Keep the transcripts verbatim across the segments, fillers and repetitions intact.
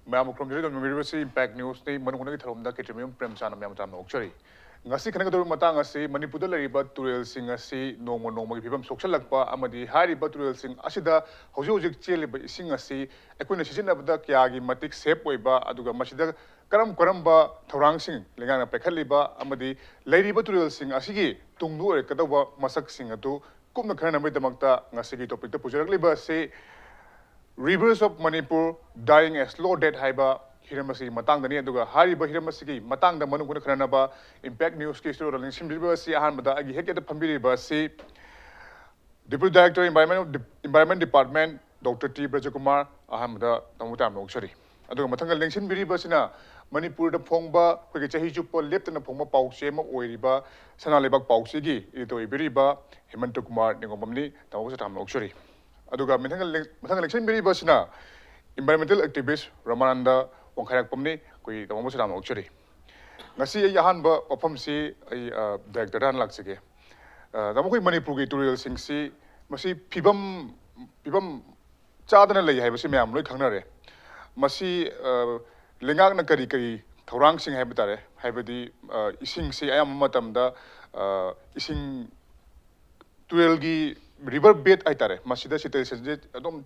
ꯃꯌꯥꯝꯕꯨ ꯈꯨꯔꯨꯝꯖꯔꯤ꯫ ꯑꯗꯨꯝ ꯌꯦꯡꯕꯤꯔꯤꯕꯁꯤ ꯏꯝꯄꯦꯛ ꯅ꯭ꯌꯨꯁꯅꯤ꯫ ꯃꯅꯨꯡ ꯍꯨꯠꯅꯒꯤ ꯊꯧꯔꯝꯗ ꯈꯦꯇ꯭ꯔꯤꯃꯌꯨꯝ ꯄ꯭ꯔꯦꯝꯆꯥꯟꯅ ꯃꯌꯥꯝ ꯇꯥꯝꯅ ꯑꯣꯛꯆꯔꯤ꯫ ꯉꯁꯤ ꯈꯟꯅꯒꯗꯧꯔꯤꯕ ꯃꯇꯥꯡ ꯑꯁꯤ ꯃꯅꯤꯄꯨꯔꯗ ꯂꯩꯔꯤꯕ ꯇꯨꯔꯦꯜꯁꯤꯡ ꯑꯁꯤ ꯅꯣꯡꯃ ꯅꯣꯡꯃꯒꯤ ꯐꯤꯕꯝ ꯁꯣꯛꯆꯜꯂꯛꯄ ꯑꯃꯗꯤ ꯍꯥꯏꯔꯤꯕ ꯇꯨꯔꯦꯜꯁꯤꯡ ꯑꯁꯤꯗ ꯍꯧꯖꯤꯛ ꯍꯧꯖꯤꯛ ꯆꯦꯜꯂꯤꯕ ꯏꯁꯤꯡ ꯑꯁꯤ ꯑꯩꯈꯣꯏꯅ ꯁꯤꯖꯤꯟꯅꯕꯗ ꯀꯌꯥꯒꯤ ꯃꯇꯤꯛ ꯁꯦꯐ ꯑꯣꯏꯕ, ꯑꯗꯨꯒ ꯃꯁꯤꯗ ꯀꯔꯝ ꯀꯔꯝꯕ ꯊꯧꯔꯥꯡꯁꯤꯡ ꯂꯩꯉꯥꯛꯅ ꯄꯥꯏꯈꯠꯂꯤꯕ ꯑꯃꯗꯤ ꯂꯩꯔꯤꯕ ꯇꯨꯔꯦꯜꯁꯤꯡ ꯑꯁꯤꯒꯤ ꯇꯨꯡꯗ ꯑꯣꯏꯔꯛꯀꯗꯧꯕ ꯃꯁꯛꯁꯤꯡ ꯑꯗꯨ ꯀꯨꯞꯅ ꯈꯟꯅꯅꯕꯒꯤꯗꯃꯛꯇ ꯉꯁꯤꯒꯤ ꯇꯣꯄꯤꯛꯇ ꯄꯨꯖꯔꯛꯂꯤꯕ ꯑꯁꯤ Rivers of Manipur Dying a Slow Death ꯍꯥꯏꯕ ꯍꯤꯔꯝ ꯑꯁꯤꯒꯤ ꯃꯇꯥꯡꯗꯅꯤ꯫ ꯑꯗꯨꯒ ꯍꯥꯏꯔꯤꯕ ꯍꯤꯔꯝ ꯑꯁꯤꯒꯤ ꯃꯇꯥꯡꯗ ꯃꯅꯨꯡ ꯍꯨꯠꯅ ꯈꯟꯅꯅꯕ ꯏꯝꯄꯦꯛ ꯅ꯭ꯌꯨꯁꯀꯤ ꯁ꯭ꯇꯨꯗꯤꯑꯣꯗ ꯂꯦꯡꯁꯤꯟꯕꯤꯔꯤꯕ ꯑꯁꯤ ꯑꯍꯥꯟꯕꯗ ꯑꯩꯒꯤ ꯍꯦꯛ ꯌꯦꯠꯇ ꯐꯝꯕꯤꯔꯤꯕ ꯑꯁꯤ Deputy Director Environment, Environment Department, Doctor T ꯕ꯭ꯔꯖꯀꯨꯃꯥꯔ, ꯑꯍꯥꯟꯕꯗ ꯇꯥꯃꯣ ꯇꯥꯝꯅ ꯑꯣꯛꯆꯔꯤ꯫ ꯑꯗꯨꯒ ꯃꯊꯪꯗ ꯂꯦꯡꯁꯤꯟꯕꯤꯔꯤꯕꯁꯤꯅ ꯃꯅꯤꯄꯨꯔꯗ ꯐꯣꯡꯕ, ꯑꯩꯈꯣꯏꯒꯤ ꯆꯍꯤ ꯆꯨꯞꯄ ꯂꯦꯞꯇꯅ ꯐꯣꯡꯕ ꯄꯥꯎ ꯆꯦ ꯑꯃ ꯑꯣꯏꯔꯤꯕ ꯁꯅꯥ ꯂꯩꯕꯥꯛ ꯄꯥꯎꯆꯦꯒꯤ editor ꯑꯣꯏꯕꯤꯔꯤꯕ ꯍꯦꯃꯟꯇ ꯀꯨꯃꯥꯔ ꯅꯤꯉꯣꯝꯕꯝꯅꯤ꯫ ꯇꯥꯃꯣꯕꯨꯁꯨ ꯇꯥꯝꯅ ꯑꯣꯛꯆꯔꯤ꯫ ꯑꯗꯨꯒ ꯃꯊꯪꯗ ꯂꯦꯡ-, ꯃꯊꯪꯗ ꯂꯦꯡꯁꯤꯟꯕꯤꯔꯤꯕꯁꯤꯅ environmental activist ꯔꯃꯥꯅꯟꯗ ꯋꯥꯡꯈꯩꯔꯥꯛꯄꯝꯅꯤ꯫ ꯑꯩꯈꯣꯏ ꯇꯥꯃꯣꯕꯨꯁꯨ ꯇꯥꯝꯅ ꯑꯣꯛꯆꯔꯤ꯫ ꯉꯁꯤ ꯑꯩ ꯑꯍꯥꯟꯕ ꯋꯥꯐꯝꯁꯤ ꯑꯩ, ꯑ, directorꯗ ꯍꯥꯟꯅ ꯂꯥꯛꯆꯒꯦ꯫ ꯑ, ꯇꯥꯃꯣ, ꯑꯩꯈꯣꯏ ꯃꯅꯤꯄꯨꯔꯒꯤ ꯇꯨꯔꯦꯜꯁꯤꯡꯁꯤ ꯃꯁꯤ ꯐꯤꯕꯝ, ꯐꯤꯕꯝ ꯆꯥꯗꯅ ꯂꯩ ꯍꯥꯏꯕꯁꯤ ꯃꯌꯥꯝ ꯂꯣꯏ ꯈꯪꯅꯔꯦ꯫ ꯃꯁꯤ, ꯑ, ꯂꯩꯉꯥꯛꯅ ꯀꯔꯤ ꯀꯔꯤ ꯊꯧꯔꯥꯡꯁꯤꯡ ꯍꯥꯏꯕ ꯇꯥꯔꯦ, ꯍꯥꯏꯕꯗꯤ, ꯑ, ꯏꯁꯤꯡꯁꯤ ꯑꯌꯥꯝꯕ ꯃꯇꯝꯗ, ꯑ, ꯏꯁꯤꯡ ꯇꯨꯔꯦꯜꯒꯤ river bed ꯍꯥꯏꯇꯥꯔꯦ, ꯃꯁꯤꯗ cetaceanꯁꯦ ꯑꯗꯨꯝ,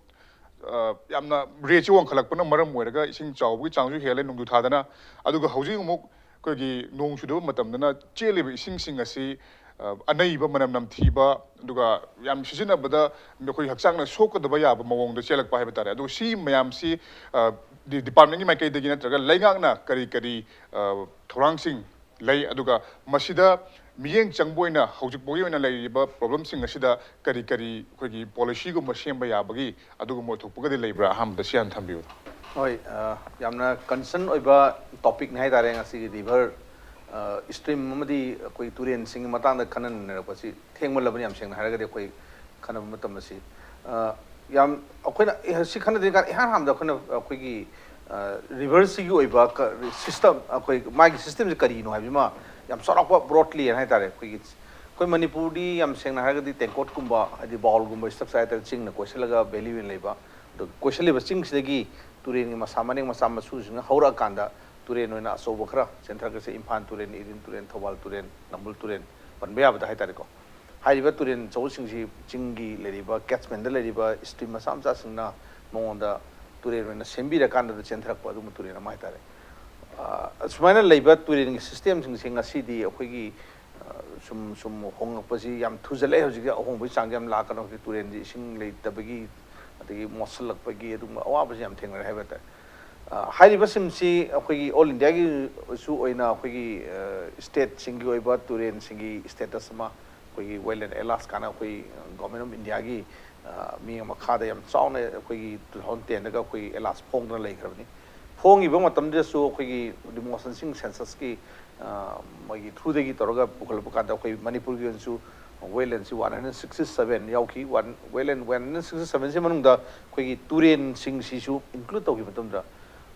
ꯑ, ꯌꯥꯝꯅ rateꯁꯦ ꯋꯥꯡꯈꯠꯂꯛꯄꯅ ꯃꯔꯝ ꯑꯣꯏꯔꯒ ꯏꯁꯤꯡ ꯆꯥꯎꯕꯒꯤ ꯆꯥꯡꯁꯨ ꯍꯦꯜꯂꯦ ꯅꯣꯡꯖꯨ ꯊꯥꯗꯅ꯫ ꯑꯗꯨꯒ ꯍꯧꯖꯤꯛ ꯑꯃꯨꯛ ꯑꯩꯈꯣꯏꯒꯤ ꯅꯣꯡ ꯆꯨꯗꯕ ꯃꯇꯝꯗꯅ ꯆꯦꯜꯂꯤꯕ ꯏꯁꯤꯡꯁꯤꯡ ꯑꯁꯤ, ꯑ, ꯑꯅꯩꯕ, ꯃꯅꯝ ꯅꯝꯊꯤꯕ, ꯑꯗꯨꯒ ꯌꯥꯝ ꯁꯤꯖꯤꯟꯅꯕꯗ ꯑꯩꯈꯣꯏ ꯍꯛꯆꯥꯡꯅ ꯁꯣꯛꯀꯗꯕ ꯌꯥꯕ ꯃꯑꯣꯡꯗ ꯆꯦꯜꯂꯛꯄ ꯍꯥꯏꯕ ꯇꯥꯔꯦ꯫ ꯑꯗꯣ ꯁꯤ ꯃꯌꯥꯝꯁꯤ, ꯑ, ꯗꯤ-, departmentꯀꯤ ꯃꯥꯏꯀꯩꯗꯒꯤ ꯅꯠꯇ꯭ꯔꯒ ꯂꯩꯉꯥꯛꯅ ꯀꯔꯤ ꯀꯔꯤ, ꯑ, ꯊꯧꯔꯥꯡꯁꯤꯡ ꯂꯩ, ꯑꯗꯨꯒ ꯃꯁꯤꯗ ꯃꯤꯠꯌꯦꯡ ꯆꯪꯕ ꯑꯣꯏꯅ ꯍꯧꯖꯤꯛ ꯐꯥꯎꯒꯤ ꯑꯣꯏꯅ ꯂꯩꯔꯤꯕ problemꯁꯤꯡ ꯑꯁꯤꯗ ꯀꯔꯤ ꯀꯔꯤ ꯑꯩꯈꯣꯏꯒꯤ policyꯒꯨꯝꯕ ꯁꯦꯝꯕ ꯌꯥꯕꯒꯤ ꯑꯗꯨꯒꯨꯝꯕ ꯑꯣꯏꯊꯣꯛꯄꯒꯗꯤ ꯂꯩꯕ꯭ꯔꯥ? ꯑꯍꯥꯟꯕꯗ ꯁꯤ ꯍꯥꯟꯅ ꯊꯝꯕꯤꯌꯨ꯫ ꯍꯣꯏ, ꯑ, ꯌꯥꯝꯅ concern ꯑꯣꯏꯕ topicꯅꯤ ꯍꯥꯏꯇꯥꯔꯦ ꯉꯁꯤꯒꯤ river, ꯑ, stream ꯑꯃꯗꯤ ꯑꯩꯈꯣꯏ ꯇꯨꯔꯦꯟꯁꯤꯡꯒꯤ ꯃꯇꯥꯡꯗ ꯈꯟꯅ ꯅꯩꯅꯔꯛꯄꯁꯤ꯫ ꯊꯦꯡꯃꯜꯂꯕꯅꯤ, ꯌꯥꯝ ꯁꯦꯡꯅ ꯍꯥꯏꯔꯒꯗꯤ ꯑꯩꯈꯣꯏ ꯈꯟꯅꯕ ꯃꯇꯝ ꯑꯁꯤ, ꯑ, ꯌꯥꯝ ꯑꯩꯈꯣꯏꯅ, ꯑꯦ, ꯁꯤ ꯈꯟꯅꯗ꯭ꯔꯤꯀꯥꯟꯗ ꯏꯍꯥꯟ ꯍꯥꯟꯕꯗ ꯑꯩꯈꯣꯏꯅ ꯑꯩꯈꯣꯏꯒꯤ, ꯑ, riverꯁꯤꯒꯤ ꯑꯣꯏꯕ ꯀ-, system, ꯑꯩꯈꯣꯏ ꯃꯥꯒꯤ systemꯁꯦ ꯀꯔꯤꯅꯣ ꯍꯥꯏꯕꯁꯤꯃ ꯌꯥꯝ ꯆꯥꯎꯔꯥꯛꯄ broadly ꯍꯥꯏꯇꯥꯔꯦ꯫ ꯑꯩꯈꯣꯏꯒꯤ, ꯑꯩꯈꯣꯏ ꯃꯅꯤꯄꯨꯔꯗꯤ ꯌꯥꯝ ꯁꯦꯡꯅ ꯍꯥꯏꯔꯒꯗꯤ ꯇꯦꯡꯀꯣꯠꯀꯨꯝꯕ, ꯍꯥꯏꯗꯤ bowlꯒꯨꯝꯕ structure ꯍꯥꯏꯇꯥꯔꯦ, ꯆꯤꯡꯅ ꯀꯣꯏꯁꯤꯜꯂꯒ valley ꯑꯣꯏꯅ ꯂꯩꯕ꯫ ꯑꯗꯣ ꯀꯣꯏꯁꯤꯜꯂꯤꯕ ꯆꯤꯡꯁꯤꯗꯒꯤ ꯇꯨꯔꯦꯟꯒꯤ ꯃꯁꯥ ꯃꯅꯤꯡ ꯃꯆꯥ ꯃꯁꯨꯁꯤꯡꯅ ꯍꯧꯔꯛꯑꯀꯥꯟꯗ ꯇꯨꯔꯦꯟ ꯑꯣꯏꯅ ꯑꯆꯧꯕ ꯈꯔ ꯆꯦꯟꯊꯔꯛꯀꯁꯦ, ꯏꯝꯐꯥꯜ ꯇꯨꯔꯦꯟ, ꯏꯔꯤꯜ ꯇꯨꯔꯦꯟ, ꯊꯧꯕꯥꯜ ꯇꯨꯔꯦꯟ, ꯅꯝꯕꯨꯜ ꯇꯨꯔꯦꯟ ꯄꯟꯕ ꯌꯥꯕꯗ ꯍꯥꯏꯇꯥꯔꯦꯀꯣ꯫ ꯍꯥꯏꯔꯤꯕ ꯇꯨꯔꯦꯟ ꯑꯆꯧꯕꯁꯤꯡꯁꯤ ꯆꯤꯡꯒꯤ ꯂꯩꯔꯤꯕ catchment ꯂꯩꯔꯤꯕ stream ꯃꯆꯥ ꯃꯆꯥꯁꯤꯡꯅ ꯃꯉꯣꯟꯗ ꯇꯨꯔꯦꯟ ꯑꯣꯏꯅ ꯁꯦꯝꯕꯤꯔꯀꯥꯟꯗ ꯆꯦꯟꯊꯔꯛꯄ ꯑꯗꯨꯒꯨꯝꯕ ꯇꯨꯔꯦꯟ ꯑꯃ ꯍꯥꯏꯇꯥꯔꯦ꯫ ꯑ, ꯁꯨꯃꯥꯏꯅ ꯂꯩꯕ ꯇꯨꯔꯦꯟꯒꯤ systemꯁꯤꯡꯁꯦ ꯉꯁꯤꯗꯤ ꯑꯩꯈꯣꯏꯒꯤ, ꯑ, ꯁꯨꯝ ꯁꯨꯝ ꯍꯣꯡꯉꯛꯄꯁꯤ ꯌꯥꯝ ꯊꯨꯖꯜꯂꯛꯑꯦ꯫ ꯍꯧꯖꯤꯛꯇꯤ ꯑꯍꯣꯡꯕꯒꯤ ꯆꯥꯡꯁꯦ ꯌꯥꯝ ꯂꯥꯛꯀꯅꯤ꯫ ꯍꯧꯖꯤꯛ ꯇꯨꯔꯦꯟꯁꯤ ꯏꯁꯤꯡ ꯂꯩꯇꯕꯒꯤ, ꯑꯗꯒꯤ ꯃꯣꯠꯁꯤꯜꯂꯛꯄꯒꯤ ꯑꯗꯨꯒꯨꯝꯕ ꯑꯋꯥꯕꯁꯤ ꯌꯥꯝ ꯊꯦꯡꯅꯔꯦ ꯍꯥꯏꯕ ꯇꯥꯔꯦ꯫ ꯑ, ꯍꯥꯏꯔꯤꯕꯁꯤꯡꯁꯤ ꯑꯩꯈꯣꯏꯒꯤ all Indiaꯒꯤꯁꯨ ꯑꯣꯏꯅ ꯑꯩꯈꯣꯏꯒꯤ, ꯑ, stateꯁꯤꯡꯒꯤ ꯑꯣꯏꯕ ꯇꯨꯔꯦꯟꯁꯤꯡꯒꯤ status ꯑꯃ ꯑꯩꯈꯣꯏꯒꯤ Wetland Atlas ꯀꯥꯏꯅ ꯑꯩꯈꯣꯏ Government of Indiaꯒꯤ, ꯑ, ꯃꯤ ꯃꯈꯥꯗ ꯌꯥꯝ ꯆꯥꯎꯅ ꯑꯩꯈꯣꯏꯒꯤ two thousand tenꯗꯒ ꯑꯩꯈꯣꯏ atlas ꯐꯣꯡꯗꯨꯅ ꯂꯩꯈ꯭ꯔꯕꯅꯤ꯫ ꯐꯣꯡꯉꯤꯕ ꯃꯇꯝꯗꯨꯗꯁꯨ ꯑꯩꯈꯣꯏꯒꯤ ꯗꯤꯃꯣꯁꯟꯁꯤꯡ censusꯀꯤ, ꯑ, ꯃꯣꯏꯒꯤ throughꯗꯒꯤ ꯇꯧꯔꯒ ꯄꯨꯈꯠꯂꯛꯄ ꯀꯥꯟꯗ ꯑꯩꯈꯣꯏ ꯃꯅꯤꯄꯨꯔꯒꯤ ꯑꯣꯏꯅꯁꯨ wetlandꯁꯤ one hundred sixty seven ꯌꯥꯎꯈꯤ꯫ One, wetland one hundred sixty sevenꯁꯤ ꯃꯅꯨꯡꯗ ꯑꯩꯈꯣꯏꯒꯤ ꯇꯨꯔꯦꯟꯁꯤꯡꯁꯤꯁꯨ include ꯇꯧꯈꯤꯕ ꯃꯇꯝꯗ,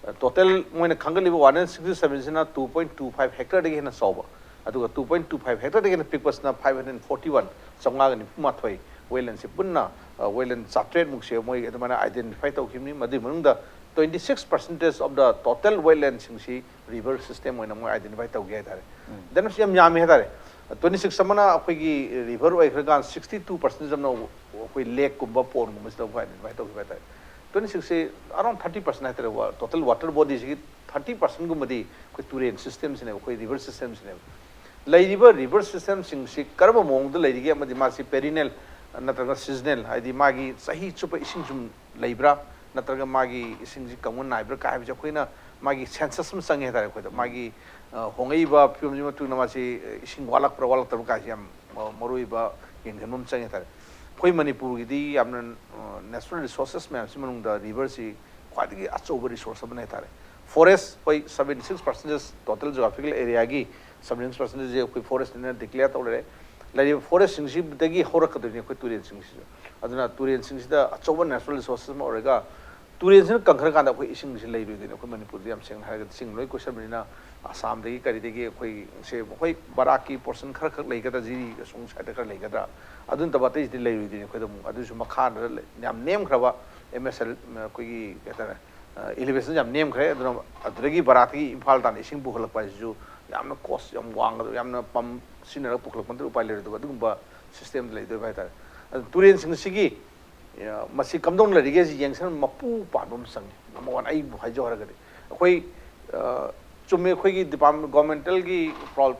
ꯑ, total ꯃꯣꯏꯅ ꯈꯪꯒꯠꯂꯤꯕ one hundred sixty sevenꯁꯤꯅ two point two five hectareꯗꯒꯤ ꯍꯦꯟꯅ ꯆꯥꯎꯕ, ꯑꯗꯨꯒ two point two five hectareꯗꯒꯤ ꯍꯦꯟꯅ ꯄꯤꯛꯄꯁꯤꯅ five hundred forty one, ꯆꯥꯝꯃꯉꯥꯒ ꯅꯤꯐꯨ ꯃꯥꯊꯣꯏ wetlandꯁꯤ ꯄꯨꯟꯅ, ꯑ, wetland ꯆꯥꯇ꯭ꯔꯦꯠꯃꯨꯛꯁꯦ ꯃꯣꯏ ꯑꯗꯨꯃꯥꯏꯅ identify ꯇꯧꯈꯤꯕꯅꯤ꯫ ꯃꯗꯨꯒꯤ ꯃꯅꯨꯡꯗ twenty six percentage of the total wetlandꯁꯤꯡꯁꯤ river system ꯑꯣꯏꯅ ꯃꯣꯏ identify ꯇꯧꯒꯦ ꯍꯥꯏꯇꯥꯔꯦ꯫ ꯑꯗꯨꯅꯁꯨ ꯌꯥꯝ ꯌꯥꯝꯃꯤ ꯍꯥꯏꯇꯥꯔꯦ꯫ Twenty six ꯑꯃꯅ ꯑꯩꯈꯣꯏꯒꯤ river ꯑꯣꯏꯈ꯭ꯔꯀꯥꯟ, sixty two percentage ꯑꯃꯅ ꯑꯩꯈꯣꯏ lakeꯀꯨꯝꯕ, pondꯀꯨꯝꯕꯁꯤꯗ ꯑꯩꯈꯣꯏ identify ꯇꯧꯈꯤꯕ ꯍꯥꯏꯇꯥꯔꯦ꯫ Twenty sixꯁꯤ around thirty percent ꯍꯥꯏꯇꯥꯔꯦ, ꯋꯥ-, total water bodyꯁꯤꯒꯤ thirty percentꯒꯨꯝꯕꯗꯤ ꯑꯩꯈꯣꯏ ꯇꯨꯔꯦꯟ systemꯁꯤꯅꯦꯕ, ꯑꯩꯈꯣꯏ river systemꯁꯤꯅꯦꯕ꯫ ꯂꯩꯔꯤꯕ river systemꯁꯤꯡꯁꯤ ꯀꯔꯝꯕ ꯃꯑꯣꯡꯗ ꯂꯩꯔꯤꯒꯦ ꯑꯃꯗꯤ ꯃꯥꯁꯤ perennial ꯅꯠꯇ꯭ꯔꯒ seasonal, ꯍꯥꯏꯗꯤ ꯃꯥꯒꯤ ꯆꯍꯤ ꯆꯨꯞꯄ ꯏꯁꯤꯡ ꯁꯨꯝ ꯂꯩꯕ꯭ꯔꯥ, ꯅꯠꯇ꯭ꯔꯒ ꯃꯥꯒꯤ ꯏꯁꯤꯡꯁꯤ ꯀꯪꯕ ꯅꯥꯏꯕ꯭ꯔꯥ ꯀꯥꯏ ꯍꯥꯏꯕꯁꯦ ꯑꯩꯈꯣꯏꯅ ꯃꯥꯒꯤ census ꯑꯃ ꯆꯪꯉꯦ ꯍꯥꯏꯇꯥꯔꯦ꯫ ꯑꯩꯈꯣꯏꯗ ꯃꯥꯒꯤ, ꯑ, ꯍꯣꯡꯉꯛꯏꯕ ꯐꯤꯕꯝꯁꯤ ꯃꯇꯨꯡ ꯏꯟꯅ ꯃꯥꯁꯤ, ꯑ, ꯏꯁꯤꯡ ꯋꯥꯠꯂꯛꯄ꯭ꯔꯥ ꯋꯥꯠꯂꯛꯇꯕ꯭ꯔꯥ ꯀꯥꯏꯁꯦ ꯌꯥꯝ, ꯑ, ꯃꯔꯨ ꯑꯣꯏꯕ ꯌꯦꯡꯁꯤꯟꯕ ꯑꯃ ꯆꯪꯉꯦ ꯍꯥꯏꯇꯥꯔꯦ꯫ ꯑꯩꯈꯣꯏ ꯃꯅꯤꯄꯨꯔꯒꯤꯗꯤ ꯌꯥꯝꯅ, ꯑ, natural resources ꯃꯌꯥꯝꯁꯤ ꯃꯅꯨꯡꯗ riverꯁꯤ ꯈ꯭ꯋꯥꯏꯗꯒꯤ ꯑꯆꯧꯕ resource ꯑꯃꯅꯤ ꯍꯥꯏꯇꯥꯔꯦ꯫ Forest, ꯍꯣꯏ, seventy six percentage total geographical areaꯒꯤ seventy six percentageꯁꯦ ꯑꯩꯈꯣꯏ forestꯅ declare ꯇꯧ ꯂꯩꯔꯦ꯫ ꯂꯩꯔꯤꯕ forestꯁꯤꯡꯁꯤꯗꯒꯤ ꯍꯧꯔꯛꯀꯗꯣꯏꯅꯤ ꯑꯩꯈꯣꯏ ꯇꯨꯔꯦꯟꯁꯤꯡꯁꯤꯁꯨ꯫ ꯑꯗꯨꯅ ꯇꯨꯔꯦꯟꯁꯤꯡꯁꯤꯗ ꯑꯆꯧꯕ natural resources ꯑꯃ ꯑꯣꯏꯔꯒ, ꯇꯨꯔꯦꯟꯁꯤꯅ ꯀꯪꯈ꯭ꯔꯀꯥꯟꯗ ꯑꯩꯈꯣꯏ ꯏꯁꯤꯡꯁꯤ ꯂꯩꯔꯣꯏꯗꯣꯏꯅꯤ꯫ ꯑꯩꯈꯣꯏ ꯃꯅꯤꯄꯨꯔꯗ ꯌꯥꯝ ꯁꯦꯡꯅ ꯍꯥꯏꯔꯒꯗꯤ ꯏꯁꯤꯡ ꯂꯣꯏ ꯀꯣꯏꯁꯟꯕꯅꯤꯅ, ꯑꯁꯥꯝꯗꯒꯤ ꯀꯔꯤꯗꯒꯤ ꯑꯩꯈꯣꯏ ꯁꯦ, ꯍꯣꯏ, ꯕꯔꯥꯛꯀꯤ portion ꯈꯔ ꯈꯛ ꯂꯩꯒꯗ꯭ꯔꯥ, ꯖꯤꯔꯤ ꯑꯁꯣꯝ sideꯇ ꯈꯔ ꯂꯩꯒꯗ꯭ꯔꯥ, ꯑꯗꯨ ꯅꯠꯇꯕ ꯑꯇꯩꯁꯤꯗꯤ ꯂꯩꯔꯣꯏꯗꯣꯏꯅꯤ꯫ ꯑꯩꯈꯣꯏꯗ ꯑꯃꯨꯛ ꯑꯗꯨꯁꯨ ꯃꯈꯥꯗ ꯂꯩ-, ꯌꯥꯝ ꯅꯦꯝꯈ꯭ꯔꯕ M S L, ꯑꯩꯈꯣꯏꯒꯤ ꯀꯩ ꯍꯥꯏꯇꯥꯔꯦ, ꯏꯂꯤꯚꯦꯁꯟ ꯌꯥꯝ ꯅꯦꯝꯈ꯭ꯔꯦ꯫ ꯑꯗꯨꯅ ꯑꯗꯨꯗꯒꯤ ꯕꯔꯥꯛꯇꯒꯤ ꯏꯝꯐꯥꯜ ꯇꯥꯟꯅ ꯏꯁꯤꯡ ꯄꯨꯈꯠꯂꯛꯄ ꯍꯥꯏꯁꯤꯁꯨ ꯌꯥꯝꯅ ꯀꯣꯁ ꯌꯥꯝ ꯋꯥꯡꯒꯗꯕ, ꯌꯥꯝꯅ ꯄꯝ ꯁꯤꯖꯤꯟꯅꯔꯒ ꯄꯨꯈꯠꯂꯛꯄ ꯅꯠꯇ꯭ꯔꯗꯤ ꯎꯄꯥꯏ ꯂꯩꯔꯣꯏꯗꯕ ꯑꯗꯨꯒꯨꯝꯕ ꯁꯤꯁꯇꯦꯝꯗ ꯂꯩꯗꯣꯏꯕ ꯍꯥꯏꯇꯥꯔꯦ꯫ ꯑꯗꯨ ꯇꯨꯔꯦꯟꯁꯤꯡ ꯑꯁꯤꯒꯤ ꯃꯁꯤ ꯀꯝꯗꯧꯅ ꯂꯩꯔꯤꯒꯦ ꯁꯤ ꯌꯦꯡꯁꯤꯟꯕ ꯃꯄꯨ ꯄꯥꯟꯕ ꯑꯃ ꯆꯪꯉꯤ꯫ ꯅꯝꯕꯔ ꯋꯥꯟ ꯑꯩꯕꯨ ꯍꯥꯏꯖꯧ ꯍꯥꯏꯔꯒꯗꯤ ꯑꯩꯈꯣꯏ ꯆꯨꯝꯃꯤ, ꯑꯩꯈꯣꯏꯒꯤ ꯗꯤꯄꯥꯔꯠꯃꯦꯟ, ꯒꯣꯔꯃꯦꯟꯇꯦꯜꯒꯤ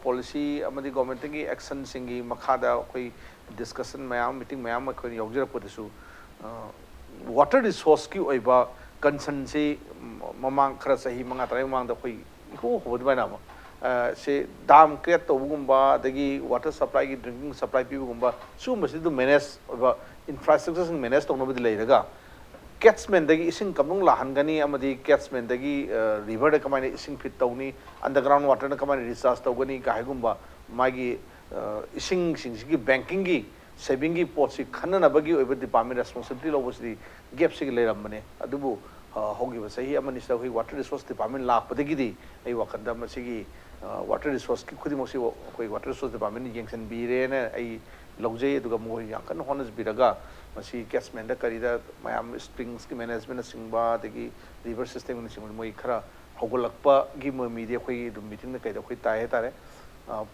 ꯄꯣꯂꯤꯁꯤ ꯑꯃꯗꯤ ꯒꯣꯔꯃꯦꯟꯇꯦꯜꯒꯤ ꯑꯦꯛꯁꯟꯁꯤꯡꯒꯤ ꯃꯈꯥꯗ ꯑꯩꯈꯣꯏ ꯗꯤꯁꯀꯁꯟ ꯃꯌꯥꯝ, ꯃꯤꯇꯤꯡ ꯃꯌꯥꯝ ꯑꯩꯈꯣꯏꯅ ꯌꯥꯎꯖꯔꯛꯄꯗꯁꯨ ꯋꯥꯇꯔ ꯔꯤꯁꯣꯔꯁꯀꯤ ꯑꯣꯏꯕ ꯀꯟꯁꯔꯟꯁꯤ ꯃꯃꯥꯡ ꯈꯔ ꯆꯍꯤ ꯃꯉꯥ ꯇꯔꯥꯒꯤ ꯃꯃꯥꯡꯗ ꯑꯩꯈꯣꯏ ꯏꯍꯧ ꯍꯧꯕ ꯑꯗꯨꯃꯥꯏꯅ ꯑꯃ ꯁꯤ ꯗꯥꯝ ꯀ꯭ꯔꯤꯌꯦꯠ ꯇꯧꯕꯒꯨꯝꯕ, ꯑꯗꯒꯤ ꯋꯥꯇꯔ ꯁꯄ꯭ꯂꯥꯏꯒꯤ, ꯗ꯭ꯔꯤꯡꯀꯤꯡ ꯁꯄ꯭ꯂꯥꯏ ꯄꯤꯕꯒꯨꯝꯕ, ꯁꯤꯒꯨꯝꯕꯁꯤ ꯑꯗꯨꯝ ꯃꯦꯅꯦꯖ ꯑꯣꯏꯕ ꯏꯟꯐ꯭ꯔꯥꯁ꯭ꯇ꯭ꯔꯛꯆꯔꯁꯤꯡ ꯃꯦꯅꯦꯖ ꯇꯧꯅꯕꯗꯤ ꯂꯩꯔꯒ, ꯀꯦꯠꯁꯃꯦꯟꯗꯒꯤ ꯏꯁꯤꯡ ꯀꯝꯗꯧ ꯂꯥꯛꯍꯟꯒꯅꯤ ꯑꯃꯗꯤ ꯀꯦꯠꯁꯃꯦꯟꯗꯒꯤ ꯔꯤꯚꯔꯗ ꯀꯃꯥꯏꯅ ꯏꯁꯤꯡ ꯐꯤꯠ ꯇꯧꯅꯤ, ꯑꯟꯗꯔꯒ꯭ꯔꯥꯎꯟ ꯋꯥꯇꯔꯅ ꯀꯃꯥꯏꯅ ꯔꯤꯆꯥꯔꯖ ꯇꯧꯒꯅꯤ ꯀꯥꯏꯒꯨꯝꯕ ꯃꯥꯒꯤ ꯏꯁꯤꯡꯁꯤꯡꯁꯤꯒꯤ ꯕꯦꯡꯀꯤꯡꯒꯤ ꯁꯦꯚꯤꯡꯒꯤ ꯄꯣꯠꯁꯤ ꯈꯟꯅꯅꯕꯒꯤ ꯑꯣꯏꯕ ꯗꯤꯄꯥꯔꯠꯃꯦꯟ ꯔꯦꯁꯄꯣꯟꯁꯤꯕꯤꯂꯤꯇꯤ ꯂꯧꯕꯁꯤꯗꯤ ꯒꯦꯞꯁꯤꯒꯤ ꯂꯩꯔꯝꯕꯅꯦ꯫ ꯑꯗꯨꯕꯨ ꯍꯧꯈꯤꯕ ꯆꯍꯤ ꯑꯃꯅꯤꯁꯤꯗ ꯑꯩꯈꯣꯏ ꯋꯥꯇꯔ ꯔꯤꯁꯣꯔꯁ ꯗꯤꯄꯥꯔꯠꯃꯦꯟ ꯂꯥꯛꯄꯗꯒꯤꯗꯤ ꯑꯩ ꯋꯥꯈꯜꯗ ꯃꯁꯤꯒꯤ ꯋꯥꯇꯔ ꯔꯤꯁꯣꯔꯁꯀꯤ ꯈꯨꯗꯤꯡꯃꯛꯁꯤ ꯑꯩꯈꯣꯏ ꯋꯥꯇꯔ ꯔꯤꯁꯣꯔꯁ ꯗꯤꯄꯥꯔꯠꯃꯦꯟꯅ ꯌꯦꯡꯁꯤꯟꯕꯤꯔꯦꯅ ꯑꯩ ꯂꯧꯖꯩ꯫ ꯑꯗꯨꯒ ꯃꯈꯣꯏ ꯌꯥꯝ ꯀꯟꯅ ꯍꯣꯠꯅꯕꯤꯔꯒ ꯃꯁꯤ ꯀꯦꯠꯁꯃꯦꯟꯗ ꯀꯔꯤꯗ ꯃꯌꯥꯝ ꯁ꯭ꯄ꯭ꯔꯤꯡꯁꯀꯤ ꯃꯦꯅꯦꯖꯃꯦꯟꯅꯆꯤꯡꯕ ꯑꯗꯒꯤ ꯔꯤꯚꯔ ꯁꯤꯁꯇꯦꯝꯅꯆꯤꯡꯕ ꯃꯣꯏ ꯈꯔ ꯍꯧꯒꯠꯂꯛꯄꯒꯤ ꯃꯣꯏ ꯃꯤꯗꯤ ꯑꯩꯈꯣꯏꯒꯤ ꯑꯗꯨꯝ ꯃꯤꯇꯤꯡꯗ ꯀꯩꯗ ꯑꯩꯈꯣꯏ ꯇꯥꯏ ꯍꯥꯏꯇꯥꯔꯦ꯫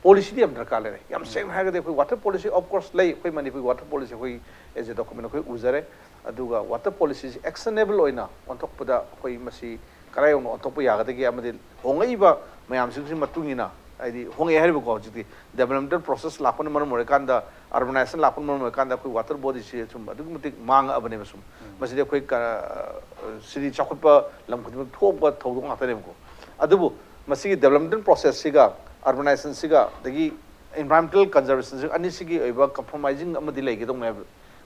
ꯄꯣꯂꯤꯁꯤꯗꯤ ꯌꯥꯝ ꯗꯔꯀꯥꯔ ꯂꯩꯔꯦ꯫ ꯌꯥꯝ ꯁꯦꯡꯅ ꯍꯥꯏꯔꯒꯗꯤ ꯑꯩꯈꯣꯏ ꯋꯥꯇꯔ ꯄꯣꯂꯤꯁꯤ, ꯑꯣꯐ ꯀꯣꯔꯁ, ꯂꯩ, ꯑꯩꯈꯣꯏ ꯃꯅꯤꯄꯨꯔꯒꯤ ꯋꯥꯇꯔ ꯄꯣꯂꯤꯁꯤ ꯑꯩꯈꯣꯏ ꯑꯦꯖ ꯑꯦ ꯗꯣꯀꯨꯃꯦꯟ ꯑꯩꯈꯣꯏ ꯎꯖꯔꯦ꯫ ꯑꯗꯨꯒ ꯋꯥꯇꯔ ꯄꯣꯂꯤꯁꯤꯁꯤ ꯑꯦꯛꯁꯅꯦꯕꯜ ꯑꯣꯏꯅ ꯑꯣꯟꯊꯣꯛꯄꯗ ꯑꯩꯈꯣꯏ ꯃꯁꯤ ꯀꯔꯥꯏ ꯌꯧꯅ ꯑꯣꯟꯊꯣꯛꯄ ꯌꯥꯒꯗꯒꯦ ꯑꯃꯗꯤ ꯍꯣꯡꯉꯛꯏꯕ ꯃꯌꯥꯝꯁꯤꯡꯁꯤ ꯃꯇꯨꯡ ꯏꯟꯅ, ꯍꯥꯏꯗꯤ ꯍꯣꯡꯉꯛꯑꯦ ꯍꯥꯏꯔꯤꯕꯀꯣ, ꯍꯧꯖꯤꯛꯇꯤ ꯗꯦꯕꯂꯞꯃꯦꯟꯇꯦꯜ ꯄ꯭ꯔꯣꯁꯦꯁ ꯂꯥꯛꯄꯅ ꯃꯔꯝ ꯑꯣꯏꯔꯀꯥꯟꯗ, ꯑꯔꯕꯅꯥꯏꯖꯦꯁꯟ ꯂꯥꯛꯄꯅ ꯃꯔꯝ ꯑꯣꯏꯔꯀꯥꯟꯗ ꯑꯩꯈꯣꯏ ꯋꯥꯇꯔ ꯕꯣꯗꯤꯁꯤ ꯁꯨꯝ ꯑꯗꯨꯛꯀꯤ ꯃꯇꯤꯛ ꯃꯥꯡꯉꯛꯑꯕꯅꯦꯕ꯫ ꯁꯨꯝ ꯃꯁꯤꯗꯤ ꯑꯩꯈꯣꯏ ꯀ-, ꯁꯤꯗꯤ ꯆꯥꯎꯈꯠꯄ ꯂꯝ ꯈꯨꯗꯤꯡꯃꯛ ꯊꯣꯛꯄ ꯊꯧꯗꯣꯛ ꯉꯥꯛꯇꯅꯦꯕꯀꯣ꯫ ꯑꯗꯨꯕꯨ ꯃꯁꯤꯒꯤ ꯗꯦꯕꯂꯞꯃꯦꯟꯇꯦꯜ ꯄ꯭ꯔꯣꯁꯦꯁꯁꯤꯒ ꯑꯔꯕꯅꯥꯏꯖꯦꯁꯟꯁꯤꯒ ꯑꯗꯒꯤ ꯏꯟꯚꯥꯏꯔꯣꯟꯃꯦꯟꯇꯦꯜ ꯀꯟꯖꯔꯕꯦꯁꯟꯁꯤꯒ ꯑꯅꯤꯁꯤꯒꯤ ꯑꯣꯏꯕ ꯀꯝꯄ꯭ꯔꯣꯃꯥꯏꯖꯤꯡ ꯑꯃꯗꯤ ꯂꯩꯒꯗꯧꯅꯦꯕ꯫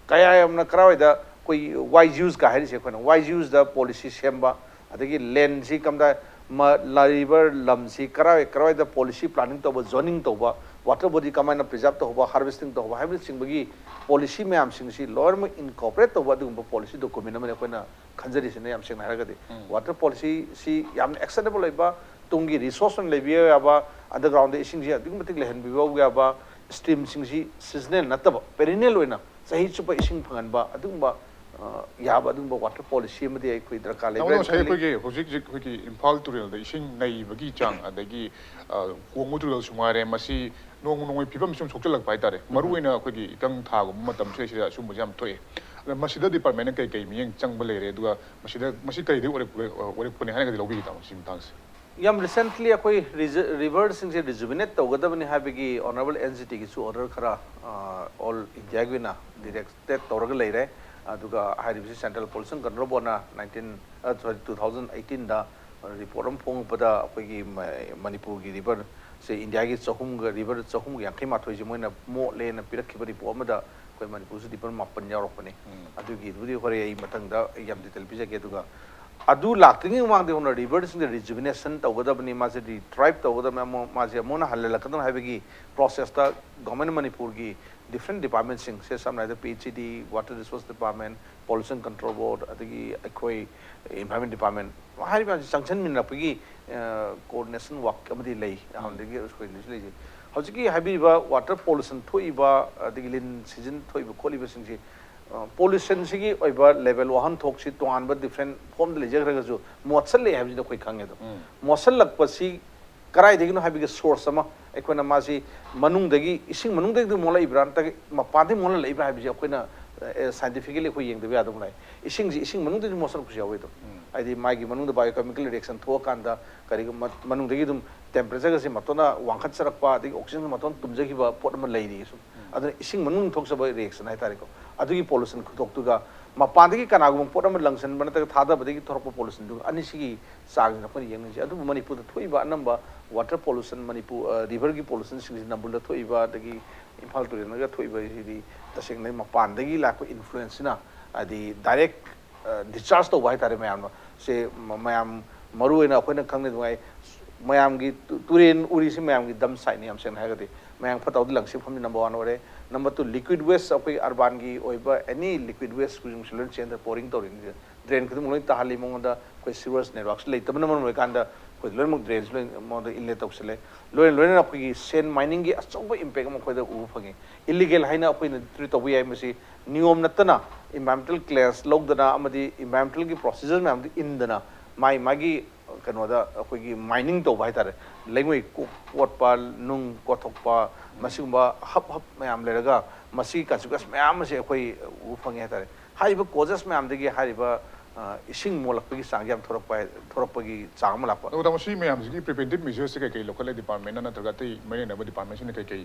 ꯀꯌꯥ ꯌꯥꯝꯅ ꯀꯔꯥꯏꯋꯥꯏꯗ ꯑꯩꯈꯣꯏ ꯋꯥꯏ ꯌꯨꯁꯀ ꯍꯥꯏꯔꯤꯁꯦ, ꯑꯩꯈꯣꯏꯅ ꯋꯥꯏ ꯌꯨꯁꯇ ꯄꯣꯂꯤꯁꯤ ꯁꯦꯝꯕ, ꯑꯗꯒꯤ ꯂꯦꯟꯁꯤ ꯀꯝꯗ ꯃ-, ꯂꯩꯔꯤꯕ ꯂꯝꯁꯤ ꯀꯔꯥꯏ ꯀꯔꯥꯏꯗ ꯄꯣꯂꯤꯁꯤ ꯄ꯭ꯂꯥꯅꯤꯡ ꯇꯧꯕ, ꯖꯣꯅꯤꯡ ꯇꯧꯕ, ꯋꯥꯇꯔ ꯕꯣꯗꯤ ꯀꯃꯥꯏꯅ ꯄ꯭ꯔꯤꯖꯥꯕ ꯇꯧꯍꯧꯕ, ꯍꯥꯔꯚꯦꯁꯇꯤꯡ ꯇꯧꯍꯧꯕ ꯍꯥꯏꯕꯅꯆꯤꯡꯕꯒꯤ ꯄꯣꯂꯤꯁꯤ ꯃꯌꯥꯝꯁꯤꯡꯁꯤ ꯂꯣꯏꯅꯃꯛ ꯏꯟꯀꯣꯔꯄꯣꯔꯦꯠ ꯇꯧꯕ ꯑꯗꯨꯒꯨꯝꯕ ꯄꯣꯂꯤꯁꯤ ꯗꯣꯀꯨꯃꯦꯟ ꯑꯃꯅꯤ ꯑꯩꯈꯣꯏꯅ ꯈꯟꯖꯔꯤꯁꯤꯅ꯫ ꯌꯥꯝ ꯁꯦꯡꯅ ꯍꯥꯏꯔꯒꯗꯤ ꯋꯥꯇꯔ ꯄꯣꯂꯤꯁꯤꯁꯤ ꯌꯥꯝꯅ ꯑꯦꯛꯁꯦꯞꯇꯦꯕꯜ ꯑꯣꯏꯕ, ꯇꯨꯡꯒꯤ ꯔꯤꯁꯣꯔꯁ ꯑꯣꯏꯅ ꯂꯩꯕ ꯌꯥꯕ, ꯑꯟꯗꯔꯒ꯭ꯔꯥꯎꯟꯗ ꯏꯁꯤꯡꯁꯤ ꯑꯗꯨꯛꯀꯤ ꯃꯇꯤꯛ ꯂꯩꯍꯟꯕꯤꯕ ꯌꯥꯕ, ꯁ꯭ꯇ꯭ꯔꯤꯝꯁꯤꯡꯁꯤ ꯁꯤꯖꯅꯦꯜ ꯅꯠꯇꯕ ꯄꯦꯔꯤꯅꯦꯜ ꯑꯣꯏꯅ ꯆꯍꯤ ꯆꯨꯞꯄ ꯏꯁꯤꯡ ꯐꯪꯍꯟꯕ ꯑꯗꯨꯒꯨꯝꯕ ꯑ, ꯌꯥꯕ ꯑꯗꯨꯒꯨꯝꯕ water policy ꯑꯃꯗꯤ ꯑꯩꯈꯣꯏ ꯗꯔꯀꯥꯔ ꯂꯩꯕ꯭ꯔꯥ ꯅꯃꯣ ꯍꯥꯏꯅ ꯉꯁꯥꯏ ꯈꯜꯂꯤ꯫ ꯑꯩꯈꯣꯏꯒꯤ ꯍꯧꯖꯤꯛ ꯍꯧꯖꯤꯛ ꯑꯩꯈꯣꯏꯒꯤ ꯏꯝꯐꯥꯜ ꯇꯨꯔꯦꯜꯗ ꯏꯁꯤꯡ ꯅꯩꯕꯒꯤ ꯆꯥꯡ, ꯑꯗꯒꯤ ꯑ, ꯀꯣꯡꯕ ꯇꯨꯔꯦꯜꯁꯨ ꯉꯥꯏꯔꯦ, ꯃꯁꯤ ꯅꯣꯡꯃ ꯅꯣꯡꯃꯒꯤ ꯐꯤꯕꯝ ꯁꯨꯝ ꯁꯣꯛꯆꯜꯂꯛꯄ ꯍꯥꯏꯇꯥꯔꯦ꯫ ꯃꯔꯨꯑꯣꯏꯅ ꯑꯩꯈꯣꯏꯒꯤ ꯏꯀꯪ ꯊꯥꯒꯨꯝꯕ ꯃꯇꯝ ꯁꯤꯗꯩꯁꯤꯗ ꯑꯁꯨꯝꯕꯁꯦ ꯌꯥꯝ ꯊꯣꯛꯑꯦ꯫ ꯑꯗ ꯃꯁꯤꯗ department ꯅ ꯀꯩ ꯀꯩ ꯃꯤꯠꯌꯦꯡ ꯆꯪꯕ ꯂꯩꯔꯦ, ꯑꯗꯨꯒ ꯃꯁꯤꯗ, ꯃꯁꯤ ꯀꯔꯤꯗꯒꯤ ꯑꯣꯏꯔꯛꯄ-, ꯑꯣꯏꯔꯛꯄꯅꯤ ꯍꯥꯏꯅꯒꯗꯤ ꯂꯧꯕꯤꯒꯦ, ꯇꯥꯃꯣ, ꯁꯤ ꯃꯇꯥꯡꯁꯦ? ꯌꯥꯝ recently ꯑꯩꯈꯣꯏ ꯔꯤꯖ-, river ꯁꯤꯡꯁꯦ rejuvenate ꯇꯧꯒꯗꯕꯅꯤ ꯍꯥꯏꯕꯒꯤ Honourable N G T ꯒꯤꯁꯨ order ꯈꯔ, ꯑ, all India ꯒꯤ ꯑꯣꯏꯅ directed ꯇꯧꯔꯒ ꯂꯩꯔꯦ꯫ ꯑꯗꯨꯒ ꯍꯥꯏꯔꯤꯕꯁꯤ Central Pollution Control Board ꯅ nineteen, ꯑ, sorry, two thousand eighteen ꯗ report ꯑꯃ ꯐꯣꯡꯉꯛꯄꯗ ꯑꯩꯈꯣꯏꯒꯤ ꯃ-, ꯃꯅꯤꯄꯨꯔꯒꯤ river ꯁꯦ India ꯒꯤ ꯆꯍꯨꯝꯒ, river ꯆꯍꯨꯝꯒ ꯌꯥꯡꯈꯩ ꯃꯥꯊꯣꯏꯁꯦ ꯃꯣꯏꯅ ꯃꯣꯠꯂꯦꯅ ꯄꯤꯔꯛꯈꯤꯕ report ꯑꯃꯗ ꯑꯩꯈꯣꯏ ꯃꯅꯤꯄꯨꯔꯁꯨ river ꯃꯥꯄꯟ ꯌꯥꯎꯔꯛꯄꯅꯤ꯫ ꯑꯗꯨꯒꯤꯗꯨꯕꯨꯗꯤ ꯍꯣꯔꯦꯟ ꯑꯩ ꯃꯊꯪꯗ ꯑꯩ ꯌꯥꯝ detail ꯄꯤꯖꯒꯦ꯫ ꯑꯗꯨꯒ ꯑꯗꯨ ꯂꯥꯛꯇ꯭ꯔꯤꯉꯩ ꯃꯃꯥꯡꯗ ꯍꯧꯅ river ꯁꯤꯡꯗ rejuvenation ꯇꯧꯒꯗꯕꯅꯤ, ꯃꯥꯁꯦ retrieve ꯇꯧꯒꯗꯕꯅꯤ, ꯑꯃꯨꯛ ꯃꯥꯁꯦ ꯑꯃꯨꯛ ꯍꯟꯅ ꯍꯜꯂꯛꯀꯗꯕꯅꯤ ꯍꯥꯏꯕꯒꯤ process ꯇ government ꯃꯅꯤꯄꯨꯔꯒꯤ different department ꯁꯤꯡ, ꯁꯦ ꯁꯝꯅ ꯍꯥꯏꯔꯕꯗ P H E D, Water Resource Department, Pollution Control Board, ꯑꯗꯒꯤ ꯑꯩꯈꯣꯏ Environment Department, ꯍꯥꯏꯔꯤꯕ ꯃꯌꯥꯝꯁꯤ ꯆꯪꯁꯤꯟꯃꯤꯟꯅꯔꯛꯄꯒꯤ, ꯑ, coordination work ꯑꯃꯗꯤ ꯂꯩ꯫ ꯍꯥꯟꯅꯗꯒꯤ ꯑꯩꯈꯣꯏ ꯂꯩꯁꯨ ꯂꯩꯖꯩ꯫ ꯍꯧꯖꯤꯛꯀꯤ ꯍꯥꯏꯕꯤꯔꯤꯕ water pollution ꯊꯣꯛꯏꯕ, ꯑꯗꯒꯤ ꯂꯤꯟ ꯁꯤꯖꯤꯟ ꯊꯣꯛꯏꯕ ꯈꯣꯠꯂꯤꯕꯁꯤꯡꯁꯤ, ꯑ, pollution ꯁꯤꯒꯤ ꯑꯣꯏꯕ level ꯋꯥꯍꯟꯊꯣꯛꯁꯤ ꯇꯣꯉꯥꯟꯕ different form ꯗ ꯂꯩꯖꯈ꯭ꯔꯒꯁꯨ ꯃꯣꯠꯁꯜꯂꯛꯑꯦ ꯍꯥꯏꯕꯁꯤꯗꯤ ꯑꯩꯈꯣꯏ ꯈꯪꯉꯦ꯫ ꯑꯗꯣ ꯃꯣꯠꯁꯜꯂꯛꯄꯁꯤ ꯀꯗꯥꯏꯗꯒꯤꯅꯣ ꯍꯥꯏꯕꯒꯤ source ꯑꯃ, ꯑꯩꯈꯣꯏꯅ ꯃꯥꯁꯤ ꯃꯅꯨꯡꯗꯒꯤ, ꯏꯁꯤꯡ ꯃꯅꯨꯡꯗꯒꯤ ꯃꯣꯠꯂꯛꯏꯕ꯭ꯔꯥ ꯅꯠꯇ꯭ꯔꯒ ꯃꯄꯥꯟꯗꯒꯤ ꯃꯣꯠꯂꯛꯏꯕ꯭ꯔꯥ ꯍꯥꯏꯕꯁꯤ ꯑꯩꯈꯣꯏꯅ, ꯑ, scientifically ꯑꯩꯈꯣꯏ ꯌꯦꯡꯗꯕ ꯌꯥꯗꯕ ꯂꯩ꯫ ꯏꯁꯤꯡꯁꯤ, ꯏꯁꯤꯡ ꯃꯅꯨꯡꯗꯒꯤ ꯃꯣꯠꯁꯜꯂꯛꯄꯁꯨ ꯌꯥꯎꯋꯤ꯫ ꯑꯗꯨꯝ ꯍꯥꯏꯗꯤ ꯃꯥꯒꯤ ꯃꯅꯨꯡꯗ biochemical reaction ꯊꯣꯛꯑꯀꯥꯟꯗ ꯀꯔꯤꯒꯨꯝꯕ ꯃꯅꯨꯡꯗꯒꯤ ꯑꯗꯨꯝ temperature ꯒꯁꯤ ꯃꯇꯣꯟꯅ ꯋꯥꯡꯈꯠꯆꯔꯛꯄ, ꯑꯗꯒꯤ oxygen ꯒ ꯃꯇꯣꯟ ꯇꯨꯝꯖꯈꯤꯕ ꯄꯣꯠ ꯑꯃ ꯂꯩꯔꯤ ꯁꯨꯝ꯫ ꯑꯗꯨꯅ ꯏꯁꯤꯡ ꯃꯅꯨꯡ ꯊꯣꯛꯆꯕ reaction ꯍꯥꯏꯇꯥꯔꯦꯀꯣ꯫ ꯑꯗꯨꯒꯤ pollution ꯈꯨꯊꯣꯛꯇꯨꯒ ꯃꯄꯥꯟꯗꯒꯤ ꯀꯅꯥꯒꯨꯝꯕ ꯄꯣꯠ ꯑꯃ ꯂꯪꯁꯤꯟꯕ ꯅꯠꯇ꯭ꯔꯒ ꯊꯥꯗꯕꯗꯒꯤ ꯊꯣꯔꯛꯄ pollution ꯗꯨꯒ, ꯑꯅꯤꯁꯤꯒꯤ ꯆꯥꯡꯁꯤꯅ ꯑꯩꯈꯣꯏꯅ ꯌꯦꯡꯅꯤꯡꯉꯤꯁꯦ꯫ ꯑꯗꯨꯕꯨ ꯃꯅꯤꯄꯨꯔꯗ ꯊꯣꯛꯏꯕ ꯑꯅꯝꯕ water pollution, ꯃꯅꯤꯄꯨꯔ, ꯑ, river ꯒꯤ pollution ꯁꯤꯡꯁꯤ, ꯅꯝꯕꯨꯜꯗ ꯊꯣꯛꯏꯕ, ꯑꯗꯒꯤ ꯏꯝꯐꯥꯜ ꯇꯨꯔꯦꯜꯅꯒ ꯊꯣꯛꯏꯕ ꯁꯤꯗꯤ ꯇꯁꯦꯡꯅ ꯃꯄꯥꯟꯗꯒꯤ ꯂꯥꯛꯄ influence ꯁꯤꯅ, ꯍꯥꯏꯗꯤ direct, ꯑ, discharge ꯇꯧꯕ ꯍꯥꯏꯇꯥꯔꯦ ꯃꯌꯥꯝꯅ꯫ ꯁꯦ ꯃ-, ꯃꯌꯥꯝ ꯃꯔꯨꯑꯣꯏꯅ ꯑꯩꯈꯣꯏꯅ ꯈꯪꯅ ꯅꯨꯡꯉꯥꯏ, ꯃꯌꯥꯝꯒꯤ ꯇꯨ-, ꯇꯨꯔꯦꯟ ꯎꯔꯤꯁꯤ ꯃꯌꯥꯝꯒꯤ dump site ꯅꯤ, ꯌꯥꯝ ꯁꯦꯡꯅ ꯍꯥꯏꯔꯒꯗꯤ꯫ ꯃꯌꯥꯝ ꯐꯠꯇ ꯍꯥꯎꯗꯤ ꯂꯪꯁꯤꯟꯐꯝꯗꯤ number one ꯑꯣꯏꯔꯦ꯫ Number two, liquid waste, ꯑꯩꯈꯣꯏ urban ꯒꯤ ꯑꯣꯏꯕ any liquid waste ꯈꯨꯗꯤꯡꯃꯛꯁꯦ ꯂꯣꯏꯅ ꯆꯦꯟꯗ pouring ꯇꯧꯔꯤꯅꯤ꯫ Drain ꯈꯨꯗꯤꯡꯃꯛ ꯂꯣꯏꯅ ꯇꯥꯍꯜꯂꯤ꯫ ꯃꯉꯣꯟꯗ ꯑꯩꯈꯣꯏ sewage network ꯁꯨ ꯂꯩꯇꯕꯅ ꯃꯔꯝ ꯑꯣꯏꯔꯀꯥꯟꯗ ꯑꯩꯈꯣꯏ ꯂꯣꯏꯅꯃꯛ drains ꯂꯣꯏꯅ ꯃꯉꯣꯟꯗ inlet ꯇꯧꯁꯤꯜꯂꯦ꯫ ꯂꯣꯏꯅ ꯂꯣꯏꯅꯅ ꯑꯩꯈꯣꯏꯒꯤ sand mining ꯒꯤ ꯑꯆꯧꯕ impact ꯑꯃ ꯑꯩꯈꯣꯏꯗ ꯎꯕ ꯐꯪꯉꯤ꯫ Illegal ꯍꯥꯏꯅ ꯑꯩꯈꯣꯏꯅ treat ꯇꯧꯕ ꯌꯥꯏ, ꯃꯁꯤ ꯅꯤꯌꯣꯝ ꯅꯠꯇꯅ environmental clearance ꯂꯧꯗꯅ ꯑꯃꯗꯤ environmental ꯒꯤ procedure ꯃꯌꯥꯝꯗꯨ ꯏꯟꯗꯅ ꯃꯥꯏ ꯃꯥꯒꯤ ꯀꯩꯅꯣꯗ ꯑꯩꯈꯣꯏꯒꯤ mining ꯇꯧꯕ ꯍꯥꯏꯇꯥꯔꯦ, ꯂꯩꯉꯣꯏ ꯀꯣ-, ꯀꯣꯠꯄ, ꯅꯨꯡ ꯀꯣꯠꯊꯣꯛꯄ, ꯃꯁꯤꯒꯨꯝꯕ ꯍꯞ ꯍꯞ ꯃꯌꯥꯝ ꯂꯩꯔꯒ ꯃꯁꯤꯒꯤ consequence ꯃꯌꯥꯝ ꯑꯁꯤ ꯑꯩꯈꯣꯏ ꯎꯕ ꯐꯪꯉꯦ ꯍꯥꯏꯇꯥꯔꯦ꯫ ꯍꯥꯏꯔꯤꯕ causes ꯃꯌꯥꯝꯗꯒꯤ ꯍꯥꯏꯔꯤꯕ, ꯑ, ꯏꯁꯤꯡ ꯃꯣꯠꯂꯛꯄꯒꯤ ꯆꯥꯡꯁꯦ ꯌꯥꯝ ꯊꯣꯔꯛꯄ ꯍꯥꯏ-, ꯊꯣꯔꯛꯄꯒꯤ ꯆꯥꯡ ꯑꯃ ꯂꯥꯛꯄ꯫ ꯑꯗꯨꯗ ꯃꯁꯤ ꯃꯌꯥꯝꯁꯤꯒꯤ preventive measures ꯁꯦ ꯀꯩ ꯀꯩ ꯂꯧꯈꯠꯂꯦ department ꯅ, ꯅꯠꯇ꯭ꯔꯒ ꯑꯇꯩ ꯃꯔꯤ ꯂꯩꯅꯕ department ꯁꯤꯡꯅ ꯀꯩ ꯀꯩ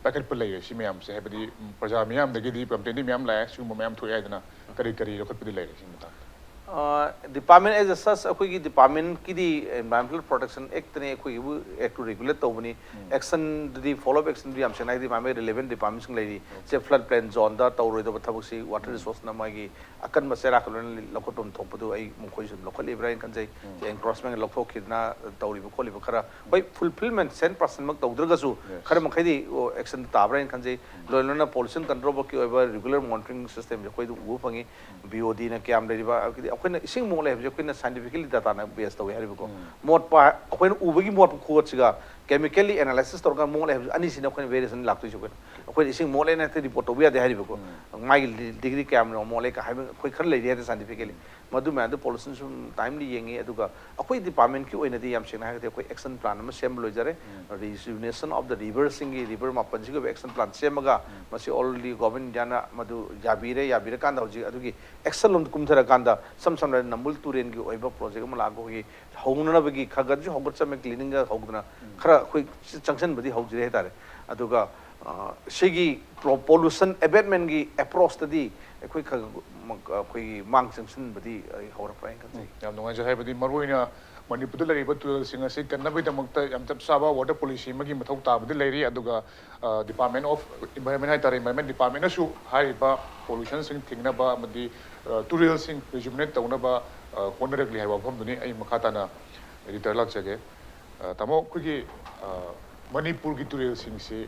ꯄꯥꯏꯈꯠꯄ ꯂꯩꯔꯦ? ꯁꯤ ꯃꯌꯥꯝꯁꯦ, ꯍꯥꯏꯕꯗꯤ, ꯎꯝ, ꯄ꯭ꯔꯖꯥ ꯃꯤꯌꯥꯝꯗꯒꯤꯗꯤ complaint ꯗꯤ ꯃꯌꯥꯝ ꯂꯥꯛꯑꯦ, ꯁꯤꯒꯨꯝꯕ ꯃꯌꯥꯝ ꯊꯣꯛꯑꯦ ꯍꯥꯏꯗꯅ, ꯀꯔꯤ ꯀꯔꯤ ꯂꯧꯈꯠꯄꯗꯤ ꯂꯩꯔꯦ ꯁꯤ ꯃꯇꯥꯡꯗ? ꯑ, department as such ꯑꯩꯈꯣꯏꯒꯤ department ꯀꯤꯗꯤ Environmental Protection Act ꯇꯅꯤ ꯑꯩꯈꯣꯏꯒꯤꯕꯨ act ꯇꯨ regulate ꯇꯧꯕꯅꯤ꯫ ꯎꯝ꯫ Action ꯗꯨꯗꯤ, follow up action ꯗꯨꯗꯤ ꯌꯥꯝ ꯁꯦꯡꯅ ꯍꯥꯏꯗꯤ ꯃꯥꯏ ꯃꯥꯏ relevant department ꯁꯤꯡ ꯂꯩꯔꯤ꯫ ꯎꯝ꯫ ꯁꯦ flood plain zone ꯗ ꯇꯧꯔꯣꯏꯗꯕ ꯊꯕꯛꯁꯤ water ꯎꯝ꯫ resource ꯅ ꯃꯥꯒꯤ ꯑꯀꯟꯕ ꯆꯩꯔꯥꯛꯀ ꯂꯣꯏꯅ ꯂꯧꯈꯠꯐꯝ ꯊꯣꯛꯄꯗꯨ ꯑꯩ ꯃꯈꯣꯏꯁꯨ ꯑꯗꯨꯝ ꯂꯧꯈꯠꯂꯤꯕ꯭ꯔꯥ ꯍꯥꯏꯅ ꯈꯟꯖꯩ꯫ ꯎꯝ꯫ ꯁꯦ encroachment ꯂꯧꯊꯣꯛꯈꯤꯗꯅ ꯇꯧꯔꯤꯕ ꯈꯣꯠꯂꯤꯕ ꯈꯔ, ꯍꯣꯏ, fulfillment cent percent ꯃꯛ ꯇꯧꯗ꯭ꯔꯒꯁꯨ ꯎꯝ꯫ ꯈꯔ ꯃꯈꯩꯗꯤ, ꯑꯣ, action ꯇꯥꯕ꯭ꯔꯥ ꯍꯥꯏꯅ ꯈꯟꯖꯩ꯫ ꯎꯝ꯫ ꯂꯣꯏꯅ ꯂꯣꯏꯅ pollution control board ꯀꯤ ꯑꯣꯏꯕ regular monitoring system ꯁꯦ ꯑꯩꯈꯣꯏꯗ ꯎꯕ ꯐꯪꯉꯤ꯫ ꯎꯝ꯫ B O D ꯅ ꯀꯌꯥꯝ ꯂꯩꯔꯤꯕ, ꯍꯥꯏꯕꯗꯤ ꯑꯩꯈꯣꯏꯅ ꯏꯁꯤꯡ ꯃꯣꯠꯂꯦ ꯍꯥꯏꯕꯁꯦ ꯑꯩꯈꯣꯏꯅ scientifically data ꯅ base ꯇꯧꯏ ꯍꯥꯏꯔꯤꯕꯀꯣ꯫ ꯎꯝ꯫ ꯃꯣꯠꯄ, ꯑꯩꯈꯣꯏꯅ ꯎꯕꯒꯤ ꯃꯣꯠꯄ ꯈꯨꯋꯣꯠꯁꯤꯒ chemically analysis ꯇꯧꯔꯒ ꯃꯣꯠꯂꯦ ꯍꯥꯏꯕꯁꯦ ꯑꯅꯤꯁꯤꯅ ꯑꯩꯈꯣꯏꯅ variation ꯂꯥꯛꯇꯣꯏꯁꯦ꯫ ꯑꯩꯈꯣꯏꯅ, ꯑꯩꯈꯣꯏꯅ ꯏꯁꯤꯡ ꯃꯣꯠꯂꯦꯅ ꯍꯦꯛꯇ report ꯇꯧꯕ ꯌꯥꯗꯦ ꯍꯥꯏꯔꯤꯕꯀꯣ꯫ ꯎꯝ꯫ ꯃꯥꯒꯤ ꯂꯤ-, degree ꯀꯌꯥꯝꯅꯣ ꯃꯣꯠꯂꯦ ꯀ ꯍꯥꯏꯕ ꯑꯩꯈꯣꯏ ꯈꯔ ꯂꯩꯔꯤ ꯍꯥꯏꯗꯤ scientifically꯫ ꯎꯝ꯫ ꯃꯗꯨ ꯃꯌꯥꯝꯗꯨ pollution ꯁꯨꯝ timely ꯌꯦꯡꯉꯤ꯫ ꯑꯗꯨꯒ ꯑꯩꯈꯣꯏ department ꯀꯤ ꯑꯣꯏꯅꯗꯤ ꯌꯥꯝ ꯁꯦꯡꯅ ꯍꯥꯏꯔꯒꯗꯤ ꯑꯩꯈꯣꯏ action plan ꯑꯃ ꯁꯦꯝꯕ ꯂꯣꯏꯖꯔꯦ꯫ ꯎꯝ꯫ Rejuvenation of the river ꯁꯤꯡꯒꯤ, river ꯃꯥꯄꯟꯁꯤꯒꯤ ꯑꯣꯏꯕ action plan ꯁꯦꯝꯃꯒ ꯎꯝ꯫ ꯃꯁꯤ already government of India ꯅ ꯃꯗꯨ ꯌꯥꯕꯤꯔꯦ꯫ ꯌꯥꯕꯤꯔꯀꯥꯟꯗ ꯍꯧꯖꯤꯛ ꯑꯗꯨꯒꯤ action ꯂꯣꯝꯗ ꯀꯨꯝꯊꯔꯀꯥꯟꯗ ꯁꯝ ꯁꯝꯅ ꯍꯥꯏꯔꯕꯗ ꯅꯝꯕꯨꯜ ꯇꯨꯔꯦꯜꯒꯤ ꯑꯣꯏꯕ project ꯑꯃ ꯂꯥꯛꯑꯒ ꯑꯩꯈꯣꯏꯒꯤ ꯍꯧꯅꯅꯕꯒꯤ ꯈꯔ ꯈꯔꯁꯨ ꯍꯧꯒꯠꯆꯔꯝꯃꯦ, cleaning ꯒ ꯍꯧꯗꯅ ꯎꯝ꯫ ꯈꯔ ꯑꯩꯈꯣꯏ ꯆꯪꯁꯤꯟꯕꯗꯤ ꯍꯧꯖꯔꯦ ꯍꯥꯏꯇꯥꯔꯦ꯫ ꯑꯗꯨꯒ, ꯑ, ꯁꯤꯒꯤ pro-, pollution abatement ꯀꯤ approach ꯇꯗꯤ ꯑꯩꯈꯣꯏ ꯈꯔ ꯈꯔ ꯃ-, ꯑꯩꯈꯣꯏꯒꯤ ꯃꯥꯡ ꯆꯪꯁꯤꯟꯕꯗꯤ ꯑꯩ ꯍꯧꯔꯛꯄ꯭ꯔꯥ ꯍꯥꯏꯅ ꯈꯟꯖꯩ꯫ ꯎꯝ, ꯌꯥꯝ ꯅꯨꯡꯉꯥꯏꯖꯩ꯫ ꯍꯥꯏꯕꯗꯤ ꯃꯔꯨꯑꯣꯏꯅ ꯃꯅꯤꯄꯨꯔꯗ ꯂꯩꯔꯤꯕ ꯇꯨꯔꯦꯜꯁꯤꯡ ꯑꯁꯤ ꯀꯟꯅꯕꯒꯤꯗꯃꯛꯇ ꯌꯥꯝ ꯆꯞ ꯆꯥꯕ water policy ꯑꯃꯒꯤ ꯃꯊꯧ ꯇꯥꯕꯗꯤ ꯂꯩꯔꯤ꯫ ꯑꯗꯨꯒ, ꯑ, Department of Environment ꯍꯥꯏꯇꯥꯔꯦ, Environment Department ꯅꯁꯨ ꯍꯥꯏꯔꯤꯕ pollution ꯁꯤꯡ ꯊꯤꯡꯅꯕ ꯑꯃꯗꯤ, ꯑ, ꯇꯨꯔꯦꯜꯁꯤꯡ rejuvenate ꯇꯧꯅꯕ, ꯑ, ꯍꯣꯠꯅꯔꯛꯂꯤ ꯍꯥꯏꯕ ꯋꯥꯐꯝꯗꯨꯅꯤ꯫ ꯑꯩ ꯃꯈꯥ ꯇꯥꯅ editor ꯂꯥꯛꯆꯒꯦ꯫ ꯑ, ꯇꯥꯃꯣ, ꯑꯩꯈꯣꯏꯒꯤ, ꯑ, ꯃꯅꯤꯄꯨꯔꯒꯤ ꯇꯨꯔꯦꯜꯁꯤꯡꯁꯤ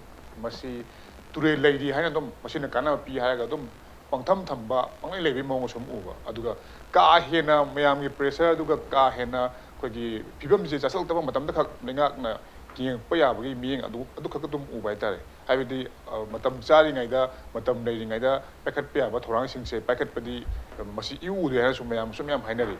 ꯃꯁꯤ ꯇꯨꯔꯦꯜ ꯂꯩꯔꯤ ꯍꯥꯏꯅ ꯑꯗꯨꯝ ꯃꯁꯤꯅ ꯀꯥꯟꯅꯕ ꯄꯤ ꯍꯥꯏꯔꯒ ꯑꯗꯨꯝ ꯄꯪꯊꯝ ꯊꯝꯕ, ꯄꯪꯂꯩ ꯂꯩꯕꯒꯤ ꯃꯑꯣꯡ ꯁꯨꯝ ꯎꯕ꯫ ꯑꯗꯨꯒ ꯀꯥ ꯍꯦꯟꯅ ꯃꯌꯥꯝꯒꯤ pressure ꯑꯗꯨꯒ ꯀꯥ ꯍꯦꯟꯅ ꯑꯩꯈꯣꯏꯒꯤ ꯐꯤꯕꯝꯁꯦ ꯆꯥꯁꯤꯜꯂꯛꯇꯕ ꯃꯇꯝꯗ ꯈꯛ ꯂꯩꯉꯥꯛꯅ ꯌꯦꯡꯉꯛꯄ ꯌꯥꯕꯒꯤ ꯃꯤꯠꯌꯦꯡ ꯑꯗꯨ ꯑꯗꯨꯈꯛ ꯑꯗꯨꯝ ꯎꯕ ꯍꯥꯏꯇꯥꯔꯦ꯫ ꯍꯥꯏꯕꯗꯤ, ꯑ, ꯃꯇꯝ ꯆꯥꯔꯤꯉꯩꯗ, ꯃꯇꯝ ꯂꯩꯔꯤꯉꯩꯗ ꯄꯥꯏꯈꯠꯄ ꯌꯥꯕ ꯊꯧꯔꯥꯡꯁꯤꯡꯁꯦ ꯄꯥꯏꯈꯠꯄꯗꯤ, ꯑ, ꯃꯁꯤ ꯏꯎ ꯎꯗꯦ ꯍꯥꯏꯅꯁꯨ ꯃꯌꯥꯝꯁꯨ ꯃꯌꯥꯝ ꯍꯥꯏꯅꯔꯤ꯫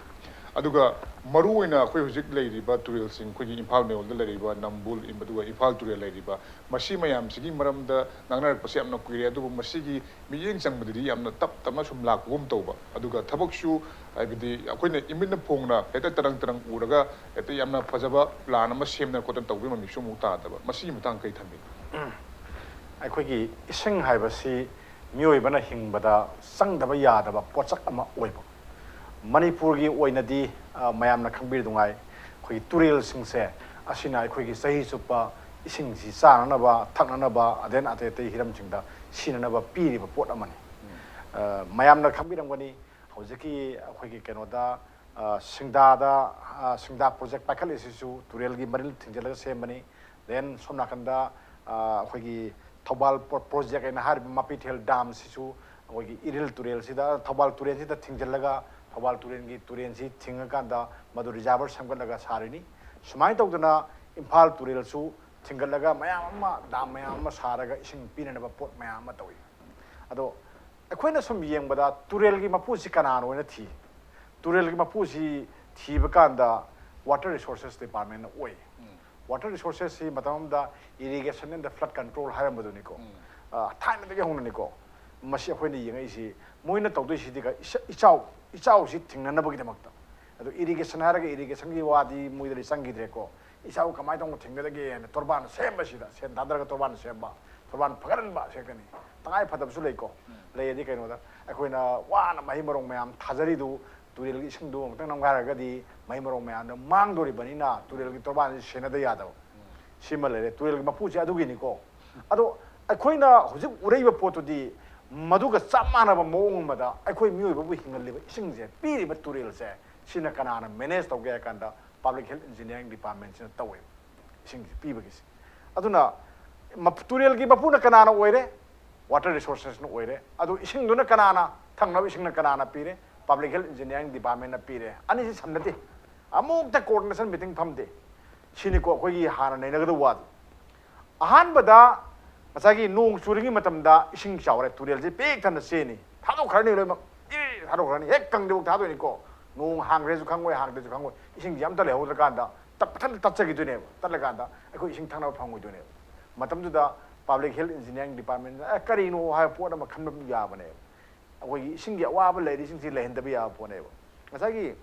ꯑꯗꯨꯒ ꯃꯔꯨꯑꯣꯏꯅ ꯑꯩꯈꯣꯏ ꯍꯧꯖꯤꯛ ꯂꯩꯔꯤꯕ ꯇꯨꯔꯦꯜꯁꯤꯡ, ꯑꯩꯈꯣꯏꯒꯤ ꯏꯝꯐꯥꯜ ꯃꯌꯣꯜꯗ ꯂꯩꯔꯤꯕ ꯅꯝꯕꯨꯜ, ꯑꯗꯨꯒ ꯏꯝꯐꯥꯜ ꯇꯨꯔꯦꯜ ꯂꯩꯔꯤꯕ, ꯃꯁꯤ ꯃꯌꯥꯝꯁꯤꯒꯤ ꯃꯔꯝꯗ ꯉꯥꯡꯅꯔꯛꯄꯁꯦ ꯌꯥꯝꯅ ꯀꯨꯏꯔꯦ, ꯑꯗꯨꯕꯨ ꯃꯁꯤꯒꯤ ꯃꯤꯠꯌꯦꯡ ꯆꯪꯕꯗꯗꯤ ꯌꯥꯝꯅ ꯇꯞ ꯇꯞꯅ ꯁꯨꯝ ꯂꯥꯛꯄꯒꯨꯝ ꯇꯧꯕ꯫ ꯑꯗꯨꯒ ꯊꯕꯛꯁꯨ, ꯍꯥꯏꯕꯗꯤ, ꯑꯩꯈꯣꯏꯅ ꯏꯃꯤꯠꯅ ꯐꯣꯡꯅ ꯍꯦꯛꯇ ꯇꯔꯪ ꯇꯔꯪ ꯎꯔꯒ ꯍꯦꯛꯇ ꯌꯥꯝꯅ ꯐꯖꯕ ꯄ꯭ꯂꯥꯟ ꯑꯃ ꯁꯦꯝꯗꯅ ꯈꯣꯠꯇꯅ ꯇꯧꯕꯒꯤ ꯃꯃꯤꯁꯨ ꯑꯃꯨꯛ ꯇꯥꯗꯕ꯫ ꯃꯁꯤꯒꯤ ꯃꯇꯥꯡ ꯀꯔꯤ ꯊꯝꯕꯤꯅꯤ? ꯑꯩꯈꯣꯏꯒꯤ ꯏꯁꯤꯡ ꯍꯥꯏꯕꯁꯤ ꯃꯤꯑꯣꯏꯕꯅ ꯍꯤꯡꯕꯗ ꯆꯪꯗꯕ ꯌꯥꯗꯕ ꯄꯣꯠꯁꯛ ꯑꯃ ꯑꯣꯏꯕ꯫ ꯃꯅꯤꯄꯨꯔꯒꯤ ꯑꯣꯏꯅꯗꯤ, ꯑ, ꯃꯌꯥꯝꯅ ꯈꯪꯕꯤꯔꯗꯨꯉꯥꯏ, ꯑꯩꯈꯣꯏꯒꯤ ꯇꯨꯔꯦꯜꯁꯤꯡꯁꯦ, ꯑꯁꯤꯅ ꯑꯩꯈꯣꯏꯒꯤ ꯆꯍꯤ ꯆꯨꯞꯄ ꯏꯁꯤꯡꯁꯤ ꯆꯥꯅꯅꯕ, ꯊꯛꯅꯅꯕ, ꯑꯗꯦꯟ ꯑꯇꯩ ꯑꯇꯩ ꯍꯤꯔꯝꯁꯤꯡꯗ ꯁꯤꯖꯤꯟꯅꯅꯕ ꯄꯤꯔꯤꯕ ꯄꯣꯠ ꯑꯃꯅꯤ꯫ ꯑ, ꯃꯌꯥꯝꯅ ꯈꯪꯕꯤꯔꯝꯒꯅꯤ, ꯍꯧꯖꯤꯛꯀꯤ ꯑꯩꯈꯣꯏꯒꯤ ꯀꯩꯅꯣꯗ, ꯑ, ꯁꯤꯡꯗꯥꯗ, ꯑ, ꯁꯤꯡꯗꯥ ꯄ꯭ꯔꯣꯖꯦꯛ ꯄꯥꯏꯈꯠꯂꯤꯁꯤꯁꯨ ꯇꯨꯔꯦꯜꯒꯤ ꯃꯔꯤꯜ ꯊꯤꯡꯖꯤꯜꯂꯒ ꯁꯦꯝꯕꯅꯤ꯫ Then ꯁꯣꯝ ꯅꯥꯀꯟꯗ, ꯑ, ꯑꯩꯈꯣꯏꯒꯤ ꯊꯧꯕꯥꯜ ꯄ꯭ꯔꯣ-, ꯄ꯭ꯔꯣꯖꯦꯛ ꯍꯥꯏꯅ ꯍꯥꯏꯔꯤꯕ ꯃꯄꯤꯊꯦꯜ ꯗꯥꯝꯁꯤꯁꯨ ꯑꯩꯈꯣꯏꯒꯤ ꯏꯔꯤꯜ ꯇꯨꯔꯦꯜꯁꯤꯗ, ꯊꯧꯕꯥꯜ ꯇꯨꯔꯦꯜꯁꯤꯗ ꯊꯤꯡꯖꯤꯜꯂꯒ, ꯊꯧꯕꯥꯜ ꯇꯨꯔꯦꯜꯒꯤ ꯇꯨꯔꯦꯜꯁꯤ ꯊꯤꯡꯉꯀꯥꯟꯗ ꯃꯗꯨ ꯔꯤꯖꯥꯔꯚꯔ ꯁꯦꯝꯒꯠꯂꯒ ꯁꯥꯔꯤꯅꯤ꯫ ꯁꯨꯃꯥꯏꯅ ꯇꯧꯗꯅ ꯏꯝꯐꯥꯜ ꯇꯨꯔꯦꯜꯁꯨ ꯊꯤꯡꯒꯠꯂꯒ ꯃꯌꯥꯝ ꯑꯃ, ꯗꯥꯝ ꯃꯌꯥꯝ ꯑꯃ ꯁꯥꯔꯒ ꯏꯁꯤꯡ ꯄꯤꯅꯅꯕ ꯄꯣꯠ ꯃꯌꯥꯝ ꯑꯃ ꯇꯧꯏ꯫ ꯑꯗꯣ ꯑꯩꯈꯣꯏꯅ ꯁꯨꯝ ꯌꯦꯡꯕꯗ ꯇꯨꯔꯦꯜꯒꯤ ꯃꯄꯨꯁꯤ ꯀꯅꯥꯅꯣ ꯍꯥꯏꯅ ꯊꯤ꯫ ꯇꯨꯔꯦꯜꯒꯤ ꯃꯄꯨꯁꯤ ꯊꯤꯕ ꯀꯥꯟꯗ Water Resources Department ꯑꯣꯏ꯫ Water Resourcesꯁꯤ ꯃꯇꯝ ꯑꯃꯗ Irrigation and the Flood Control ꯍꯥꯏꯔꯝꯕꯗꯨꯅꯤꯀꯣ꯫ ꯑ, ꯊꯥꯏꯅꯗꯒꯤ ꯍꯧꯅꯅꯤꯀꯣ꯫ ꯃꯁꯤ ꯑꯩꯈꯣꯏꯅ ꯌꯦꯡꯉꯛꯏꯁꯤ, ꯃꯣꯏꯅ ꯇꯧꯗꯣꯏꯁꯤꯗꯤ ꯀ-, ꯏꯆꯥ-, ꯏꯆꯥꯎ, ꯏꯆꯥꯎꯁꯤ ꯊꯤꯡꯅꯅꯕꯒꯤꯗꯃꯛꯇ꯫ ꯑꯗꯣ irrigation ꯍꯥꯏꯔꯒ irrigationꯒꯤ ꯋꯥꯗꯤ ꯃꯣꯏꯗꯗꯤ ꯆꯪꯈꯤꯗ꯭ꯔꯦꯀꯣ꯫ ꯏꯆꯥꯎ ꯀꯃꯥꯏꯅ ꯇꯧꯅ ꯊꯤꯡꯒꯗꯒꯦ ꯍꯥꯏꯅ ꯇꯣꯔꯕꯥꯟ ꯁꯦꯝꯕꯁꯤꯗ, ꯁꯦꯟ ꯊꯥꯗꯔꯒ ꯇꯣꯔꯕꯥꯟ ꯁꯦꯝꯕ, ꯇꯣꯔꯕꯥꯟ ꯐꯒꯠꯍꯟꯕ ꯁꯦ ꯀꯅꯤ꯫ ꯇꯉꯥꯏ ꯐꯗꯕꯁꯨ ꯂꯩꯀꯣ꯫ ꯂꯩꯔꯗꯤ ꯀꯩꯅꯣꯗ ꯑꯩꯈꯣꯏꯅ ꯋꯥꯅ ꯃꯍꯩ ꯃꯔꯣꯡ ꯃꯌꯥꯝ ꯊꯥꯖꯔꯤꯗꯨ ꯇꯨꯔꯦꯜꯒꯤ ꯏꯁꯤꯡꯗꯨ ꯑꯃꯨꯛꯇꯪ ꯅꯝꯒꯥꯏꯔꯒꯗꯤ ꯃꯍꯩ ꯃꯔꯣꯡ ꯃꯌꯥꯝꯗꯣ ꯃꯥꯡꯗꯣꯔꯤꯕꯅꯤꯅ ꯇꯨꯔꯦꯜꯒꯤ ꯇꯣꯔꯕꯥꯟꯁꯤ ꯁꯦꯟꯅꯗ ꯌꯥꯗꯕ꯫ ꯁꯤꯃ ꯂꯩꯔꯦ ꯇꯨꯔꯦꯜꯒꯤ ꯃꯄꯨꯁꯦ ꯑꯗꯨꯒꯤꯅꯤꯀꯣ꯫ ꯑꯗꯣ ꯑꯩꯈꯣꯏꯅ ꯍꯧꯖꯤꯛ ꯎꯔꯛꯏꯕ ꯄꯣꯠꯇꯨꯗꯤ ꯃꯗꯨꯒ ꯆꯞ ꯃꯥꯟꯅꯕ ꯃꯑꯣꯡ ꯑꯃꯗ ꯑꯩꯈꯣꯏ ꯃꯤꯑꯣꯏꯕꯕꯨ ꯍꯤꯡꯍꯜꯂꯤꯕ ꯏꯁꯤꯡꯁꯦ, ꯄꯤꯔꯤꯕ ꯇꯨꯔꯦꯜꯁꯦ, ꯁꯤꯅ ꯀꯅꯥꯅ manage ꯇꯧꯒꯦ ꯍꯥꯏ ꯀꯥꯟꯗ Public Health Engineering Departmentꯁꯤꯅ ꯇꯧꯋꯦꯕ ꯏꯁꯤꯡꯁꯦ ꯄꯤꯕꯒꯤꯁꯦ꯫ ꯑꯗꯨꯅ ꯃꯞ-, ꯇꯨꯔꯦꯜꯒꯤ ꯃꯄꯨꯅ ꯀꯅꯥꯅ ꯑꯣꯏꯔꯦ? Water Resourcesꯅ ꯑꯣꯏꯔꯦ꯫ ꯑꯗꯨ ꯏꯁꯤꯡꯗꯨꯅ ꯀꯅꯥꯅ, ꯊꯛꯅꯕ ꯏꯁꯤꯡꯅ ꯀꯅꯥꯅ ꯄꯤꯔꯦ? Public Health Engineering Departmentꯅ ꯄꯤꯔꯦ꯫ ꯑꯅꯤꯁꯤ ꯁꯝꯅꯗꯦ꯫ ꯑꯃꯨꯛꯇ coordination meeting ꯐꯝꯗꯦ꯫ ꯁꯤꯅꯤꯀꯣ ꯑꯩꯈꯣꯏꯒꯤ ꯍꯥꯟꯅ ꯅꯩꯅꯒꯗꯕ ꯋꯥꯗꯤ꯫ ꯑꯍꯥꯟꯕꯗ ꯉꯁꯥꯏꯒꯤ ꯅꯣꯡ ꯆꯨꯔꯤꯉꯩ ꯃꯇꯝꯗ ꯏꯁꯤꯡ ꯆꯥꯎꯔꯦ, ꯇꯨꯔꯦꯜꯁꯦ ꯄꯤꯛ ꯊꯟꯅ ꯆꯦꯟꯅꯤ, ꯊꯥꯗꯣꯛꯈ꯭ꯔꯅꯤ ꯂꯣꯏꯅꯃꯛ, ꯏ ꯊꯥꯗꯣꯛꯈ꯭ꯔꯅꯤ, ꯍꯦꯛ ꯀꯪꯗ꯭ꯔꯤꯐꯥꯎ ꯊꯥꯗꯣꯏꯅꯤꯀꯣ꯫ ꯅꯣꯡ ꯍꯥꯡꯈ꯭ꯔꯦꯁꯨ ꯈꯪꯉꯣꯏ, ꯍꯥꯡꯗ꯭ꯔꯦꯁꯨ ꯈꯪꯉꯣꯏ, ꯏꯁꯤꯡꯁꯦ ꯑꯝꯇ ꯂꯩꯍꯧꯗ꯭ꯔꯀꯥꯟꯗ ꯇꯞ ꯃꯊꯟꯇ ꯇꯠꯆꯈꯤꯗꯣꯏꯅꯦꯕ꯫ ꯇꯠꯂꯀꯥꯟꯗ ꯑꯩꯈꯣꯏ ꯏꯁꯤꯡ ꯊꯛꯅꯕ ꯐꯪꯉꯣꯏꯗꯣꯏꯅꯦꯕ꯫ ꯃꯇꯝꯗꯨꯗ Public Health Engineering Department ꯑꯦ ꯀꯔꯤꯅꯣ ꯍꯥꯏꯕ ꯄꯣꯠ ꯑꯃ ꯈꯟꯕ ꯌꯥꯕꯅꯦꯕ꯫ ꯑꯩꯈꯣꯏꯒꯤ ꯏꯁꯤꯡꯒꯤ ꯑꯋꯥꯕ ꯂꯩꯔꯤꯁꯤꯡꯁꯤ ꯂꯩꯍꯟꯗꯕ ꯌꯥꯕ ꯄꯣꯠꯅꯦꯕ꯫ ꯉꯁꯥꯏꯒꯤ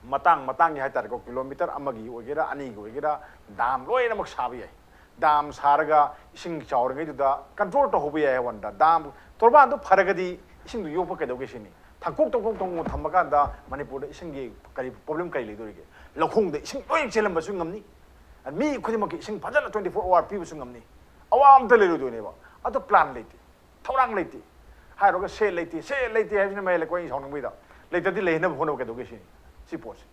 ꯃꯇꯥꯡ ꯃꯇꯥꯡꯒꯤ ꯍꯥꯏꯇꯥꯔꯦꯀꯣ, ꯀꯤꯂꯣꯃꯤꯇꯔ ꯑꯃꯒꯤ ꯑꯣꯏꯒꯦꯔꯥ, ꯑꯅꯤꯒꯤ ꯑꯣꯏꯒꯦꯔꯥ, ꯗꯥꯝ ꯂꯣꯏꯅꯃꯛ ꯁꯥꯕ ꯌꯥꯏ꯫ ꯗꯥꯝ ꯁꯥꯔꯒ ꯏꯁꯤꯡ ꯆꯥꯎꯔꯤꯉꯩꯗꯨꯗ control ꯇꯧꯍꯧꯕ ꯌꯥꯏ ꯍꯥꯏꯕ ꯋꯥꯅꯤꯗ꯫ ꯗꯥꯝ ꯇꯣꯔꯕꯥꯟꯗꯨ ꯐꯔꯒꯗꯤ ꯏꯁꯤꯡꯗꯨ ꯌꯣꯛꯄ ꯀꯩꯗꯧꯒꯦ ꯁꯤꯅꯤ꯫ ꯊꯛꯀꯣꯛ ꯊꯛꯀꯣꯛ ꯊꯛꯀꯣꯛ ꯊꯝꯃꯀꯥꯟꯗ ꯃꯅꯤꯄꯨꯔꯗ ꯏꯁꯤꯡꯒꯤ ꯀꯔꯤ problem ꯀꯔꯤ ꯂꯩꯗꯣꯔꯤꯒꯦ? ꯂꯧꯈꯣꯡꯗ ꯏꯁꯤꯡ ꯂꯣꯏ ꯆꯦꯜꯂꯝꯕꯁꯨ ꯉꯝꯅꯤ꯫ ꯃꯤ ꯈꯨꯗꯤꯡꯃꯛꯀꯤ ꯏꯁꯤꯡ ꯐꯖꯅ twenty four hour ꯄꯤꯕꯁꯨ ꯉꯝꯅꯤ꯫ ꯑꯋꯥꯕ ꯑꯝꯇ ꯂꯩꯔꯣꯏꯗꯣꯏꯅꯦꯕ꯫ ꯑꯗꯣ plan ꯂꯩꯇꯦ, ꯊꯧꯔꯥꯡ ꯂꯩꯇꯦ꯫ ꯍꯥꯏꯔꯨꯔꯒ ꯁꯦꯜ ꯂꯩꯇꯦ, ꯁꯦꯜ ꯂꯩꯇꯦ ꯍꯥꯏꯕꯁꯤꯅ ꯃꯌꯥꯏ ꯂꯩꯀꯣꯏ ꯑꯩꯅ ꯁꯥꯎꯅꯤꯡꯕꯩꯗ꯫ ꯂꯩꯇꯗꯤ ꯂꯩꯅꯕ ꯍꯣꯠꯅꯕ ꯀꯩꯗꯧꯒꯦ ꯁꯤꯅꯤ, ꯁꯤ ꯄꯣꯠꯁꯦ꯫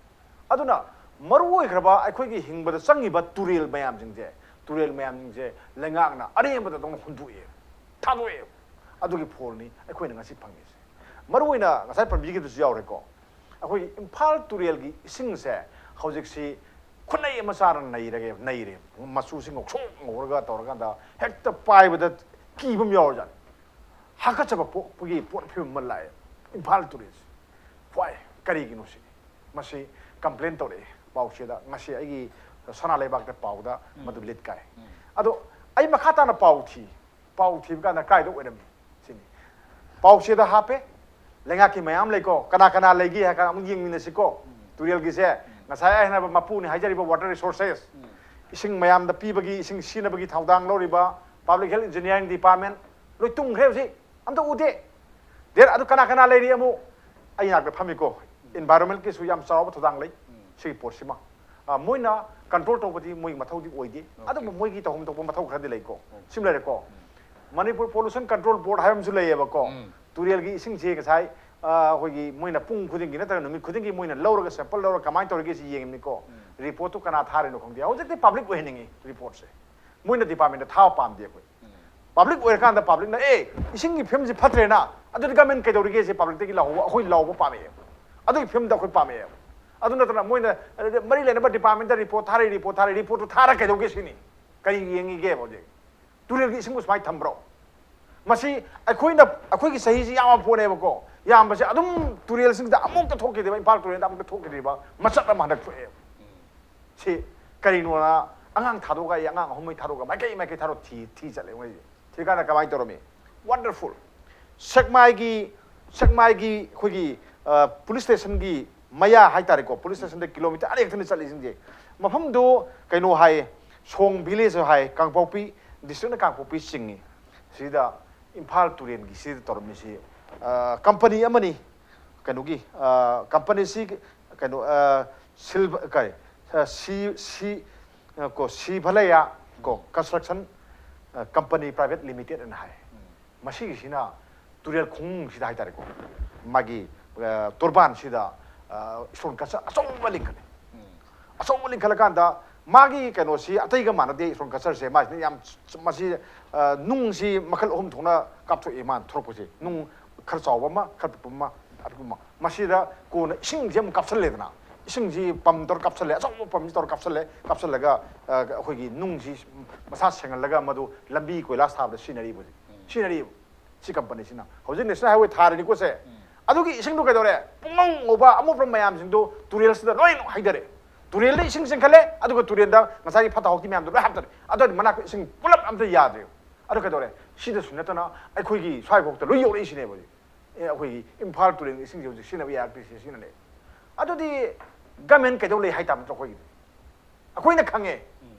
ꯑꯗꯨꯅ ꯃꯔꯨ ꯑꯣꯏꯈ꯭ꯔꯕ ꯑꯩꯈꯣꯏꯒꯤ ꯍꯤꯡꯕꯗ ꯆꯪꯉꯤꯕ ꯇꯨꯔꯦꯜ ꯃꯌꯥꯝꯁꯤꯡꯁꯦ, ꯇꯨꯔꯦꯜ ꯃꯌꯥꯝꯁꯤꯡꯁꯦ ꯂꯩꯉꯥꯛꯅ ꯑꯔꯦꯝꯕꯗ ꯑꯗꯨꯝ ꯍꯨꯟꯗꯣꯛꯑꯦ, ꯊꯥꯗꯣꯛꯑꯦ꯫ ꯑꯗꯨꯒꯤ ꯐꯣꯜꯅꯤ ꯑꯩꯈꯣꯏꯅ ꯉꯁꯤ ꯐꯪꯉꯤꯁꯦ꯫ ꯃꯔꯨ ꯑꯣꯏꯅ ꯉꯁꯥꯏ ꯄꯟꯕꯤꯈꯤꯕꯗꯨꯁꯨ ꯌꯥꯎꯔꯦꯀꯣ, ꯑꯩꯈꯣꯏꯒꯤ ꯏꯝꯐꯥꯜ ꯇꯨꯔꯦꯜꯒꯤ ꯏꯁꯤꯡꯁꯦ ꯍꯧꯖꯤꯛꯁꯤ ꯈꯨꯠꯅꯩ ꯑꯃ ꯆꯥꯔ ꯅꯩꯔꯒꯦ, ꯅꯩꯔꯦ꯫ ꯃꯆꯨꯁꯤ ꯉꯧꯁꯣꯛ ꯉꯧꯔꯒ ꯇꯧꯔꯀꯥꯟꯗ ꯍꯦꯛꯇ ꯄꯥꯏꯕꯗ ꯀꯤꯕ ꯑꯃ ꯌꯥꯎꯔꯖꯥꯠꯅꯤ꯫ ꯍꯥꯀꯠꯆꯕ ꯄꯣꯛꯄꯒꯤ ꯄꯣꯠ ꯐꯤꯕꯝ ꯑꯃ ꯂꯥꯛꯑꯦ ꯏꯝꯐꯥꯜ ꯇꯨꯔꯦꯜꯁꯤ꯫ Why? ꯀꯔꯤꯒꯤꯅꯣ ꯁꯤꯅꯤ? ꯃꯁꯤ complain ꯇꯧꯔꯛꯑꯦ ꯄꯥꯎꯆꯦꯗ꯫ ꯉꯁꯤ ꯑꯩꯒꯤ ꯁꯅꯥ ꯂꯩꯕꯥꯛꯇ ꯄꯥꯎꯗ ꯃꯗꯨ ꯂꯤꯠ ꯀꯥꯏ꯫ ꯑꯗꯣ ꯑꯩ ꯃꯈꯥ ꯇꯥꯅ ꯄꯥꯎ ꯊꯤ꯫ ꯄꯥꯎ ꯊꯤꯕ ꯀꯥꯟꯗ ꯀꯥꯏꯗ ꯑꯣꯏꯔꯝꯃꯤ ꯁꯤꯅꯤ꯫ ꯄꯥꯎꯆꯦꯗ ꯍꯥꯞꯄꯦ꯫ ꯂꯩꯉꯥꯛꯀꯤ ꯃꯌꯥꯝ ꯂꯩꯀꯣ, ꯀꯅꯥ ꯀꯅꯥ ꯂꯩꯒꯦ ꯍꯥꯏ ꯀꯥꯟꯗ ꯑꯃꯨꯛ ꯌꯦꯡꯃꯤꯟꯅꯁꯤꯀꯣ꯫ ꯇꯨꯔꯦꯜꯒꯤꯁꯦ ꯉꯁꯥꯏ ꯑꯩ ꯍꯥꯏꯅꯕ ꯃꯄꯨꯅꯤ ꯍꯥꯏꯖꯔꯤꯕ water resources, ꯏꯁꯤꯡ ꯃꯌꯥꯝꯗ ꯄꯤꯕꯒꯤ, ꯏꯁꯤꯡ ꯁꯤꯖꯤꯟꯅꯕꯒꯤ ꯊꯧꯗꯥꯡ ꯂꯧꯔꯤꯕ Public Health Engineering Department, ꯂꯣꯏ ꯇꯨꯝꯈ꯭ꯔꯦ ꯍꯧꯖꯤꯛ, ꯑꯝꯇ ꯎꯗꯦ꯫ Then ꯑꯗꯨ ꯀꯅꯥ ꯀꯅꯥ ꯂꯩꯔꯤ? ꯑꯃꯨꯛ ꯑꯩ ꯅꯥꯛꯇ ꯐꯝꯃꯤꯀꯣ, environment ꯀꯤꯁꯨ ꯌꯥꯝ ꯆꯥꯎꯕ ꯊꯧꯗꯥꯡ ꯂꯩ ꯁꯤꯒꯤ ꯄꯣꯠꯁꯤꯃ꯫ ꯑ, ꯃꯣꯏꯅ control ꯇꯧꯕꯗꯤ ꯃꯣꯏꯒꯤ ꯃꯊꯧꯗꯤ ꯑꯣꯏꯗꯦ, ꯑꯗꯨꯕꯨ ꯃꯣꯏꯒꯤ ꯇꯧꯐꯝ ꯊꯣꯛꯄ ꯃꯊꯧ ꯈꯔꯗꯤ ꯂꯩꯀꯣ꯫ ꯁꯤꯃ ꯂꯩꯔꯦꯀꯣ꯫ Manipur Pollution Control Board ꯍꯥꯏꯕ ꯑꯃꯁꯨ ꯂꯩꯌꯦꯕꯀꯣ꯫ ꯇꯨꯔꯦꯜꯒꯤ ꯏꯁꯤꯡꯁꯦ ꯉꯁꯥꯏ, ꯑ, ꯑꯩꯈꯣꯏꯒꯤ ꯃꯣꯏꯅ ꯄꯨꯡ ꯈꯨꯗꯤꯡꯒꯤ ꯅꯠꯇ꯭ꯔꯒ ꯅꯨꯃꯤꯠ ꯈꯨꯗꯤꯡꯒꯤ ꯃꯣꯏꯅ ꯂꯧꯔꯒ, sample ꯂꯧꯔꯒ ꯀꯃꯥꯏꯅ ꯇꯧꯔꯤꯒꯦ ꯁꯤ ꯌꯦꯡꯉꯤꯀꯣ꯫ Report ꯇꯨ ꯀꯅꯥ ꯊꯥꯔꯤꯅꯣ ꯈꯪꯗꯦ꯫ ꯍꯧꯖꯤꯛꯇꯤ public ꯑꯣꯏꯍꯟꯅꯤꯡꯉꯤ report ꯁꯦ꯫ ꯃꯣꯏꯅ department ꯊꯥꯕ ꯄꯥꯝꯗꯦ ꯑꯩꯈꯣꯏ꯫ Public ꯑꯣꯏꯔꯀꯥꯟꯗ public ꯅ, "ꯑꯦ, ꯏꯁꯤꯡꯒꯤ ꯐꯤꯕꯝꯁꯤ ꯐꯠꯇ꯭ꯔꯦꯅ, ꯑꯗꯨꯗꯤ government ꯀꯩꯗꯧꯔꯤꯒꯦ?" ꯁꯤ public ꯇꯒꯤ ꯂꯥꯎꯕ, ꯑꯩꯈꯣꯏ ꯂꯥꯎꯕ ꯄꯥꯝꯃꯛꯑꯦ꯫ ꯑꯗꯨꯒꯤ ꯐꯤꯕꯝꯗ ꯑꯩꯈꯣꯏ ꯄꯥꯝꯃꯛꯑꯦ꯫ ꯑꯗꯨ ꯅꯠꯇꯅ ꯃꯣꯏꯅ ꯃꯔꯤ ꯂꯩꯅꯕ ꯗꯤꯄꯥꯔꯠꯃꯦꯟꯇ ꯔꯤꯄꯣꯔꯠ ꯊꯥꯔꯛꯏ, ꯔꯤꯄꯣꯔꯠ ꯊꯥꯔꯛꯏ, ꯔꯤꯄꯣꯔꯠꯇꯨ ꯊꯥꯔ ꯀꯩꯗꯧꯒꯦ ꯁꯤꯅꯤ? ꯀꯔꯤ ꯌꯦꯡꯉꯤꯒꯦꯕ ꯍꯧꯖꯤꯛ? ꯇꯨꯔꯦꯜꯒꯤ ꯏꯁꯤꯡꯕꯨ ꯁꯨꯃꯥꯏꯅ ꯊꯝꯕ꯭ꯔꯣ? ꯃꯁꯤ ꯑꯩꯈꯣꯏꯅ, ꯑꯩꯈꯣꯏꯒꯤ ꯆꯍꯤꯁꯤ ꯌꯥꯝꯃ ꯄꯣꯠꯅꯦꯕꯀꯣ, ꯌꯥꯝꯕꯁꯦ ꯑꯗꯨꯝ ꯇꯨꯔꯦꯜꯁꯤꯡꯗ ꯑꯃꯨꯛꯇ ꯊꯣꯛꯈꯤꯗ꯭ꯔꯤꯕ, ꯏꯝꯐꯥꯜ ꯇꯨꯔꯦꯜꯗ ꯑꯃꯨꯛꯇ ꯊꯣꯛꯈꯤꯗ꯭ꯔꯤꯕ ꯃꯆꯠ ꯑꯃ ꯍꯟꯗꯛ ꯊꯣꯛꯑꯦꯕ꯫ ꯁꯤ ꯀꯔꯤꯅꯣꯅ ꯑꯉꯥꯡ ꯊꯥꯗꯣꯛꯑꯒ ꯑꯩ ꯑꯉꯥꯡ ꯑꯍꯨꯝ ꯃꯔꯤ ꯊꯥꯗꯣꯛꯑꯒ ꯃꯥꯏꯀꯩ ꯃꯥꯏꯀꯩ ꯊꯥꯗꯣꯛ ꯊꯤ, ꯊꯤ ꯆꯠꯂꯦ ꯃꯣꯏꯁꯦ꯫ ꯊꯤꯔꯀꯥꯟꯗ ꯀꯃꯥꯏꯅ ꯇꯧꯔꯝꯃꯤ? ꯋꯥꯟꯗꯔꯐꯨꯜ꯫ ꯁꯦꯛꯃꯥꯏꯒꯤ, ꯁꯦꯛꯃꯥꯏꯒꯤ ꯑꯩꯈꯣꯏꯒꯤ, ꯑ, ꯄꯨꯂꯤꯁ ꯁ꯭ꯇꯦꯁꯟꯒꯤ ꯃꯌꯥ ꯍꯥꯏꯇꯥꯔꯦꯀꯣ, ꯄꯨꯂꯤꯁ ꯁ꯭ꯇꯦꯁꯟꯗ ꯀꯤꯂꯣꯃꯤꯇꯔ ꯑꯅꯤ ꯈꯛꯇꯅꯤ ꯆꯠꯂꯤꯁꯤꯡꯁꯦ꯫ ꯃꯐꯝꯗꯨ ꯀꯩꯅꯣ ꯍꯥꯏ, ꯁꯣꯡ ꯚꯤꯂꯦꯖ ꯍꯥꯏ, ꯀꯥꯡꯄꯣꯛꯄꯤ ꯗꯤꯁꯇ꯭ꯔꯤꯛꯅ ꯀꯥꯡꯄꯣꯛꯄꯤ ꯆꯤꯡꯉꯤ꯫ ꯁꯤꯗ ꯏꯝꯐꯥꯜ ꯇꯨꯔꯦꯜꯒꯤ ꯁꯤꯗ ꯇꯧꯔꯝꯃꯤꯁꯤ, ꯑ, ꯀꯝꯄꯅꯤ ꯑꯃꯅꯤ, ꯀꯩꯅꯣꯒꯤ, ꯑ, ꯀꯝꯄꯅꯤꯁꯤ ꯀꯩꯅꯣ, ꯑ, ꯁꯤꯜꯚ-, ꯀꯔꯤ, ꯑ, ꯁꯤ, ꯁꯤ, ꯑ, ꯀꯣ, ꯁꯤꯚꯂꯌꯥ ꯀꯣ ꯀꯟꯁꯇ꯭ꯔꯛꯁꯟ, ꯑ, ꯀꯝꯄꯅꯤ ꯄ꯭ꯔꯥꯏꯚꯦꯠ ꯂꯤꯃꯤꯇꯦꯠ ꯑꯅ ꯍꯥꯏ꯫ ꯃꯁꯤꯒꯤꯁꯤꯅ ꯇꯨꯔꯦꯜ ꯈꯣꯡꯅꯨꯡꯁꯤꯗ ꯍꯥꯏꯇꯥꯔꯦꯀꯣ, ꯃꯥꯒꯤ, ꯑ, ꯇꯣꯔꯕꯥꯟꯁꯤꯗ, ꯑ, stone culture ꯑꯆꯧꯕ ꯂꯤꯡꯈꯠꯂꯦ꯫ ꯑꯆꯧꯕ ꯂꯤꯡꯈꯠꯂꯀꯥꯟꯗ ꯃꯥꯒꯤ ꯀꯩꯅꯣꯁꯤ ꯑꯇꯩꯒ ꯃꯥꯟꯅꯗꯦ꯫ Stone cultureꯁꯦ ꯃꯥꯁꯤꯅ ꯌꯥꯝ ꯆ-, ꯃꯁꯤ, ꯑ, ꯅꯨꯡꯁꯤ ꯃꯈꯜ ꯑꯍꯨꯝ ꯊꯣꯛꯅ ꯀꯥꯞꯊꯣꯛꯏ ꯃꯥꯅ ꯊꯣꯔꯛꯄꯁꯦ꯫ ꯅꯨꯡ ꯈꯔ ꯆꯥꯎꯕ ꯑꯃ, ꯈꯔ ꯄꯤꯛꯄ ꯑꯃ, ꯑꯄꯤꯛꯄ ꯑꯃ꯫ ꯃꯁꯤꯗ ꯀꯣꯟꯅ ꯏꯁꯤꯡꯁꯦ ꯑꯃꯨꯛ ꯀꯥꯞꯁꯜꯂꯦꯗꯅ, ꯏꯁꯤꯡꯁꯤ ꯄꯝ ꯇꯧꯔ ꯀꯥꯞꯁꯜꯂꯦ, ꯑꯆꯧꯕ ꯄꯝꯁꯤ ꯇꯧꯔ ꯀꯥꯞꯁꯜꯂꯦ, ꯀꯥꯞꯁꯜꯂꯒ, ꯑ, ꯑꯩꯈꯣꯏꯒꯤ ꯅꯨꯡꯁꯤ ꯃꯁꯥ ꯁꯦꯡꯍꯜꯂꯒ ꯃꯗꯨ ꯂꯝꯕꯤ ꯀꯣꯏꯂꯥꯁ ꯊꯥꯕꯗ ꯁꯤꯖꯤꯟꯅꯔꯤꯕ ꯍꯧꯖꯤꯛ꯫ ꯁꯤꯖꯤꯟꯅꯔꯤꯕ꯫ ꯁꯤ ꯀꯝꯄꯅꯤꯁꯤꯅ ꯍꯧꯖꯤꯛ ꯅꯦꯁꯅꯦꯜ ꯍꯥꯏꯋꯦ ꯊꯥꯔꯅꯤꯀꯣ ꯁꯦ꯫ ꯑꯗꯨꯒꯤ ꯏꯁꯤꯡꯗꯣ ꯀꯩꯗꯧꯔꯦ? ꯄꯨꯡꯉꯧ ꯉꯧꯕ ꯑꯃꯣꯠꯄ ꯃꯌꯥꯝꯁꯤꯡꯗꯣ ꯇꯨꯔꯦꯜꯁꯤꯗ ꯂꯣꯏꯅ ꯍꯩꯊꯔꯦ꯫ ꯇꯨꯔꯦꯜꯗ ꯏꯁꯤꯡ ꯆꯦꯟꯈꯠꯂꯦ, ꯑꯗꯨꯒ ꯇꯨꯔꯦꯜꯗ ꯉꯁꯥꯏꯒꯤ ꯐꯠꯇ ꯍꯥꯎꯊꯤ ꯃꯌꯥꯝꯗꯣ ꯂꯣꯏ ꯍꯥꯞꯇꯔꯦ꯫ ꯑꯗꯨ ꯑꯣꯏꯔꯗꯤ ꯃꯅꯥꯛꯇ ꯏꯁꯤꯡ ꯄꯨꯂꯞ ꯑꯝꯇ ꯌꯥꯗ꯭ꯔꯦ꯫ ꯑꯗꯨ ꯀꯩꯗꯧꯔꯦ? ꯁꯤꯗꯁꯨ ꯅꯠꯇꯅ ꯑꯩꯈꯣꯏꯒꯤ ꯁ꯭ꯋꯥꯏꯐꯥꯎꯇ ꯂꯣꯏ ꯌꯧꯔꯛꯏꯁꯤꯅꯦꯕ ꯍꯧꯖꯤꯛ꯫ ꯑꯦ, ꯑꯩꯈꯣꯏꯒꯤ ꯏꯝꯐꯥꯜ ꯇꯨꯔꯦꯜꯒꯤ ꯏꯁꯤꯡꯁꯦ ꯍꯧꯖꯤꯛ ꯁꯤꯖꯤꯟꯅꯕ ꯌꯥꯔꯛꯇ꯭ꯔꯤꯁꯦ ꯁꯤꯅꯅꯦ꯫ ꯑꯗꯨꯗꯤ ꯒꯃꯦꯟ ꯀꯩꯗꯧ ꯂꯩ ꯍꯥꯏ ꯇꯥꯕ ꯅꯠꯇ꯭ꯔꯣ ꯑꯩꯈꯣꯏꯒꯤꯗꯤ? ꯑꯩꯈꯣꯏꯅ ꯈꯪꯉꯦ꯫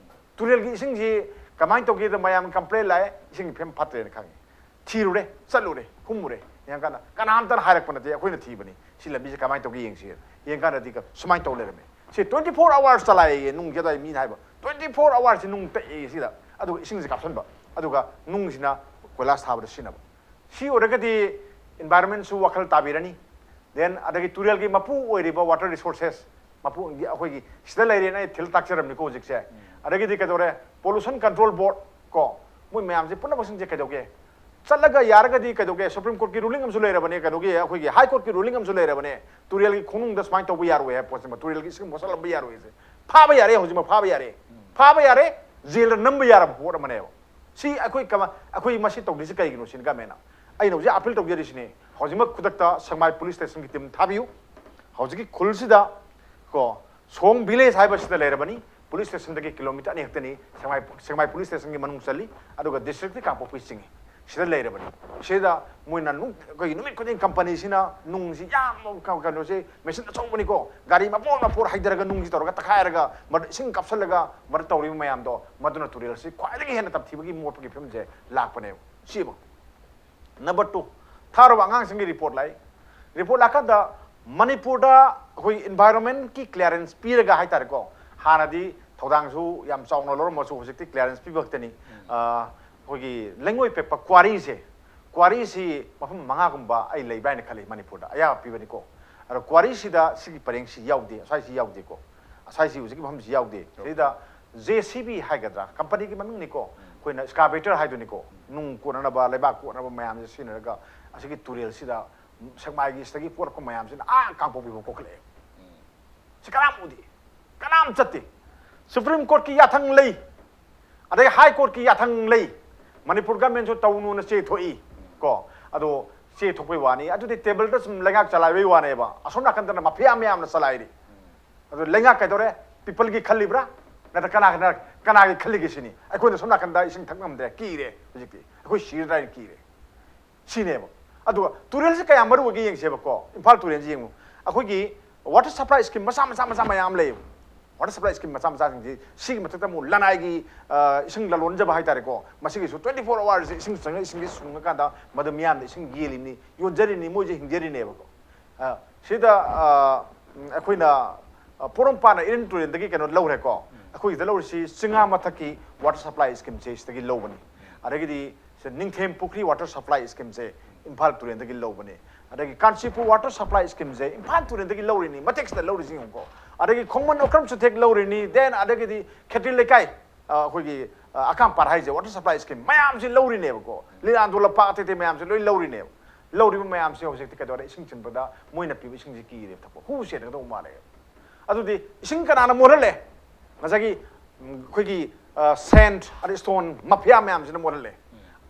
ꯇꯨꯔꯦꯜꯒꯤ ꯏꯁꯤꯡꯁꯤ ꯀꯃꯥꯏꯅ ꯇꯧꯒꯦꯗ ꯃꯌꯥꯝ ꯀꯝꯄ꯭ꯂꯦꯟ ꯂꯥꯛꯑꯦ, ꯏꯁꯤꯡꯒꯤ ꯐꯤꯕꯝ ꯐꯠꯇ꯭ꯔꯦꯅ ꯈꯪꯉꯦ꯫ ꯊꯤꯔꯨꯔꯦ, ꯆꯠꯂꯨꯔꯦ, ꯍꯨꯝꯃꯨꯔꯦ꯫ ꯌꯦꯡꯀꯥꯟꯗ ꯀꯅꯥꯝꯇꯅ ꯍꯥꯏꯔꯛꯄ ꯅꯠꯇꯦ, ꯑꯩꯈꯣꯏꯅ ꯊꯤꯕꯅꯤ꯫ ꯁꯤ ꯂꯝꯕꯤꯁꯦ ꯀꯃꯥꯏꯅ ꯇꯧꯒꯦ ꯌꯦꯡꯁꯤ꯫ ꯌꯦꯡꯀꯥꯟꯗꯗꯤ ꯀ-, ꯁꯨꯃꯥꯏꯅ ꯇꯧ ꯂꯩꯔꯝꯃꯦ꯫ ꯁꯤ twenty four hours ꯆꯂꯥꯏꯌꯦ ꯅꯨꯡꯁꯦ, ꯑꯗꯥꯏ ꯃꯤꯅ ꯍꯥꯏꯕ꯫ Twenty four hours ꯁꯤ ꯅꯨꯡ ꯇꯛꯑꯦ ꯁꯤꯗ꯫ ꯑꯗꯨꯒ ꯏꯁꯤꯡꯁꯦ ꯀꯥꯞꯁꯤꯟꯕ꯫ ꯑꯗꯨꯒ ꯅꯨꯡꯁꯤꯅ ꯀꯣꯏꯂꯥꯁ ꯊꯥꯕꯗ ꯁꯤꯖꯤꯟꯅꯕ꯫ ꯁꯤ ꯑꯣꯏꯔꯒꯗꯤ environment ꯁꯨ ꯋꯥꯈꯜ ꯇꯥꯕꯤꯔꯅꯤ꯫ Then ꯑꯗꯒꯤ ꯇꯨꯔꯦꯜꯒꯤ ꯃꯄꯨ ꯑꯣꯏꯔꯤꯕ water resources, ꯃꯄꯨ ꯑꯩꯈꯣꯏꯒꯤ ꯁꯤꯗ ꯂꯩꯔꯦꯅ ꯑꯩ ꯊꯤꯜ ꯇꯥꯛꯆꯔꯝꯅꯤꯀꯣ ꯍꯧꯖꯤꯛꯁꯦ꯫ ꯑꯗꯒꯤꯗꯤ ꯀꯩꯗꯧꯔꯦ? Pollution Control Board ꯀꯣ, ꯃꯣꯏ ꯃꯌꯥꯝꯁꯦ ꯄꯨꯝꯅꯃꯛꯁꯤꯡꯁꯦ ꯀꯩꯗꯧꯒꯦ? ꯆꯠꯂꯒ ꯌꯥꯔꯒꯗꯤ ꯀꯩꯗꯧꯒꯦ, ꯁꯨꯄ꯭ꯔꯤꯝ ꯀꯣꯔꯠꯀꯤ ꯔꯨꯂꯤꯡ ꯑꯃꯁꯨ ꯂꯩꯔꯕꯅꯦ, ꯀꯩꯅꯣꯒꯤ ꯑꯩꯈꯣꯏꯒꯤ ꯍꯥꯏ ꯀꯣꯔꯠꯀꯤ ꯔꯨꯂꯤꯡ ꯑꯃꯁꯨ ꯂꯩꯔꯕꯅꯦ, ꯇꯨꯔꯦꯜꯒꯤ ꯈꯣꯡꯅꯨꯡꯗ ꯁꯨꯃꯥꯏꯅ ꯇꯧꯕ ꯌꯥꯔꯣꯏ ꯍꯥꯏꯕ ꯄꯣꯠꯁꯤꯃ, ꯇꯨꯔꯦꯜꯒꯤ ꯏꯁꯤꯡ ꯃꯣꯠꯁꯜꯂꯝꯕ ꯌꯥꯔꯣꯏ ꯍꯥꯏꯁꯦ꯫ ꯐꯥꯕ ꯌꯥꯔꯦ, ꯍꯧꯖꯤꯛꯃꯛ ꯐꯥꯕ ꯌꯥꯔꯦ, ꯐꯥꯕ ꯌꯥꯔꯦ, ꯖꯦꯜꯗ ꯅꯝꯕ ꯌꯥꯔꯕ ꯄꯣꯠ ꯑꯃꯅꯦꯕ꯫ ꯁꯤ ꯑꯩꯈꯣꯏ ꯀꯃ-, ꯑꯩꯈꯣꯏ ꯃꯁꯤ ꯇꯧꯗ꯭ꯔꯤꯁꯤ ꯀꯩꯒꯤꯅꯣ ꯁꯤꯅꯤ ꯒꯃꯦꯟꯅ꯫ ꯑꯩꯅ ꯍꯧꯖꯤꯛ ꯑꯄꯤꯜ ꯇꯧꯖꯔꯤꯁꯤꯅꯤ, ꯍꯧꯖꯤꯛꯃꯛ ꯈꯨꯗꯛꯇ ꯁꯦꯛꯃꯥꯏ ꯄꯨꯂꯤꯁ ꯁ꯭ꯇꯦꯁꯟꯒꯤ ꯇꯤꯝ ꯊꯥꯕꯤꯌꯨ꯫ ꯍꯧꯖꯤꯛꯀꯤ ꯈꯨꯜꯁꯤꯗ ꯀꯣ, ꯁꯣꯡ ꯚꯤꯂꯦꯖ ꯍꯥꯏꯕꯁꯤꯗ ꯂꯩꯔꯕꯅꯤ꯫ ꯄꯨꯂꯤꯁ ꯁ꯭ꯇꯦꯁꯟꯗꯒꯤ ꯀꯤꯂꯣꯃꯤꯇꯔ ꯑꯅꯤ ꯈꯛꯇꯅꯤ꯫ ꯁꯦꯛꯃꯥꯏ, ꯁꯦꯛꯃꯥꯏ ꯄꯨꯂꯤꯁ ꯁ꯭ꯇꯦꯁꯟꯒꯤ ꯃꯅꯨꯡ ꯆꯜꯂꯤ, ꯑꯗꯨꯒ ꯗꯤꯁꯇ꯭ꯔꯤꯛꯇꯤ ꯀꯥꯡꯄꯣꯛꯄꯤ ꯆꯤꯡꯏ꯫ ꯁꯤꯗ ꯂꯩꯔꯕꯅꯤ꯫ ꯁꯤꯗ ꯃꯣꯏꯅ ꯅꯨꯡ-, ꯑꯩꯈꯣꯏꯒꯤ ꯅꯨꯃꯤꯠ ꯈꯨꯗꯤꯡ ꯀꯝꯄꯅꯤꯁꯤꯅ ꯅꯨꯡꯁꯤ ꯌꯥꯝ ꯀ-, ꯀꯩꯅꯣꯁꯤ ꯃꯦꯆꯤꯟ ꯑꯆꯧꯕꯅꯤꯀꯣ, ꯒꯥꯔꯤ ꯃꯄꯣꯠ ꯃꯄꯣꯠ ꯍꯩꯊꯔꯒ ꯅꯨꯡꯁꯤ ꯇꯧꯔꯒ ꯇꯛꯈꯥꯏꯔꯒ ꯃꯗꯨ ꯏꯁꯤꯡ ꯀꯥꯞꯁꯤꯜꯂꯒ ꯃꯗꯨ ꯇꯧꯔꯤꯕ ꯃꯌꯥꯝꯗꯣ, ꯃꯗꯨꯅ ꯇꯨꯔꯦꯜꯁꯤ ꯈ꯭ꯋꯥꯏꯗꯒꯤ ꯍꯦꯟꯅ ꯇꯝꯊꯤꯕꯒꯤ ꯃꯣꯠꯄꯒꯤ ꯐꯤꯕꯝꯁꯦ ꯂꯥꯛꯄꯅꯦꯕ꯫ ꯁꯤꯕ꯫ ꯅꯝꯕꯔ ꯇꯨ, ꯊꯥꯔꯨꯕ ꯑꯉꯥꯡꯁꯤꯡꯒꯤ ꯔꯤꯄꯣꯔꯠ ꯂꯥꯛꯏ꯫ ꯔꯤꯄꯣꯔꯠ ꯂꯥꯛꯀꯥꯟꯗ ꯃꯅꯤꯄꯨꯔꯗ ꯑꯩꯈꯣꯏ ꯏꯟꯚꯥꯏꯔꯣꯟꯃꯦꯟꯀꯤ ꯀ꯭ꯂꯤꯌꯥꯔꯦꯟꯁ ꯄꯤꯔꯒ ꯍꯥꯏꯇꯥꯔꯦꯀꯣ, ꯍꯥꯟꯅꯗꯤ ꯊꯧꯗꯥꯡꯁꯨ ꯌꯥꯝ ꯆꯥꯎꯅ ꯂꯧꯔꯝꯃꯁꯨ ꯍꯧꯖꯤꯛꯇꯤ ꯀ꯭ꯂꯤꯌꯥꯔꯦꯟꯁ ꯄꯤꯕ ꯈꯛꯇꯅꯤ꯫ ꯑ, ꯑꯩꯈꯣꯏꯒꯤ ꯂꯩꯉꯣꯏ ꯄꯦꯛꯄ ꯀ꯭ꯋꯥꯔꯤꯁꯦ, ꯀ꯭ꯋꯥꯔꯤꯁꯤ ꯃꯐꯝ ꯃꯉꯥꯒꯨꯝꯕ ꯑꯩ ꯂꯩꯕ꯭ꯔꯥ ꯍꯥꯏꯅ ꯈꯜꯂꯤ ꯃꯅꯤꯄꯨꯔꯗ ꯑꯌꯥꯕ ꯄꯤꯕꯅꯤꯀꯣ꯫ ꯑꯗꯣ ꯀ꯭ꯋꯥꯔꯤꯁꯤꯗ ꯁꯤꯒꯤ ꯄꯔꯦꯡꯁꯤ ꯌꯥꯎꯗꯦ, ꯑꯁ꯭ꯋꯥꯏꯁꯤ ꯌꯥꯎꯗꯦꯀꯣ, ꯑꯁ꯭ꯋꯥꯏꯁꯤ ꯍꯧꯖꯤꯛꯀꯤ ꯃꯐꯝꯁꯤ ꯌꯥꯎꯗꯦ꯫ ꯁꯤꯗ ꯖꯦ ꯁꯤ ꯕꯤ ꯍꯥꯏꯒꯗ꯭ꯔꯥ, ꯀꯝꯄꯅꯤꯒꯤ ꯃꯃꯤꯡꯅꯤꯀꯣ, ꯑꯩꯈꯣꯏꯅ ꯏꯁꯀꯥꯕꯦꯇꯔ ꯍꯥꯏꯗꯨꯅꯤꯀꯣ, ꯅꯨꯡ ꯀꯣꯠꯅꯅꯕ, ꯂꯩꯕꯥꯛ ꯀꯣꯠꯅꯕ ꯃꯌꯥꯝꯁꯦ ꯁꯤꯖꯤꯟꯅꯔꯒ ꯑꯁꯤꯒꯤ ꯇꯨꯔꯦꯜꯁꯤꯗ ꯁꯦꯛꯃꯥꯏꯒꯤ ꯁꯤꯗꯒꯤ ꯄꯣꯔꯛꯄ ꯃꯌꯥꯝꯁꯤꯅ ꯑꯥ ꯀꯥꯡꯄꯣꯛꯄꯤꯐꯥꯎ ꯀꯣꯛꯈꯠꯂꯛꯑꯦ꯫ ꯁꯤ ꯀꯅꯥꯝ ꯎꯗꯦ, ꯀꯅꯥꯝ ꯆꯠꯇꯦ꯫ ꯁꯨꯄ꯭ꯔꯤꯝ ꯀꯣꯔꯠꯀꯤ ꯌꯥꯊꯪ ꯂꯩ, ꯑꯗꯩ ꯍꯥꯏ ꯀꯣꯔꯠꯀꯤ ꯌꯥꯊꯪ ꯂꯩ꯫ ꯃꯅꯤꯄꯨꯔ ꯒꯃꯦꯟꯁꯨ ꯇꯧꯅꯨꯅ ꯆꯦ ꯊꯣꯛꯏ ꯀꯣ꯫ ꯑꯗꯣ ꯆꯦ ꯊꯣꯛꯄꯩ ꯋꯥꯅꯤ, ꯑꯗꯨꯗꯤ ꯇꯦꯕꯜꯗ ꯁꯨꯝ ꯂꯩꯉꯥꯛ ꯆꯂꯥꯏꯕꯩ ꯋꯥꯅꯦꯕ꯫ ꯑꯁꯣꯝ ꯅꯥꯀꯟꯗꯅ ꯃꯥꯐꯤꯌꯥ ꯃꯌꯥꯝꯅ ꯆꯂꯥꯏꯔꯤ꯫ ꯑꯗꯨ ꯂꯩꯉꯥꯛ ꯀꯩꯗꯧꯔꯦ? ꯄꯤꯄꯜꯒꯤ ꯈꯜꯂꯤꯕ꯭ꯔꯥ? ꯅꯠꯇ꯭ꯔ ꯀꯅꯥ, ꯀꯅꯥ, ꯀꯅꯥꯒꯤ ꯈꯜꯂꯤꯒꯦ ꯁꯤꯅꯤ꯫ ꯑꯩꯈꯣꯏꯅ ꯁꯣꯝ ꯅꯥꯀꯟꯗ ꯏꯁꯤꯡ ꯊꯛ ꯉꯝꯗ꯭ꯔꯦ, ꯀꯤꯔꯦ ꯍꯧꯖꯤꯛꯇꯤ꯫ ꯑꯩꯈꯣꯏ ꯁꯤꯔꯗ꯭ꯔꯥ ꯍꯥꯏꯅ ꯀꯤꯔꯦ꯫ ꯁꯤꯅꯦꯕ꯫ ꯑꯗꯨꯒ ꯇꯨꯔꯦꯜꯁꯤ ꯀꯌꯥꯝ ꯃꯔꯨ ꯑꯣꯏꯒꯦ ꯌꯦꯡꯁꯦꯕꯀꯣ꯫ ꯏꯝꯐꯥꯜ ꯇꯨꯔꯦꯜꯁꯤ ꯌꯦꯡꯉꯨ꯫ ꯑꯩꯈꯣꯏꯒꯤ ꯋꯥꯇꯔ ꯁꯄ꯭ꯂꯥꯏ ꯁ꯭ꯀꯤꯝ ꯃꯆꯥ, ꯃꯆꯥ, ꯃꯆꯥ ꯃꯌꯥꯝ ꯂꯩꯌꯦꯕ꯫ ꯋꯥꯇꯔ ꯁꯄ꯭ꯂꯥꯏ ꯁ꯭ꯀꯤꯝ ꯃꯆꯥ ꯃꯆꯥꯁꯤꯡꯁꯤ, ꯁꯤꯒꯤ ꯃꯊꯛꯇ ꯑꯃꯨꯛ ꯂꯅꯥꯏꯒꯤ, ꯑ, ꯏꯁꯤꯡ ꯂꯂꯣꯟꯖꯕ ꯍꯥꯏꯇꯥꯔꯦꯀꯣ, ꯃꯁꯤꯒꯤꯁꯨ twenty four hours ꯏꯁꯤꯡ ꯆꯪꯉ ꯏꯁꯤꯡꯁꯤ ꯁꯨꯡꯉꯀꯥꯟꯗ ꯃꯗꯨ ꯃꯤꯌꯥꯝꯗ ꯏꯁꯤꯡ ꯌꯦꯜꯂꯤꯅꯤ, ꯌꯣꯟꯖꯔꯤꯅꯤ, ꯃꯣꯏꯁꯦ ꯍꯤꯡꯖꯔꯤꯅꯦꯕꯀꯣ꯫ ꯑ, ꯁꯤꯗ, ꯑ, ꯎꯝ, ꯑꯩꯈꯣꯏꯅ, ꯑ, ꯄꯣꯔꯣꯝꯄꯥꯠꯅ ꯏꯔꯤꯜ ꯇꯨꯔꯦꯜꯗꯒꯤ ꯀꯩꯅꯣ ꯂꯧꯔꯦꯀꯣ꯫ ꯑꯩꯈꯣꯏꯒꯤꯗ ꯂꯧꯔꯤꯁꯤ ꯆꯤꯡꯉꯥ ꯃꯊꯛꯀꯤ ꯋꯥꯇꯔ ꯁꯄ꯭ꯂꯥꯏ ꯁ꯭ꯀꯤꯝꯁꯦ ꯁꯤꯗꯒꯤ ꯂꯧꯕꯅꯤ꯫ ꯑꯗꯒꯤꯗꯤ ꯁꯤ ꯅꯤꯡꯊꯦꯝ ꯄꯨꯈ꯭ꯔꯤ ꯋꯥꯇꯔ ꯁꯄ꯭ꯂꯥꯏ ꯁ꯭ꯀꯤꯝꯁꯦ ꯏꯝꯐꯥꯜ ꯇꯨꯔꯦꯜꯗꯒꯤ ꯂꯧꯕꯅꯤ꯫ ꯑꯗꯒꯤ ꯀꯥꯟꯆꯤꯄꯨꯔ ꯋꯥꯇꯔ ꯁꯄ꯭ꯂꯥꯏ ꯁ꯭ꯀꯤꯝꯁꯦ ꯏꯝꯐꯥꯜ ꯇꯨꯔꯦꯜꯗꯒꯤ ꯂꯧꯔꯤꯅꯤ, ꯃꯇꯦꯛꯁꯤꯗ ꯂꯧꯔꯤꯁꯤ ꯌꯦꯡꯉꯨꯀꯣ꯫ ꯑꯗꯒꯤ ꯈꯣꯡꯃꯟ ꯑꯣꯀ꯭ꯔꯝ ꯆꯨꯊꯦꯛ ꯂꯧꯔꯤꯅꯤ, then ꯑꯗꯒꯤꯗꯤ ꯈꯦꯇ꯭ꯔꯤ ꯂꯩꯀꯥꯏ, ꯑ, ꯑꯩꯈꯣꯏꯒꯤ, ꯑꯀꯥꯝ ꯄꯥꯠ ꯍꯥꯏꯁꯦ water supply scheme ꯃꯌꯥꯝꯁꯤ ꯂꯧꯔꯤꯅꯦꯕꯀꯣ, ꯂꯤꯂꯥꯟꯗꯣ ꯂꯝꯄꯥꯛ ꯑꯇꯩ ꯑꯇꯩ ꯃꯌꯥꯝꯁꯤ ꯂꯣꯏ ꯂꯧꯔꯤꯅꯦꯕ꯫ ꯂꯧꯔꯤꯕ ꯃꯌꯥꯝꯁꯤ ꯍꯧꯖꯤꯛꯇꯤ ꯀꯩꯗꯧꯔꯦ? ꯏꯁꯤꯡ ꯆꯤꯟꯕꯗ ꯃꯣꯏꯅ ꯄꯤꯕ ꯏꯁꯤꯡꯁꯤ ꯀꯤꯔꯦꯕ ꯊꯛꯄ, ꯍꯨ ꯆꯦꯟꯒꯗꯧꯕ ꯃꯥꯜꯂꯦ꯫ ꯑꯗꯨꯗꯤ ꯏꯁꯤꯡ ꯀꯅꯥꯅ ꯃꯣꯠꯍꯜꯂꯦ? ꯉꯁꯥꯏꯒꯤ ꯎꯝ, ꯑꯩꯈꯣꯏꯒꯤ ꯁꯦꯟꯠ ꯑꯗꯩ ꯁ꯭ꯇꯣꯟ ꯃꯥꯐꯤꯌꯥ ꯃꯌꯥꯝꯁꯤꯅ ꯃꯣꯠꯍꯜꯂꯦ꯫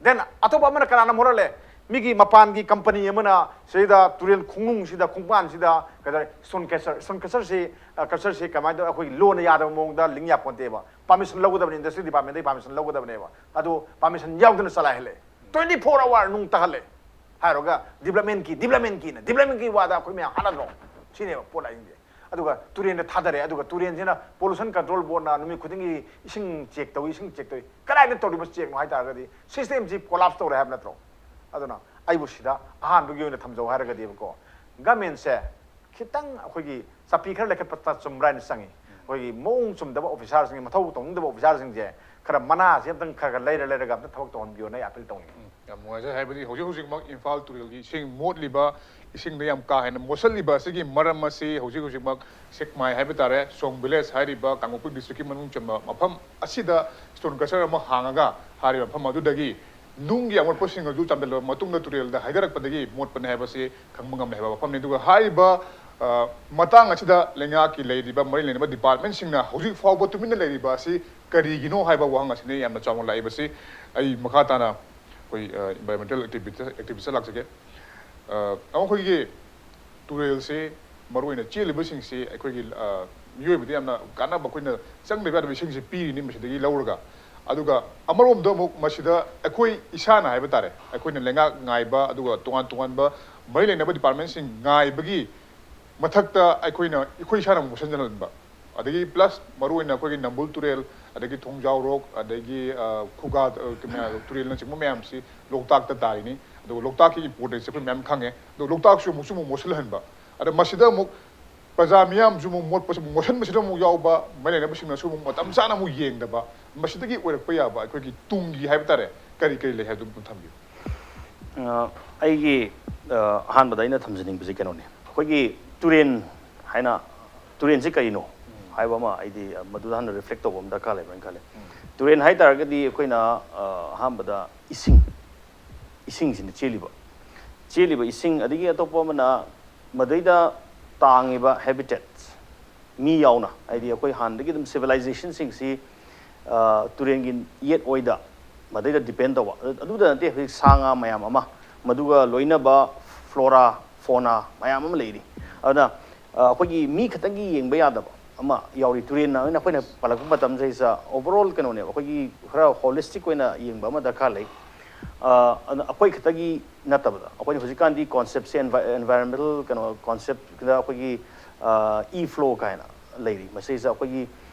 ꯗꯦꯟ ꯑꯇꯣꯞꯄ ꯑꯃꯅ ꯀꯅꯥꯅ ꯃꯣꯠꯍꯜꯂꯦ? ꯃꯤꯒꯤ ꯃꯄꯥꯟꯒꯤ ꯀꯝꯄꯅꯤ ꯑꯃꯅ ꯁꯤꯗ ꯇꯨꯔꯦꯜ ꯈꯣꯡꯅꯨꯡꯁꯤꯗ, ꯈꯣꯡꯕꯥꯟꯁꯤꯗ ꯀꯩꯗꯧꯔꯦ? ꯁ꯭ꯇꯣꯟ ꯀ꯭ꯔꯁꯔ, ꯁ꯭ꯇꯣꯟ ꯀ꯭ꯔꯁꯔꯁꯤ ꯀꯜꯆꯔꯁꯤ ꯀꯃꯥꯏꯅ ꯇꯧ? ꯑꯩꯈꯣꯏꯒꯤ ꯂꯣꯅ ꯌꯥꯗꯕ ꯃꯑꯣꯡꯗ ꯂꯤꯡ ꯌꯥꯄꯣꯟꯇꯦꯕ꯫ ꯄꯥꯔꯃꯤꯁꯟ ꯂꯧꯒꯗꯕꯅꯤ, ꯏꯟꯗꯁꯇ꯭ꯔꯤ ꯗꯤꯄꯥꯔꯠꯃꯦꯟꯗꯒꯤ ꯄꯥꯔꯃꯤꯁꯟ ꯂꯧꯒꯗꯕꯅꯦꯕ꯫ ꯑꯗꯨ ꯄꯥꯔꯃꯤꯁꯟ ꯌꯥꯎꯗꯅ ꯆꯂꯥꯏꯍꯜꯂꯦ꯫ ꯇ꯭ꯋꯦꯟꯇꯤ ꯐꯣꯔ ꯑꯋꯥꯔ ꯅꯨꯡ ꯇꯥꯍꯜꯂꯦ꯫ ꯍꯥꯏꯔꯒ ꯗꯤꯕ꯭ꯂꯞꯃꯦꯟꯀꯤ, ꯗꯤꯕ꯭ꯂꯞꯃꯦꯟꯀꯤꯅ, ꯗꯤꯕ꯭ꯂꯞꯃꯦꯟꯀꯤ ꯋꯥꯗ ꯑꯩꯈꯣꯏ ꯃꯌꯥꯝ ꯍꯥꯠꯅꯗ꯭ꯔꯣ? ꯁꯤꯅꯦꯕ ꯄꯣꯠ ꯂꯥꯛꯏꯁꯦ꯫ ꯑꯗꯨꯒ ꯇꯨꯔꯦꯟꯗ ꯊꯥꯗꯔꯦ꯫ ꯑꯗꯨꯒ ꯇꯨꯔꯦꯟꯁꯤꯅ ꯄꯣꯂꯨꯁꯟ ꯀꯟꯇ꯭ꯔꯣꯜ ꯕꯣꯔꯗꯅ ꯅꯨꯃꯤꯠ ꯈꯨꯗꯤꯡꯒꯤ ꯏꯁꯤꯡ ꯆꯦꯛ ꯇꯧꯏ, ꯏꯁꯤꯡ ꯆꯦꯛ ꯇꯧꯏ꯫ ꯀꯗꯥꯏꯗ ꯇꯧꯔꯤꯕ ꯆꯦꯛꯅꯣ ꯍꯥꯏ ꯇꯥꯔꯒꯗꯤ ꯁꯤꯁꯇꯦꯝꯁꯤ ꯀꯣꯂꯥꯞꯁ ꯇꯧꯔꯦ ꯍꯥꯏꯕ ꯅꯠꯇ꯭ꯔꯣ? ꯑꯗꯨꯅ ꯑꯩꯕꯨ ꯁꯤꯗ ꯑꯍꯥꯟꯕꯒꯤ ꯑꯣꯏꯅ ꯊꯝꯖꯧ ꯍꯥꯏꯔꯒꯗꯤꯕꯀꯣ, ꯒꯃꯦꯟꯁꯦ ꯈꯤꯇꯪ ꯑꯩꯈꯣꯏꯒꯤ ꯆꯞꯄꯤ ꯈꯔ ꯂꯩꯈꯠꯄ ꯆꯨꯝꯕ꯭ꯔꯥ ꯍꯥꯏꯅ ꯆꯪꯉꯤ꯫ ꯑꯩꯈꯣꯏꯒꯤ ꯃꯑꯣꯡ ꯆꯨꯝꯗꯕ ꯑꯣꯐꯤꯁꯥꯔꯁꯤꯡ, ꯃꯊꯧ ꯇꯧꯅꯤꯡꯗꯕ ꯑꯣꯐꯤꯁꯥꯔꯁꯤꯡꯁꯦ ꯈꯔ ꯃꯅꯥꯁꯦ ꯑꯝꯇꯪ ꯈꯔ ꯈꯔ ꯂꯩꯔ ꯂꯩꯔꯒ ꯑꯝꯇ ꯊꯕꯛ ꯇꯧꯍꯟꯕꯤꯌꯣꯅ ꯑꯩ ꯑꯄꯤꯜ ꯇꯧꯅꯤꯡꯉꯤ꯫ ꯌꯥꯝ ꯅꯨꯡꯉꯥꯏꯖꯩ꯫ ꯍꯥꯏꯕꯗꯤ ꯍꯧꯖꯤꯛ ꯍꯧꯖꯤꯛꯃꯛ ꯏꯝꯐꯥꯜ ꯇꯨꯔꯦꯜꯒꯤ ꯏꯁꯤꯡ ꯃꯣꯠꯂꯤꯕ, ꯏꯁꯤꯡꯗ ꯌꯥꯝ ꯀꯥ ꯍꯦꯟꯅ ꯃꯣꯠꯁꯤꯜꯂꯤꯕ ꯑꯁꯤꯒꯤ ꯃꯔꯝ ꯑꯁꯤ ꯍꯧꯖꯤꯛ ꯍꯧꯖꯤꯛꯃꯛ ꯁꯦꯛꯃꯥꯏ ꯍꯥꯏꯕ ꯇꯥꯔꯦ, ꯁꯣꯡ ꯚꯤꯂꯦꯖ ꯍꯥꯏꯔꯤꯕ ꯀꯥꯡꯄꯣꯛꯄꯤ ꯗꯤꯁꯇ꯭ꯔꯤꯛꯀꯤ ꯃꯅꯨꯡ ꯆꯟꯕ ꯃꯐꯝ ꯑꯁꯤꯗ ꯁ꯭ꯇꯣꯟ ꯀ꯭ꯔꯁꯔ ꯑꯃ ꯍꯥꯡꯉꯒ ꯍꯥꯏꯔꯤꯕ ꯃꯐꯝ ꯑꯗꯨꯗꯒꯤ ꯅꯨꯡꯒꯤ ꯑꯃꯣꯠꯄꯁꯤꯡ ꯑꯗꯨ ꯆꯥꯝꯁꯤꯜꯂꯕ ꯃꯇꯨꯡꯗ ꯇꯨꯔꯦꯜꯗ ꯍꯩꯊꯔꯛꯄꯗꯒꯤ ꯃꯣꯠꯄꯅꯤ ꯍꯥꯏꯕꯁꯤ ꯈꯪꯕ ꯉꯝꯂꯦ ꯍꯥꯏꯕ ꯋꯥꯐꯝꯅꯤ꯫ ꯑꯗꯨꯒ ꯍꯥꯏꯔꯤꯕ, ꯑ, ꯃꯇꯥꯡ ꯑꯁꯤꯗ ꯂꯩꯉꯥꯛꯀꯤ ꯂꯩꯔꯤꯕ ꯃꯔꯤ ꯂꯩꯅꯕ ꯗꯤꯄꯥꯔꯠꯃꯦꯟꯁꯤꯡꯅ ꯍꯧꯖꯤꯛ ꯐꯥꯎꯕ ꯇꯨꯃꯤꯟꯅ ꯂꯩꯔꯤꯕ ꯑꯁꯤ ꯀꯔꯤꯒꯤꯅꯣ ꯍꯥꯏꯕ ꯋꯥꯍꯪ ꯑꯁꯤꯅꯤ ꯌꯥꯝꯅ ꯆꯥꯎꯅ ꯂꯥꯛꯏꯕꯁꯤ꯫ ꯑꯩ ꯃꯈꯥ ꯇꯥꯅ ꯑꯩꯈꯣꯏ, ꯑ, ꯏꯟꯚꯥꯏꯔꯣꯟꯃꯦꯟꯇꯦꯜ ꯑꯦꯛꯇꯤꯚꯤꯁ-, ꯑꯦꯛꯇꯤꯚꯤꯁꯇ ꯂꯥꯛꯆꯒꯦ꯫ ꯑ, ꯑꯩꯈꯣꯏꯒꯤ ꯇꯨꯔꯦꯜꯁꯤ, ꯃꯔꯨꯑꯣꯏꯅ ꯆꯦꯜꯂꯤꯕꯁꯤꯡꯁꯤ ꯑꯩꯈꯣꯏꯒꯤ, ꯑ, ꯃꯤꯑꯣꯏꯕꯗ ꯌꯥꯝꯅ ꯀꯥꯟꯅꯕ, ꯑꯩꯈꯣꯏꯅ ꯆꯪꯗꯕ ꯌꯥꯗꯕ ꯏꯁꯤꯡꯁꯤ ꯄꯤꯔꯤꯅꯤ ꯃꯁꯤꯗꯒꯤ ꯂꯧꯔꯒ꯫ ꯑꯗꯨꯒ ꯑꯃꯔꯣꯝꯗ ꯑꯃꯨꯛ ꯃꯁꯤꯗ ꯑꯩꯈꯣꯏ ꯏꯁꯥꯅ ꯍꯥꯏꯕ ꯇꯥꯔꯦ, ꯑꯩꯈꯣꯏꯅ ꯂꯩꯉꯥꯛ ꯉꯥꯏꯕ, ꯑꯗꯨꯒ ꯇꯣꯉꯥꯟ ꯇꯣꯉꯥꯟꯕ ꯃꯔꯤ ꯂꯩꯅꯕ ꯗꯤꯄꯥꯔꯠꯃꯦꯟꯁꯤꯡ ꯉꯥꯏꯕꯒꯤ ꯃꯊꯛꯇ ꯑꯩꯈꯣꯏꯅ, ꯑꯩꯈꯣꯏ ꯏꯁꯥꯅ ꯑꯃꯨꯛ ꯃꯣꯠꯁꯤꯟꯖꯍꯟꯕ꯫ ꯑꯗꯒꯤ ꯄ꯭ꯂꯁ ꯃꯔꯨꯑꯣꯏꯅ ꯑꯩꯈꯣꯏꯒꯤ ꯅꯝꯕꯨꯜ ꯇꯨꯔꯦꯜ, ꯑꯗꯒꯤ ꯊꯣꯡꯖꯥꯎꯔꯣꯛ, ꯑꯗꯒꯤ, ꯑ, ꯈꯨꯒꯥ, ꯑ, ꯀꯩꯅꯣ, ꯇꯨꯔꯦꯜꯅꯆꯤꯡꯕ ꯃꯌꯥꯝꯁꯤ ꯂꯣꯛꯇꯥꯛꯇ ꯇꯥꯔꯤꯅꯤ꯫ ꯑꯗꯨꯒ ꯂꯣꯛꯇꯥꯛꯀꯤ ꯏꯝꯄꯣꯔꯇꯦꯟꯁ ꯑꯩꯈꯣꯏ ꯃꯌꯥꯝ ꯈꯪꯉꯦ꯫ ꯑꯗꯣ ꯂꯣꯛꯇꯥꯛꯁꯨ ꯑꯃꯨꯛꯁꯨ ꯑꯃꯨꯛ ꯃꯣꯠꯁꯤꯜꯍꯟꯕ꯫ ꯑꯗ ꯃꯁꯤꯗ ꯑꯃꯨꯛ ꯄ꯭ꯔꯖꯥ ꯃꯤꯌꯥꯝꯁꯨ ꯑꯃꯨꯛ ꯃꯣꯠꯄꯁꯨ ꯑꯃꯨꯛ ꯃꯣꯠꯁꯤꯟꯕꯁꯤꯗ ꯑꯃꯨꯛ ꯌꯥꯎꯕ, ꯃꯔꯤ ꯂꯩꯅꯕꯁꯤꯡꯅꯁꯨ ꯑꯃꯨꯛ ꯃꯇꯝ ꯆꯥꯅ ꯑꯃꯨꯛ ꯌꯦꯡꯗꯕ, ꯃꯁꯤꯗꯒꯤ ꯑꯣꯏꯔꯛꯄ ꯌꯥꯕ ꯑꯩꯈꯣꯏꯒꯤ ꯇꯨꯡꯒꯤ ꯍꯥꯏꯕ ꯇꯥꯔꯦ, ꯀꯔꯤ ꯀꯔꯤ ꯂꯩ ꯍꯥꯏꯕꯗꯨ ꯑꯃꯨꯛꯇꯪ ꯊꯝꯕꯤꯌꯨ꯫ ꯑ, ꯑꯩꯒꯤ, ꯑ, ꯑꯍꯥꯟꯕꯗ ꯑꯩꯅ ꯊꯝꯖꯅꯤꯡꯕꯁꯦ ꯀꯩꯅꯣꯅꯦ, ꯑꯩꯈꯣꯏꯒꯤ ꯇꯨꯔꯦꯟ ꯍꯥꯏꯅ, ꯇꯨꯔꯦꯟꯁꯦ ꯀꯔꯤꯅꯣ ꯍꯥꯏꯕ ꯑꯃ ꯑꯩꯗꯤ ꯃꯗꯨꯗ ꯍꯥꯟꯅ ꯔꯤꯐ꯭ꯂꯦꯛ ꯇꯧꯕ ꯑꯃ ꯗꯔꯀꯥꯔ ꯂꯩꯕ꯭ꯔꯥꯅ ꯈꯜꯂꯦ꯫ ꯇꯨꯔꯦꯟ ꯍꯥꯏ ꯇꯥꯔꯒꯗꯤ ꯑꯩꯈꯣꯏꯅ ꯑꯍꯥꯟꯕꯗ ꯏꯁꯤꯡ, ꯏꯁꯤꯡꯁꯤꯅ ꯆꯦꯜꯂꯤꯕ, ꯆꯦꯜꯂꯤꯕ ꯏꯁꯤꯡ, ꯑꯗꯒꯤ ꯑꯇꯣꯞꯄ ꯑꯃꯅ ꯃꯗꯩꯗ ꯇꯥꯡꯉꯤꯕ ꯍꯦꯕꯤꯇꯦꯠ, ꯃꯤ ꯌꯥꯎꯅ, ꯍꯥꯏꯗꯤ ꯑꯩꯈꯣꯏ ꯍꯥꯟꯅꯗꯒꯤ ꯑꯗꯨꯝ ꯁꯤꯚꯤꯂꯥꯏꯖꯦꯁꯟꯁꯤꯡꯁꯤ ꯇꯨꯔꯦꯟꯒꯤ ꯌꯦꯠ ꯑꯣꯏꯗ ꯃꯗꯩꯗ ꯗꯤꯄꯦꯟ ꯇꯧꯕ꯫ ꯑꯗꯨꯗ ꯅꯠꯇꯦ, ꯍꯧꯖꯤꯛ ꯁꯥ ꯉꯥ ꯃꯌꯥꯝ ꯑꯃ, ꯃꯗꯨꯒ ꯂꯣꯏꯅꯕ ꯐ꯭ꯂꯣꯔꯥ ꯐꯣꯅꯥ ꯃꯌꯥꯝ ꯑꯃ ꯂꯩꯔꯤ꯫ ꯑꯗꯨꯅ ꯑꯩꯈꯣꯏꯒꯤ ꯃꯤ ꯈꯛꯇꯪꯒꯤ ꯌꯦꯡꯕ ꯌꯥꯗꯕ ꯑꯃ ꯌꯥꯎꯔꯤ꯫ ꯇꯨꯔꯦꯟ ꯑꯣꯏꯅ ꯑꯩꯈꯣꯏꯅ ꯄꯜꯂꯛꯄ ꯃꯇꯝꯁꯤꯗꯩꯁꯤꯗ ꯑꯣꯚꯔꯑꯣꯜ ꯀꯩꯅꯣꯅꯦꯕ, ꯑꯩꯈꯣꯏꯒꯤ ꯈꯔ ꯍꯣꯂꯤꯁꯇꯤꯛ ꯑꯣꯏꯅ ꯌꯦꯡꯕ ꯑꯃ ꯗꯔꯀꯥꯔ ꯂꯩ꯫ ꯑꯗꯨꯅ ꯑꯩꯈꯣꯏ ꯈꯛꯇꯒꯤ ꯅꯠꯇꯕꯗ, ꯑꯩꯈꯣꯏꯅ ꯍꯧꯖꯤꯛꯀꯥꯟꯗꯤ ꯀꯣꯟꯁꯦꯞꯁꯦ, ꯑꯦꯟꯚꯥꯏꯔꯣꯟꯃꯦꯟꯇꯦꯜ ꯀꯩꯅꯣ ꯀꯣꯟꯁꯦꯞꯇ ꯑꯩꯈꯣꯏꯒꯤ ꯏ ꯐ꯭ꯂꯣ ꯀꯥꯏꯅ ꯂꯩꯔꯤ꯫ ꯃꯁꯤꯁꯤꯗ ꯑꯩꯈꯣꯏꯒꯤ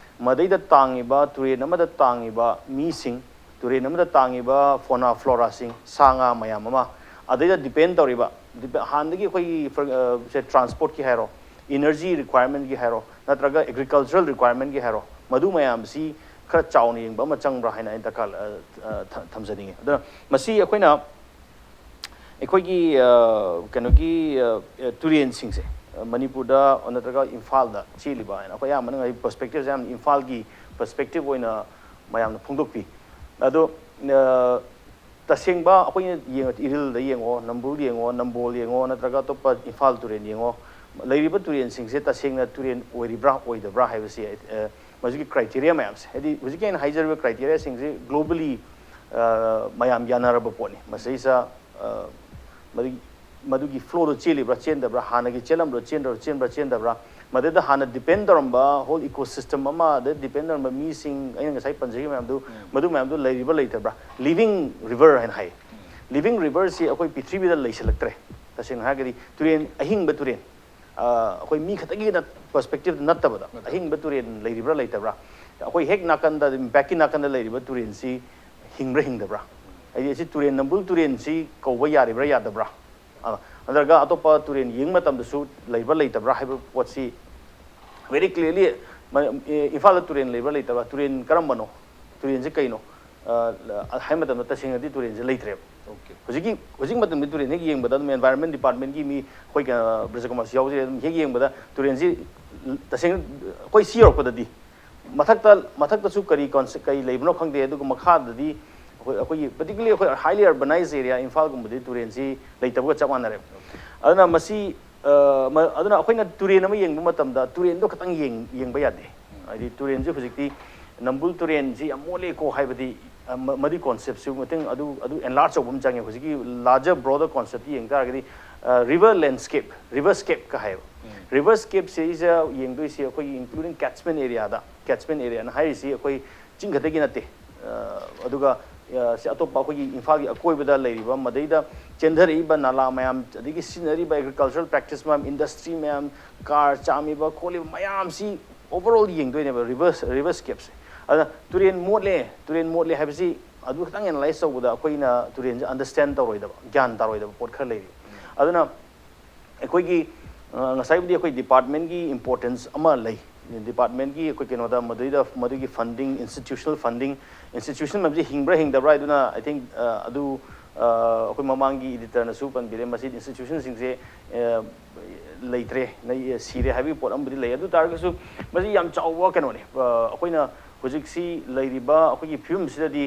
ꯃꯗꯩꯗ ꯇꯥꯡꯉꯤꯕ, ꯇꯨꯔꯦꯟ ꯑꯃꯗ ꯇꯥꯡꯉꯤꯕ ꯃꯤꯁꯤꯡ, ꯇꯨꯔꯦꯟ ꯑꯃꯗ ꯇꯥꯡꯉꯤꯕ ꯐꯣꯅꯥ ꯐ꯭ꯂꯣꯔꯥꯁꯤꯡ, ꯁꯥ ꯉꯥ ꯃꯌꯥꯝ ꯑꯃ, ꯑꯗꯩꯗ ꯗꯤꯄꯦꯟ ꯇꯧꯔꯤꯕ, ꯗꯤꯄꯦ-, ꯍꯥꯟꯅꯗꯒꯤ ꯑꯩꯈꯣꯏꯒꯤ ꯐꯔ-, ꯑ, ꯁꯦ, ꯇ꯭ꯔꯥꯟꯁꯄꯣꯔꯠꯀꯤ ꯍꯥꯏꯔꯣ, ꯏꯅꯔꯖꯤ ꯔꯤꯀ꯭ꯋꯥꯏꯔꯃꯦꯟꯒꯤ ꯍꯥꯏꯔꯣ, ꯅꯠꯇ꯭ꯔꯒ ꯑꯦꯒ꯭ꯔꯤꯀꯜꯆꯔꯦꯜ ꯔꯤꯀ꯭ꯋꯥꯏꯔꯃꯦꯟꯒꯤ ꯍꯥꯏꯔꯣ, ꯃꯗꯨ ꯃꯌꯥꯝꯁꯤ ꯈꯔ ꯆꯥꯎꯅ ꯌꯦꯡꯕ ꯑꯃ ꯆꯪꯕ꯭ꯔꯥ ꯍꯥꯏꯅ ꯑꯩꯅ ꯗꯔꯀꯥꯔ, ꯑ, ꯑ, ꯊ-, ꯊꯝꯖꯅꯤꯡꯉꯤ꯫ ꯑꯗꯨꯅ ꯃꯁꯤ ꯑꯩꯈꯣꯏꯅ ꯑꯩꯈꯣꯏꯒꯤ, ꯑ, ꯀꯩꯅꯣꯒꯤ, ꯑ, ꯑ, ꯇꯨꯔꯦꯟꯁꯤꯡꯁꯦ, ꯑ, ꯃꯅꯤꯄꯨꯔꯗ ꯅꯠꯇ꯭ꯔꯒ ꯏꯝꯐꯥꯜꯗ ꯆꯦꯜꯂꯤꯕ ꯍꯥꯏꯅ ꯑꯩꯈꯣꯏ ꯑꯌꯥꯝꯕꯅ ꯉꯁꯥꯏ ꯄꯔꯁꯄꯦꯛꯇꯤꯞꯁꯦ ꯌꯥꯝ ꯏꯝꯐꯥꯜꯒꯤ ꯄꯔꯁꯄꯦꯛꯇꯤꯞ ꯑꯣꯏꯅ ꯃꯌꯥꯝꯅ ꯐꯣꯡꯗꯣꯛꯄꯤ꯫ ꯑꯗꯣ, ꯑ, ꯇꯁꯦꯡꯕ ꯑꯩꯈꯣꯏꯅ ꯌꯦꯡꯉ-, ꯏꯔꯤꯜꯗ ꯌꯦꯡꯉꯣ, ꯅꯝꯕꯨꯜ ꯌꯦꯡꯉꯣ, ꯅꯝꯕꯣꯜ ꯌꯦꯡꯉꯣ, ꯅꯠꯇ꯭ꯔꯒ ꯑꯇꯣꯞꯄ ꯏꯝꯐꯥꯜ ꯇꯨꯔꯦꯟ ꯌꯦꯡꯉꯣ, ꯂꯩꯔꯤꯕ ꯇꯨꯔꯦꯟꯁꯤꯡꯁꯦ ꯇꯁꯦꯡꯅ ꯇꯨꯔꯦꯟ ꯑꯣꯏꯔꯤꯕ꯭ꯔꯥ ꯑꯣꯏꯗꯕ꯭ꯔꯥ ꯍꯥꯏꯕꯁꯤ, ꯑ, ꯃꯁꯤꯒꯤ ꯀ꯭ꯔꯥꯏꯇꯦꯔꯤꯌꯥ ꯃꯌꯥꯝꯁꯦ, ꯍꯥꯏꯗꯤ ꯍꯧꯖꯤꯛꯀꯤ ꯑꯩꯅ ꯍꯥꯏꯖꯔꯤꯕ ꯀ꯭ꯔꯥꯏꯇꯦꯔꯤꯌꯥꯁꯤꯡꯁꯤ ꯒ꯭ꯂꯣꯕꯦꯂꯤ, ꯑ, ꯃꯌꯥꯝ ꯌꯥꯅꯔꯕ ꯄꯣꯠꯅꯤ꯫ ꯃꯁꯤꯗꯩꯁꯤꯗ, ꯑ, ꯃꯗꯨꯒꯤ, ꯃꯗꯨꯒꯤ ꯐ꯭ꯂꯣꯗꯣ ꯆꯦꯜꯂꯤꯕ꯭ꯔꯥ ꯆꯦꯟꯗꯕ꯭ꯔꯥ, ꯍꯥꯟꯅꯒꯤ ꯆꯦꯜꯂꯝꯕ꯭ꯔꯥ ꯆꯦꯟꯗ꯭ꯔ-, ꯆꯦꯟꯕ꯭ꯔꯥ ꯆꯦꯟꯗꯕ꯭ꯔꯥ, ꯃꯗꯨꯗ ꯍꯥꯟꯅ ꯗꯤꯄꯦꯟ ꯇꯧꯔꯝꯕ ꯍꯣꯜ ꯏꯀꯣꯁꯤꯁꯇꯝ ꯑꯃ, ꯑꯗ ꯗꯤꯄꯦꯟ ꯇꯧꯔꯝꯕ ꯃꯤꯁꯤꯡ, ꯑꯩꯅ ꯉꯁꯥꯏ ꯄꯟꯖꯈꯤꯕ ꯃꯌꯥꯝꯗꯨ, ꯃꯗꯨ ꯃꯌꯥꯝꯗꯨ ꯂꯩꯔꯤꯕ꯭ꯔꯥ ꯂꯩꯇꯕ꯭ꯔꯥ? ꯂꯤꯚꯤꯡ ꯔꯤꯚꯔ ꯍꯥꯏꯅ ꯍꯥꯏ꯫ ꯂꯤꯚꯤꯡ ꯔꯤꯚꯔꯁꯤ ꯑꯩꯈꯣꯏ ꯄ꯭ꯔꯤꯊꯤꯕꯤꯗ ꯂꯩꯁꯤꯜꯂꯛꯇ꯭ꯔꯦ꯫ ꯇꯁꯦꯡꯅ ꯍꯥꯏꯔꯒꯗꯤ ꯇꯨꯔꯦꯟ, ꯑꯍꯤꯡꯕ ꯇꯨꯔꯦꯟ, ꯑ, ꯑꯩꯈꯣꯏ ꯃꯤ ꯈꯛꯇꯒꯤ ꯄꯔꯁꯄꯦꯛꯇꯤꯞ ꯅꯠꯇꯕꯗ, ꯑꯍꯤꯡꯕ ꯇꯨꯔꯦꯟ ꯂꯩꯔꯤꯕ꯭ꯔꯥ ꯂꯩꯇꯕ꯭ꯔꯥ? ꯑꯩꯈꯣꯏ ꯍꯦꯛ ꯅꯥꯀꯟꯗ, ꯕꯦꯛꯀꯤ ꯅꯥꯀꯟꯗ ꯂꯩꯔꯤꯕ ꯇꯨꯔꯦꯟꯁꯤ ꯍꯤꯡꯕ꯭ꯔꯥ ꯍꯤꯡꯗꯕ꯭ꯔꯥ? ꯍꯥꯏꯗꯤ ꯑꯁꯤ ꯇꯨꯔꯦꯟ, ꯅꯝꯕꯨꯜ ꯇꯨꯔꯦꯟꯁꯤ ꯀꯧꯕ ꯌꯥꯔꯤꯕ꯭ꯔꯥ ꯌꯥꯗꯕ꯭ꯔꯥ? ꯑ, ꯅꯠꯇ꯭ꯔꯒ ꯑꯇꯣꯞꯄ ꯇꯨꯔꯦꯟ ꯌꯦꯡꯕ ꯃꯇꯝꯗꯁꯨ ꯂꯩꯕ꯭ꯔꯥ ꯂꯩꯇꯕ꯭ꯔꯥ ꯍꯥꯏꯕ ꯄꯣꯠꯁꯤ very clearly, ꯃ-, ꯑꯦ, ꯏꯝꯐꯥꯜꯗ ꯇꯨꯔꯦꯟ ꯂꯩꯕ꯭ꯔꯥ ꯂꯩꯇꯕ꯭ꯔꯥ, ꯇꯨꯔꯦꯟ ꯀꯔꯝꯕꯅꯣ, ꯇꯨꯔꯦꯟꯁꯦ ꯀꯩꯅꯣ, ꯑ, ꯍꯥꯏꯕ ꯃꯇꯝꯗ ꯇꯁꯦꯡꯅꯗꯤ ꯇꯨꯔꯦꯟꯁꯦ ꯂꯩꯇ꯭ꯔꯦꯕ꯫ ꯍꯧꯖꯤꯛꯀꯤ ꯍꯧꯖꯤꯛ ꯃꯇꯝꯗ ꯇꯨꯔꯦꯟ ꯍꯦꯛ ꯌꯦꯡꯕꯗ ꯑꯗꯨꯝ environment department ꯀꯤ ꯃꯤ ꯑꯩꯈꯣꯏ ꯕ꯭ꯔꯖꯀꯨꯃꯥꯔꯁꯨ ꯌꯥꯎꯖꯩ, ꯑꯗꯨꯝ ꯍꯦꯛ ꯌꯦꯡꯕꯗ ꯇꯨꯔꯦꯟꯁꯤ ꯇꯁꯦꯡꯅ ꯑꯩꯈꯣꯏ ꯁꯤ ꯌꯧꯔꯛꯄꯗꯗꯤ ꯃꯊꯛꯇ ꯃꯊꯛꯇꯁꯨ ꯀꯔꯤ ꯀꯔꯤ ꯂꯩꯕꯅꯣ ꯈꯪꯗꯦ꯫ ꯑꯗꯨꯒ ꯃꯈꯥꯗꯗꯤ ꯑꯩꯈꯣꯏ ꯑꯩꯈꯣꯏꯒꯤ particularly ꯑꯩꯈꯣꯏ highly urbanized area ꯏꯝꯐꯥꯜꯒꯨꯝꯕꯗꯤ ꯇꯨꯔꯦꯟꯁꯤ ꯂꯩꯇꯕꯒ ꯆꯞ ꯃꯥꯟꯅꯔꯦ꯫ ꯑꯗꯨꯅ ꯃꯁꯤ ꯑꯗꯨꯅ ꯑꯩꯈꯣꯏꯅ ꯇꯨꯔꯦꯟ ꯑꯃ ꯌꯦꯡꯕ ꯃꯇꯝꯗ ꯇꯨꯔꯦꯟꯗꯣ ꯈꯛꯇꯪ ꯌꯦꯡꯕ ꯌꯥꯗꯦ꯫ ꯍꯥꯏꯗꯤ ꯇꯨꯔꯦꯟꯁꯤ ꯍꯧꯖꯤꯛꯇꯤ ꯅꯝꯕꯨꯜ ꯇꯨꯔꯦꯟꯁꯤ ꯌꯥꯝ ꯃꯣꯠꯂꯦꯀꯣ ꯍꯥꯏꯕꯗꯤ ꯃꯗꯨꯒꯤ concept ꯁꯨ ꯃꯇꯦꯡ ꯑꯗꯨ ꯑꯗꯨ enlarge ꯇꯧꯕ ꯑꯃ ꯆꯪꯉꯦ꯫ ꯍꯧꯖꯤꯛꯀꯤ larger broader concept ꯇ ꯌꯦꯡ ꯇꯥꯔꯒꯗꯤ river landscape, river scape ꯀ ꯍꯥꯏꯌꯦꯕ꯫ River scape ꯁꯤꯁꯦ ꯌꯦꯡꯗꯣꯏꯁꯦ ꯑꯩꯈꯣꯏꯒꯤ including catchment area ꯗ, catchment area ꯅ ꯍꯥꯏꯔꯤꯁꯤ ꯑꯩꯈꯣꯏ ꯆꯤꯡ ꯈꯛꯇꯒꯤ ꯅꯠꯇꯦ꯫ ꯑꯗꯨꯒ ꯁꯤ ꯑꯇꯣꯞꯄ ꯑꯩꯈꯣꯏꯒꯤ ꯏꯝꯐꯥꯜꯒꯤ ꯑꯀꯣꯏꯕꯗ ꯂꯩꯔꯤꯕ, ꯃꯗꯩꯗ ꯆꯦꯟꯊꯔꯛꯏꯕ ꯅꯥꯂꯥ ꯃꯌꯥꯝ, ꯑꯗꯒꯤ ꯁꯤꯖꯤꯟꯅꯔꯤꯕ agricultural practice ꯃꯌꯥꯝ, industry ꯃꯌꯥꯝ, ꯀꯥꯔ ꯆꯥꯝꯃꯤꯕ ꯈꯣꯠꯂꯤꯕ ꯃꯌꯥꯝꯁꯤ overall ꯌꯦꯡꯗꯣꯏꯅꯦꯕ river, river scape ꯁꯦ꯫ ꯑꯗꯨꯅ ꯇꯨꯔꯦꯟ ꯃꯣꯠꯂꯦ, ꯇꯨꯔꯦꯟ ꯃꯣꯠꯂꯦ ꯍꯥꯏꯕꯁꯤ ꯑꯗꯨ ꯈꯛꯇꯪ analyze ꯇꯧꯕꯗ ꯑꯩꯈꯣꯏꯅ ꯇꯨꯔꯦꯟꯁꯦ understand ꯇꯧꯔꯣꯏꯗꯕ, ꯒ꯭ꯌꯥꯟ ꯇꯥꯔꯣꯏꯗꯕ ꯄꯣꯠ ꯈꯔ ꯂꯩꯔꯤ꯫ ꯑꯗꯨꯅ ꯑꯩꯈꯣꯏꯒꯤ ꯉꯁꯥꯏꯕꯨꯗꯤ ꯑꯩꯈꯣꯏ department ꯀꯤ importance ꯑꯃ ꯂꯩ꯫ Department ꯀꯤ ꯑꯩꯈꯣꯏ ꯀꯩꯅꯣꯗ ꯃꯗꯨꯏꯗ ꯃꯗꯨꯒꯤ funding, institutional funding, institution ꯍꯥꯏꯕꯁꯤ ꯍꯤꯡꯕ꯭ꯔꯥ ꯍꯤꯡꯗꯕ꯭ꯔꯥ ꯍꯥꯏꯗꯨꯅ I think ꯑꯗꯨ ꯑꯩꯈꯣꯏ ꯃꯃꯥꯡꯒꯤ editor ꯅꯁꯨ ꯄꯟꯕꯤꯔꯦ꯫ ꯃꯁꯤ institution ꯁꯤꯡꯁꯦ ꯂꯩꯇ꯭ꯔꯦ, ꯁꯤꯔꯦ ꯍꯥꯏꯕꯒꯤ ꯄꯣꯠ ꯑꯃꯕꯨꯗꯤ ꯂꯩ꯫ ꯑꯗꯨ ꯇꯥꯔꯒꯁꯨ ꯃꯁꯤ ꯌꯥꯝ ꯆꯥꯎꯕ ꯀꯩꯅꯣꯅꯦ꯫ ꯑꯩꯈꯣꯏꯅ ꯍꯧꯖꯤꯛꯁꯤ ꯂꯩꯔꯤꯕ ꯑꯩꯈꯣꯏꯒꯤ ꯐꯤꯕꯝꯁꯤꯗꯗꯤ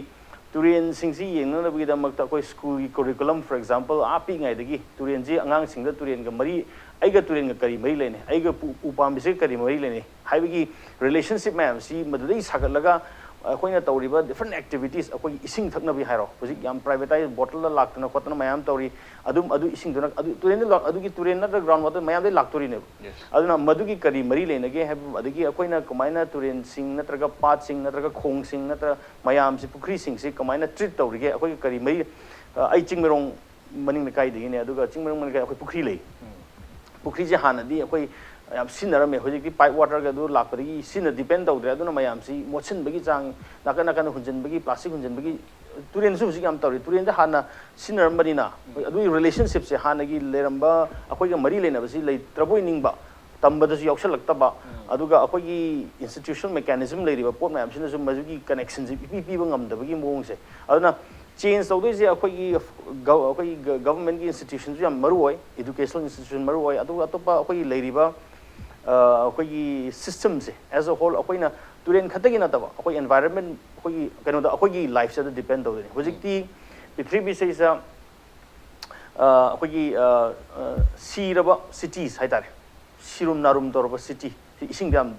ꯇꯨꯔꯦꯟꯁꯤꯡꯁꯤ ꯌꯦꯡꯅꯅꯕꯒꯤꯗꯃꯛꯇ ꯑꯩꯈꯣꯏ school ꯒꯤ curriculum, for example, ꯑꯥ ꯄꯤꯛꯏꯉꯩꯗꯒꯤ ꯇꯨꯔꯦꯟꯁꯤ ꯑꯉꯥꯡꯁꯤꯡꯗ ꯇꯨꯔꯦꯟꯒ ꯃꯔꯤ, ꯑꯩꯒ ꯇꯨꯔꯦꯟꯒ ꯀꯔꯤ ꯃꯔꯤ ꯂꯩꯅꯩ, ꯑꯩꯒ ꯎ ꯄꯥꯝꯕꯤꯁꯤꯒ ꯀꯔꯤ ꯃꯔꯤ ꯂꯩꯅꯩ ꯍꯥꯏꯕꯒꯤ relationship ꯃꯌꯥꯝꯁꯤ ꯃꯗꯨꯗꯒꯤ ꯁꯥꯒꯠꯂꯒ ꯑꯩꯈꯣꯏꯅ ꯇꯧꯔꯤꯕ different activities, ꯑꯩꯈꯣꯏꯒꯤ ꯏꯁꯤꯡ ꯊꯛꯅꯕꯒꯤ ꯍꯥꯏꯔꯣ, ꯍꯧꯖꯤꯛ ꯌꯥꯝ privatized bottle ꯗ ꯂꯥꯛꯇꯅ ꯈꯣꯠꯇꯅ ꯃꯌꯥꯝ ꯇꯧꯔꯤ꯫ ꯑꯗꯨꯝ ꯑꯗꯨ ꯏꯁꯤꯡꯗꯨꯅ ꯑꯗꯨ ꯇꯨꯔꯦꯟꯗ ꯑꯗꯨꯒꯤ ꯇꯨꯔꯦꯟ ꯅꯠꯇ꯭ꯔꯒ ground water ꯃꯌꯥꯝꯗꯒꯤ ꯂꯥꯛꯇꯣꯔꯤꯅꯦꯕ꯫ ꯑꯗꯨꯅ ꯃꯗꯨꯒꯤ ꯀꯔꯤ ꯃꯔꯤ ꯂꯩꯅꯒꯦ ꯍꯥꯏꯕ, ꯑꯗꯒꯤ ꯑꯩꯈꯣꯏꯅ ꯀꯃꯥꯏꯅ ꯇꯨꯔꯦꯟꯁꯤꯡ ꯅꯠꯇ꯭ꯔꯒ ꯄꯥꯠꯁꯤꯡ ꯅꯠꯇ꯭ꯔꯒ ꯈꯣꯡꯁꯤꯡ ꯅꯠꯇ꯭ꯔꯒ ꯃꯌꯥꯝꯁꯤ, ꯄꯨꯈ꯭ꯔꯤꯁꯤꯡꯁꯤ ꯀꯃꯥꯏꯅ treat ꯇꯧꯔꯤꯒꯦ, ꯑꯩꯈꯣꯏꯒꯤ ꯀꯔꯤ ꯃꯔꯤ, ꯑꯩ ꯆꯤꯡꯃꯩꯔꯣꯡ ꯃꯅꯤꯡ ꯂꯩꯀꯥꯏꯗꯒꯤꯅꯦ, ꯑꯗꯨꯒ ꯆꯤꯡꯃꯩꯔꯣꯡ ꯃꯅꯤꯡ ꯂꯩꯀꯥꯏ ꯑꯩꯈꯣꯏ ꯄꯨꯈ꯭ꯔꯤ ꯂꯩ꯫ ꯄꯨꯈ꯭ꯔꯤꯁꯦ ꯍꯥꯟꯅꯗꯤ ꯑꯩꯈꯣꯏ ꯌꯥꯝ ꯁꯤꯖꯤꯟꯅꯔꯝꯃꯦ, ꯍꯧꯖꯤꯛꯇꯤ pipe water ꯒ ꯑꯗꯨ ꯂꯥꯛꯄꯗꯒꯤ ꯁꯤꯖꯤꯟꯅ depend ꯇꯧꯗ꯭ꯔꯦ꯫ ꯑꯗꯨꯅ ꯃꯌꯥꯝꯁꯤ ꯃꯣꯠꯁꯤꯟꯕꯒꯤ ꯆꯥꯡ, ꯅꯥꯀꯟ ꯅꯥꯀꯟꯗ ꯍꯨꯟꯖꯤꯟꯕꯒꯤ, plastic ꯍꯨꯟꯖꯤꯟꯕꯒꯤ, ꯇꯨꯔꯦꯟꯁꯨ ꯍꯧꯖꯤꯛ ꯌꯥꯝ ꯇꯧꯔꯤ꯫ ꯇꯨꯔꯦꯟꯁꯦ ꯍꯥꯟꯅ ꯁꯤꯖꯤꯟꯅꯔꯝꯕꯅꯤꯅ ꯑꯗꯨꯒꯤ relationship ꯁꯦ, ꯍꯥꯟꯅꯒꯤ ꯂꯩꯔꯝꯕ ꯑꯩꯈꯣꯏꯒ ꯃꯔꯤ ꯂꯩꯅꯕꯁꯤ ꯂꯩꯇ꯭ꯔꯕꯣꯏ ꯅꯤꯡꯕ, ꯇꯝꯕꯗꯁꯨ ꯌꯥꯎꯁꯜꯂꯛꯇꯕ, ꯑꯗꯨꯒ ꯑꯩꯈꯣꯏꯒꯤ institutional mechanism ꯂꯩꯔꯤꯕ ꯄꯣꯠ ꯃꯌꯥꯝꯁꯤꯅꯁꯨ ꯃꯗꯨꯒꯤ connection ꯁꯦ ꯏꯄꯤ ꯄꯤꯕ ꯉꯝꯗꯕꯒꯤ ꯃꯑꯣꯡꯁꯦ꯫ ꯑꯗꯨꯅ ꯆꯦꯟꯖ ꯇꯧꯗꯣꯏꯁꯦ ꯑꯩꯈꯣꯏꯒꯤ ꯒ- ꯑꯩꯈꯣꯏꯒꯤ ꯒ- ꯒꯚꯔꯟꯃꯦꯟꯠꯀꯤ ꯏꯟꯁꯇꯤꯇ꯭ꯌꯨꯁꯟꯁꯨ ꯌꯥꯝ ꯃꯔꯨ ꯑꯣꯏ, ꯏꯗꯨꯀꯦꯁꯅꯦꯜ ꯏꯟꯁꯇꯤꯇ꯭ꯌꯨꯁꯟ ꯃꯔꯨ ꯑꯣꯏ, ꯑꯗꯨꯒ ꯑꯇꯣꯞꯄ ꯑꯩꯈꯣꯏꯒꯤ ꯂꯩꯔꯤꯕ ꯑ, ꯑꯩꯈꯣꯏꯒꯤ ꯁꯤꯁꯇꯦꯝꯁꯦ ꯑꯦꯁ ꯑ ꯍꯣꯜ, ꯑꯩꯈꯣꯏꯅ ꯇꯨꯔꯦꯟ ꯈꯛꯇꯒꯤ ꯅꯠꯇꯕ ꯑꯩꯈꯣꯏ ꯑꯦꯟꯚꯥꯏꯔꯟꯃꯦꯟꯠ, ꯑꯩꯈꯣꯏꯒꯤ ꯀꯩꯅꯣꯗ, ꯑꯩꯈꯣꯏꯒꯤ ꯂꯥꯏꯐꯁꯦ ꯑꯗꯨ ꯗꯤꯄꯦꯟ ꯇꯧꯗꯣꯏꯅꯤ꯫ ꯍꯧꯖꯤꯛꯇꯤ ꯄ꯭ꯔꯤꯊꯤꯕꯤꯁꯤꯗ ꯑ, ꯑꯩꯈꯣꯏꯒꯤ ꯑ, ꯑ, ꯁꯤꯔꯕ ꯁꯤꯇꯤꯁ ꯍꯥꯏꯇꯥꯔꯦ, ꯁꯤꯔꯨꯝ ꯅꯥꯔꯨꯝ ꯇꯧꯔꯕ ꯁꯤꯇꯤ, ꯁꯤ ꯏꯁꯤꯡꯗ ꯌꯥꯝ,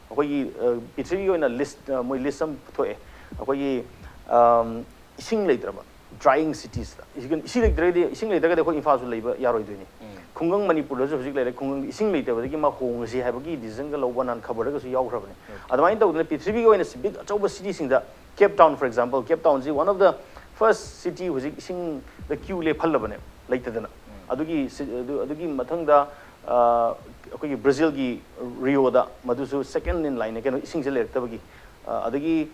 ꯑꯩꯈꯣꯏꯒꯤ ꯑ, ꯄ꯭ꯔꯤꯊꯤꯕꯤꯒꯤ ꯑꯣꯏꯅ ꯂꯤꯁ, ꯑ, ꯃꯣꯏ ꯂꯤꯁ ꯑꯃ ꯄꯨꯊꯣꯛꯑꯦ꯫ ꯑꯩꯈꯣꯏꯒꯤ ꯑꯝ, ꯏꯁꯤꯡ ꯂꯩꯇ꯭ꯔꯕ ꯗ꯭ꯔꯥꯏꯌꯤꯡ ꯁꯤꯇꯤꯁꯇ, ꯏꯁꯤꯡ ꯏꯁꯤꯡ ꯂꯩꯇ꯭ꯔꯒꯗꯤ, ꯏꯁꯤꯡ ꯂꯩꯇ꯭ꯔꯒꯗꯤ ꯑꯩꯈꯣꯏ ꯏꯝꯐꯥꯜꯁꯨ ꯂꯩꯕ ꯌꯥꯔꯣꯏꯗꯣꯏꯅꯤ꯫ ꯈꯨꯡꯒꯪ ꯃꯅꯤꯄꯨꯔꯗꯁꯨ ꯍꯧꯖꯤꯛ ꯂꯩꯔꯦ, ꯈꯨꯡꯒꯪ ꯏꯁꯤꯡ ꯂꯩꯇꯕꯗꯒꯤ ꯃꯥ ꯍꯣꯡꯉꯁꯤ ꯍꯥꯏꯕꯒꯤ ꯗꯤꯁꯤꯖꯟꯒ ꯂꯧꯕ ꯅꯍꯥꯟ ꯈꯕꯔꯗꯒꯁꯨ ꯌꯥꯎꯈ꯭ꯔꯕꯅꯤ꯫ ꯑꯗꯨꯃꯥꯏꯅ ꯇꯧꯗꯅ ꯄ꯭ꯔꯤꯊꯤꯕꯤꯒꯤ ꯑꯣꯏꯅ ꯁꯤ ꯕꯤꯛ ꯑꯆꯧꯕ ꯁꯤꯇꯤꯁꯤꯡꯗ, Cape Town, for example, Cape ꯇꯥꯎꯟꯁꯤ one of the first city ꯍꯧꯖꯤꯛ ꯏꯁꯤꯡꯗ ꯀ꯭ꯌꯨ ꯂꯦꯞꯍꯜꯂꯕꯅꯦ, ꯂꯩꯇꯗꯅ꯫ ꯑꯗꯨꯒꯤ ꯁꯤ- ꯑꯗꯨ- ꯑꯗꯨꯒꯤ ꯃꯊꯪꯗ ꯑ, ꯑꯩꯈꯣꯏꯒꯤ ꯕ꯭ꯔꯥꯖꯤꯜꯒꯤ ꯔꯤꯌꯣꯗ, ꯃꯗꯨꯁꯨ ꯁꯦꯀꯦꯟ ꯏꯟ ꯂꯥꯏꯟꯅꯦ, ꯀꯩꯅꯣ, ꯏꯁꯤꯡꯁꯦ ꯂꯩꯔꯛꯇꯕꯒꯤ꯫ ꯑ, ꯑꯗꯒꯤ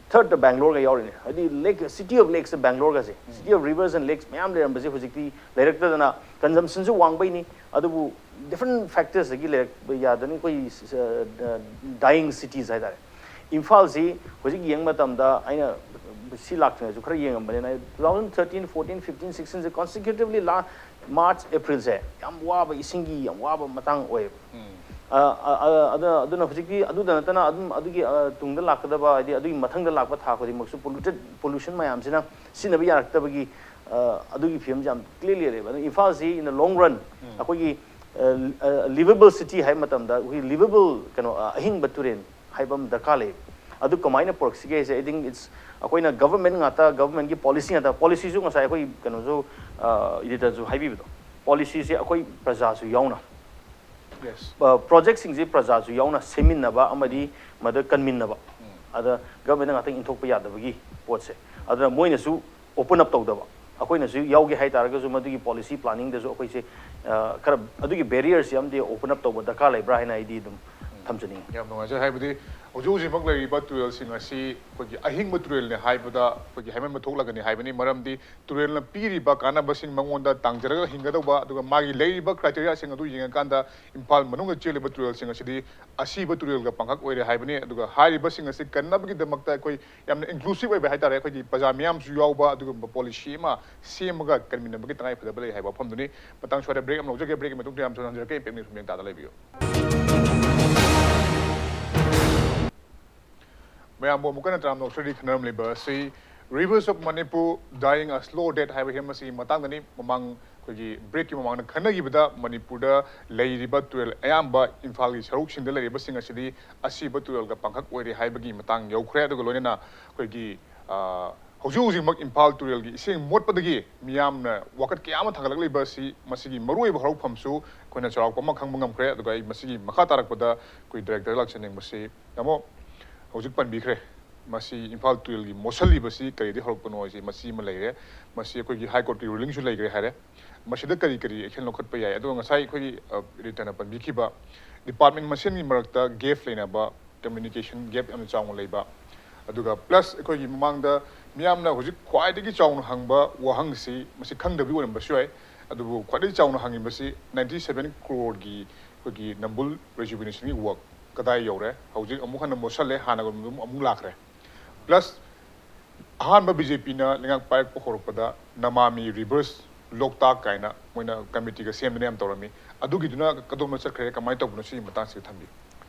ꯊꯔꯗ ꯕꯦꯡꯒ꯭ꯂꯣꯔꯒ ꯌꯥꯎꯔꯤꯅꯦ꯫ ꯍꯥꯏꯗꯤ ꯂꯦꯛ, ꯁꯤꯇꯤ ꯑꯣꯐ ꯂꯦꯛꯁ ꯕꯦꯡꯒ꯭ꯂꯣꯔꯒꯁꯦ, city of rivers and lakes ꯃꯌꯥꯝ ꯂꯩꯔꯝꯕꯁꯦ ꯍꯧꯖꯤꯛꯇꯤ ꯂꯩꯔꯛꯇꯗꯅ, ꯀꯟꯖꯝꯁꯟꯁꯨ ꯋꯥꯡꯕꯩꯅꯤ, ꯑꯗꯨꯕꯨ ꯗꯤꯐ꯭ꯔꯦꯟ ꯐꯦꯛꯇꯔꯁꯇꯒꯤ ꯂꯩꯔꯛꯄ ꯌꯥꯗꯅ ꯑꯩꯈꯣꯏ ꯗꯥꯏꯌꯤꯡ ꯁꯤꯇꯤꯁ ꯍꯥꯏꯇꯥꯔꯦ꯫ ꯏꯝꯐꯥꯜꯁꯤ ꯍꯧꯖꯤꯛ ꯌꯦꯡꯕ ꯃꯇꯝꯗ, ꯑꯩꯅ ꯁꯤ ꯂꯥꯛꯇ꯭ꯔꯤꯉꯩꯁꯨ ꯈꯔ ꯌꯦꯡꯉꯝꯕꯅꯤꯅ, two thousand thirteen, fourteen, fifteen, ꯁꯤꯛꯁꯇꯤꯟꯁꯦ ꯀꯣꯟꯁꯤꯀ꯭ꯌꯨꯇꯤꯚꯂꯤ ꯂꯥ ꯃꯥꯔꯆ, ꯑꯦꯄ꯭ꯔꯤꯜꯁꯦ ꯌꯥꯝ ꯋꯥꯕ, ꯏꯁꯤꯡꯒꯤ ꯌꯥꯝ ꯋꯥꯕ ꯃꯇꯥꯡ ꯑꯣꯏꯌꯦꯕ꯫ ꯑ, ꯑ, ꯑ, ꯑꯗ- ꯑꯗꯨꯅ ꯍꯧꯖꯤꯛꯇꯤ ꯑꯗꯨꯗ ꯅꯠꯇꯅ ꯑꯗꯨꯝ ꯑꯗꯨꯒꯤ, ꯑ, ꯇꯨꯡꯗ ꯂꯥꯛꯀꯗꯕ, ꯍꯥꯏꯗꯤ ꯑꯗꯨꯒꯤ ꯃꯊꯪꯗ ꯂꯥꯛꯄ ꯊꯥ ꯈꯨꯗꯤꯡꯃꯛꯁꯨ ꯄꯣꯂꯨꯇꯦꯠ, ꯄꯣꯂꯨꯁꯟ ꯃꯌꯥꯝꯁꯤꯅ ꯁꯤꯖꯤꯟꯅꯕ ꯌꯥꯔꯛꯇꯕꯒꯤ, ꯑ, ꯑꯗꯨꯒꯤ ꯐꯤꯕꯝꯁꯦ ꯌꯥꯝ ꯀ꯭ꯂꯤꯌꯔꯂꯤ ꯂꯩꯌꯦꯕ꯫ ꯑꯗꯨ ꯏꯝꯐꯥꯜꯁꯤ in the long run ꯑꯩꯈꯣꯏꯒꯤ, ꯑ, ꯑ, ꯂꯤꯚꯦꯕꯜ ꯁꯤꯇꯤ ꯍꯥꯏꯕ ꯃꯇꯝꯗ ꯑꯩꯈꯣꯏꯒꯤ ꯂꯤꯚꯦꯕꯜ ꯀꯩꯅꯣ, ꯑ, ꯑꯍꯤꯡꯕ ꯇꯨꯔꯦꯟ ꯍꯥꯏꯕ ꯑꯃ ꯗꯔꯀꯥꯔ ꯂꯩꯌꯦꯕ꯫ ꯑꯗꯨ ꯀꯃꯥꯏꯅ ꯄꯨꯔꯛꯁꯤꯒꯦ ꯍꯥꯏꯁꯦ, I think it's, ꯑꯩꯈꯣꯏꯅ ꯒꯚꯔꯟꯃꯦꯟꯠ ꯉꯥꯛꯇ, ꯒꯚꯔꯟꯃꯦꯟꯠꯀꯤ ꯄꯣꯂꯤꯁꯤ ꯉꯥꯛꯇ, ꯄꯣꯂꯤꯁꯤꯁꯨ ꯉꯁꯥꯏ ꯑꯩꯈꯣꯏ ꯀꯩꯅꯣꯁꯨ, ꯑ, ꯏꯗꯤꯇꯔꯁꯨ ꯍꯥꯏꯕꯤꯕꯗꯣ, ꯄꯣꯂꯤꯁꯤꯁꯦ ꯑꯩꯈꯣꯏ ꯄ꯭ꯔꯖꯥꯁꯨ ꯌꯥꯎꯅ, ꯌꯦꯁ ꯑ, ꯄ꯭ꯔꯣꯖꯦꯛꯁꯤꯡꯁꯦ ꯄ꯭ꯔꯖꯥꯁꯨ ꯌꯥꯎꯅ ꯁꯦꯝꯃꯤꯟꯅꯕ ꯑꯃꯗꯤ ꯃꯗꯨ ꯀꯟꯃꯤꯟꯅꯕ꯫ ꯑꯗ ꯒꯚꯔꯟꯃꯦꯟꯠꯅ ꯉꯥꯛꯇꯪ ꯏꯟꯊꯣꯛꯄ ꯌꯥꯗꯕꯒꯤ ꯄꯣꯠꯁꯦ, ꯑꯗꯨꯅ ꯃꯣꯏꯅꯁꯨ ꯑꯣꯄꯟ ꯑꯞ ꯇꯧꯗꯕ, ꯑꯩꯈꯣꯏꯅꯁꯨ ꯌꯥꯎꯒꯦ ꯍꯥꯏꯇꯥꯔꯒꯁꯨ ꯃꯗꯨꯒꯤ ꯄꯣꯂꯤꯁꯤ ꯄ꯭ꯂꯥꯅꯤꯡꯗꯁꯨ ꯑꯩꯈꯣꯏꯁꯦ, ꯑ, ꯈꯔ ꯑꯗꯨꯒꯤ ꯕꯦꯔꯤꯌꯔꯁꯤ ꯑꯃꯗꯤ ꯑꯣꯄꯟ ꯑꯞ ꯇꯧꯕ ꯗꯔꯀꯥꯔ ꯂꯩꯕ꯭ꯔꯥ ꯍꯥꯏꯅ ꯑꯩꯗꯤ ꯑꯗꯨꯝ ꯊꯝꯖꯅꯤꯡꯉꯤ꯫ ꯌꯥꯝ ꯅꯨꯡꯉꯥꯏꯖꯔꯦ꯫ ꯍꯥꯏꯕꯗꯤ ꯍꯧꯖꯤꯛ ꯍꯧꯖꯤꯛꯃꯛ ꯂꯩꯔꯤꯕ ꯇꯨꯔꯦꯜꯁꯤꯡ ꯑꯁꯤ ꯑꯩꯈꯣꯏꯒꯤ ꯑꯍꯤꯡꯕ ꯇꯨꯔꯦꯜꯅꯤ ꯍꯥꯏꯕꯗ ꯑꯩꯈꯣꯏꯒꯤ ꯍꯥꯏꯃꯟꯕ ꯊꯣꯛꯂꯒꯅꯤ ꯍꯥꯏꯕꯅꯤ꯫ ꯃꯔꯝꯗꯤ ꯇꯨꯔꯦꯜꯅ ꯄꯤꯔꯤꯕ ꯀꯥꯟꯅꯕꯁꯤꯡ ꯃꯉꯣꯟꯗ ꯇꯥꯡꯖꯔꯒ ꯍꯤꯡꯒꯗꯧꯕ, ꯑꯗꯨꯒ ꯃꯥꯒꯤ ꯂꯩꯔꯤꯕ ꯀ꯭ꯔꯥꯏꯇꯦꯔꯤꯌꯥꯁꯤꯡ ꯑꯗꯨ ꯌꯦꯡꯉꯀꯥꯟꯗ ꯏꯝꯐꯥꯜ ꯃꯅꯨꯡꯗ ꯆꯦꯜꯂꯤꯕ ꯇꯨꯔꯦꯜꯁꯤꯡ ꯑꯁꯤꯗꯤ ꯑꯁꯤꯕ ꯇꯨꯔꯦꯜꯒ ꯄꯥꯡꯈꯛ ꯑꯣꯏꯔꯦ ꯍꯥꯏꯕꯅꯤ꯫ ꯑꯗꯨꯒ ꯍꯥꯏꯔꯤꯕꯁꯤꯡ ꯑꯁꯤ ꯀꯟꯅꯕꯒꯤꯗꯃꯛꯇ ꯑꯩꯈꯣꯏ ꯌꯥꯝꯅ ꯏꯟꯀ꯭ꯂꯨꯁꯤꯞ ꯑꯣꯏꯕ ꯍꯥꯏꯇꯥꯔꯦ, ꯑꯩꯈꯣꯏꯒꯤ ꯄ꯭ꯔꯖꯥ ꯃꯤꯌꯥꯝꯁꯨ ꯌꯥꯎꯕ ꯑꯗꯨꯒꯨꯝꯕ ꯄꯣꯂꯤꯁꯤ ꯑꯃ ꯁꯦꯝꯃꯒ ꯀꯟꯃꯤꯟꯅꯕꯒꯤ ꯇꯉꯥꯏ ꯐꯗꯕ ꯂꯩ ꯍꯥꯏꯕ ꯋꯥꯐꯝꯗꯨꯅꯤ꯫ ꯃꯇꯥꯡ ꯁ꯭ꯋꯥꯏꯗ ꯕ꯭ꯔꯦꯛ ꯑꯃ ꯂꯧꯖꯒꯦ꯫ ꯕ꯭ꯔꯦꯛꯀꯤ ꯃꯇꯨꯡꯗ ꯌꯥꯝ ꯊꯨꯅ ꯍꯟꯖꯔꯛꯀꯦ꯫ ꯏꯝꯄꯦꯛ ꯅ꯭ꯌꯨꯁ ꯃꯤꯠꯌꯦꯡ ꯇꯥꯗ ꯂꯩꯕꯤꯌꯨ꯫ ꯃꯌꯥꯝꯕꯨ ꯑꯃꯨꯛ ꯍꯟꯅ ꯇꯔꯥꯝꯅ ꯑꯣꯛꯆꯔꯤ꯫ ꯈꯟꯅꯔꯝꯂꯤꯕ ꯑꯁꯤ Rivers of Manipur Dying a Slow Death ꯍꯥꯏꯕ ꯍꯤꯔꯝ ꯑꯁꯤꯒꯤ ꯃꯇꯥꯡꯗꯅꯤ꯫ ꯃꯃꯥꯡ ꯑꯩꯈꯣꯏꯒꯤ ꯕ꯭ꯔꯦꯛꯀꯤ ꯃꯃꯥꯡꯗ ꯈꯟꯅꯈꯤꯕꯗ ꯃꯅꯤꯄꯨꯔꯗ ꯂꯩꯔꯤꯕ ꯇꯨꯔꯦꯜ ꯑꯌꯥꯝꯕ ꯏꯝꯐꯥꯜꯒꯤ ꯁꯔꯨꯛꯁꯤꯡꯗ ꯂꯩꯔꯤꯕꯁꯤꯡ ꯑꯁꯤꯗꯤ ꯑꯁꯤꯕ ꯇꯨꯔꯦꯜꯒ ꯄꯥꯡꯈꯛ ꯑꯣꯏꯔꯦ ꯍꯥꯏꯕꯒꯤ ꯃꯇꯥꯡ ꯌꯧꯈ꯭ꯔꯦ꯫ ꯑꯗꯨꯒ ꯂꯣꯏꯅꯅ ꯑꯩꯈꯣꯏꯒꯤ, ꯑ, ꯍꯧꯖꯤꯛ ꯍꯧꯖꯤꯛꯃꯛ ꯏꯝꯐꯥꯜ ꯇꯨꯔꯦꯜꯒꯤ ꯏꯁꯤꯡ ꯃꯣꯠꯄꯗꯒꯤ ꯃꯤꯌꯥꯝꯅ ꯋꯥꯀꯠ ꯀꯌꯥ ꯑꯃ ꯊꯥꯡꯒꯠꯂꯛꯂꯤꯕ ꯑꯁꯤ, ꯃꯁꯤꯒꯤ ꯃꯔꯨꯑꯣꯏꯕ ꯍꯧꯔꯛꯐꯝꯁꯨ ꯑꯩꯈꯣꯏꯅ ꯆꯥꯎꯔꯥꯛꯄ ꯑꯃ ꯈꯪꯕ ꯉꯝꯈ꯭ꯔꯦ꯫ ꯑꯗꯨꯒ ꯑꯩ ꯃꯁꯤꯒꯤ ꯃꯈꯥ ꯇꯥꯔꯛꯄꯗ ꯑꯩꯈꯣꯏ ꯗꯥꯏꯔꯦꯛꯇꯔ ꯂꯥꯛꯆꯅꯤꯡꯕꯁꯤ, ꯇꯥꯃꯣ, ꯍꯧꯖꯤꯛ ꯄꯟꯕꯤꯈ꯭ꯔꯦ, ꯃꯁꯤ ꯏꯝꯐꯥꯜ ꯇꯨꯔꯦꯜꯒꯤ ꯃꯣꯠꯁꯜꯂꯤꯕꯁꯤ ꯀꯔꯤꯗꯒꯤ ꯍꯧꯔꯛꯄꯅꯣ ꯍꯥꯏꯁꯤ ꯃꯁꯤ ꯑꯃ ꯂꯩꯔꯦ꯫ ꯃꯁꯤ ꯑꯩꯈꯣꯏꯒꯤ ꯍꯥꯏ ꯀꯣꯔꯠꯀꯤ ꯔꯨꯂꯤꯡꯁꯨ ꯂꯩꯈ꯭ꯔꯦ ꯍꯥꯏꯔꯦ꯫ ꯃꯁꯤꯗ ꯀꯔꯤ ꯀꯔꯤ ꯑꯦꯛꯁꯟ ꯂꯧꯈꯠꯄ ꯌꯥꯏ? ꯑꯗꯨꯒ ꯉꯁꯥꯏ ꯑꯩꯈꯣꯏꯒꯤ, ꯑ, ꯔꯤꯇꯥꯅ ꯄꯟꯕꯤꯈꯤꯕ ꯗꯤꯄꯥꯔꯠꯃꯦꯟ ꯃꯁꯦꯟꯒꯤ ꯃꯔꯛꯇ ꯒꯦꯞ ꯂꯩꯅꯕ, ꯀꯝꯃ꯭ꯌꯨꯅꯤꯀꯦꯁꯟ ꯒꯦꯞ ꯌꯥꯝꯅ ꯆꯥꯎꯅ ꯂꯩꯕ, ꯑꯗꯨꯒ ꯄ꯭ꯂꯁ ꯑꯩꯈꯣꯏꯒꯤ ꯃꯃꯥꯡꯗ ꯃꯤꯌꯥꯝꯅ ꯍꯧꯖꯤꯛ ꯈ꯭ꯋꯥꯏꯗꯒꯤ ꯆꯥꯎꯅ ꯍꯪꯕ ꯋꯥꯍꯪꯁꯤ, ꯃꯁꯤ ꯈꯪꯗꯕꯒꯤ ꯑꯣꯏꯔꯝꯕꯁꯨ ꯌꯥꯏ, ꯑꯗꯨꯕꯨ ꯈ꯭ꯋꯥꯏꯗꯒꯤ ꯆꯥꯎꯅ ꯍꯪꯉꯤꯕꯁꯤ ninety seven crore ꯒꯤ ꯑꯩꯈꯣꯏꯒꯤ ꯅꯝꯕꯨꯜ rejuvenation ꯒꯤ ꯋꯥꯔꯛ ꯀꯗꯥꯏ ꯌꯧꯔꯦ? ꯍꯧꯖꯤꯛ ꯑꯃꯨꯛ ꯍꯟꯅ ꯃꯣꯠꯁꯜꯂꯦ, ꯍꯥꯟꯅꯒꯨꯝꯕ ꯑꯃꯨꯛ ꯂꯥꯛꯈ꯭ꯔꯦ꯫ ꯄ꯭ꯂꯁ ꯑꯍꯥꯟꯕ BJP ꯅ ꯂꯩꯉꯥꯛ ꯄꯥꯏꯔꯛꯄ ꯍꯧꯔꯛꯄꯗ ꯅꯃꯥꯃꯤ ꯔꯤꯚꯔꯁ ꯂꯣꯛꯇꯥꯛ ꯀꯥꯏꯅ ꯃꯣꯏꯅ ꯀꯃꯤꯇꯤꯒ ꯁꯦꯝꯗꯅ ꯌꯥꯝ ꯇꯧꯔꯝꯃꯤ꯫ ꯑꯗꯨꯒꯤꯗꯨꯅ ꯀꯗꯣꯝꯗ ꯆꯠꯈ꯭ꯔꯦ, ꯀꯃꯥꯏꯅ ꯇꯧꯕꯅꯣ, ꯁꯤꯒꯤ ꯃꯇꯥꯡꯁꯤꯗ ꯊꯝꯕꯤꯌꯨ꯫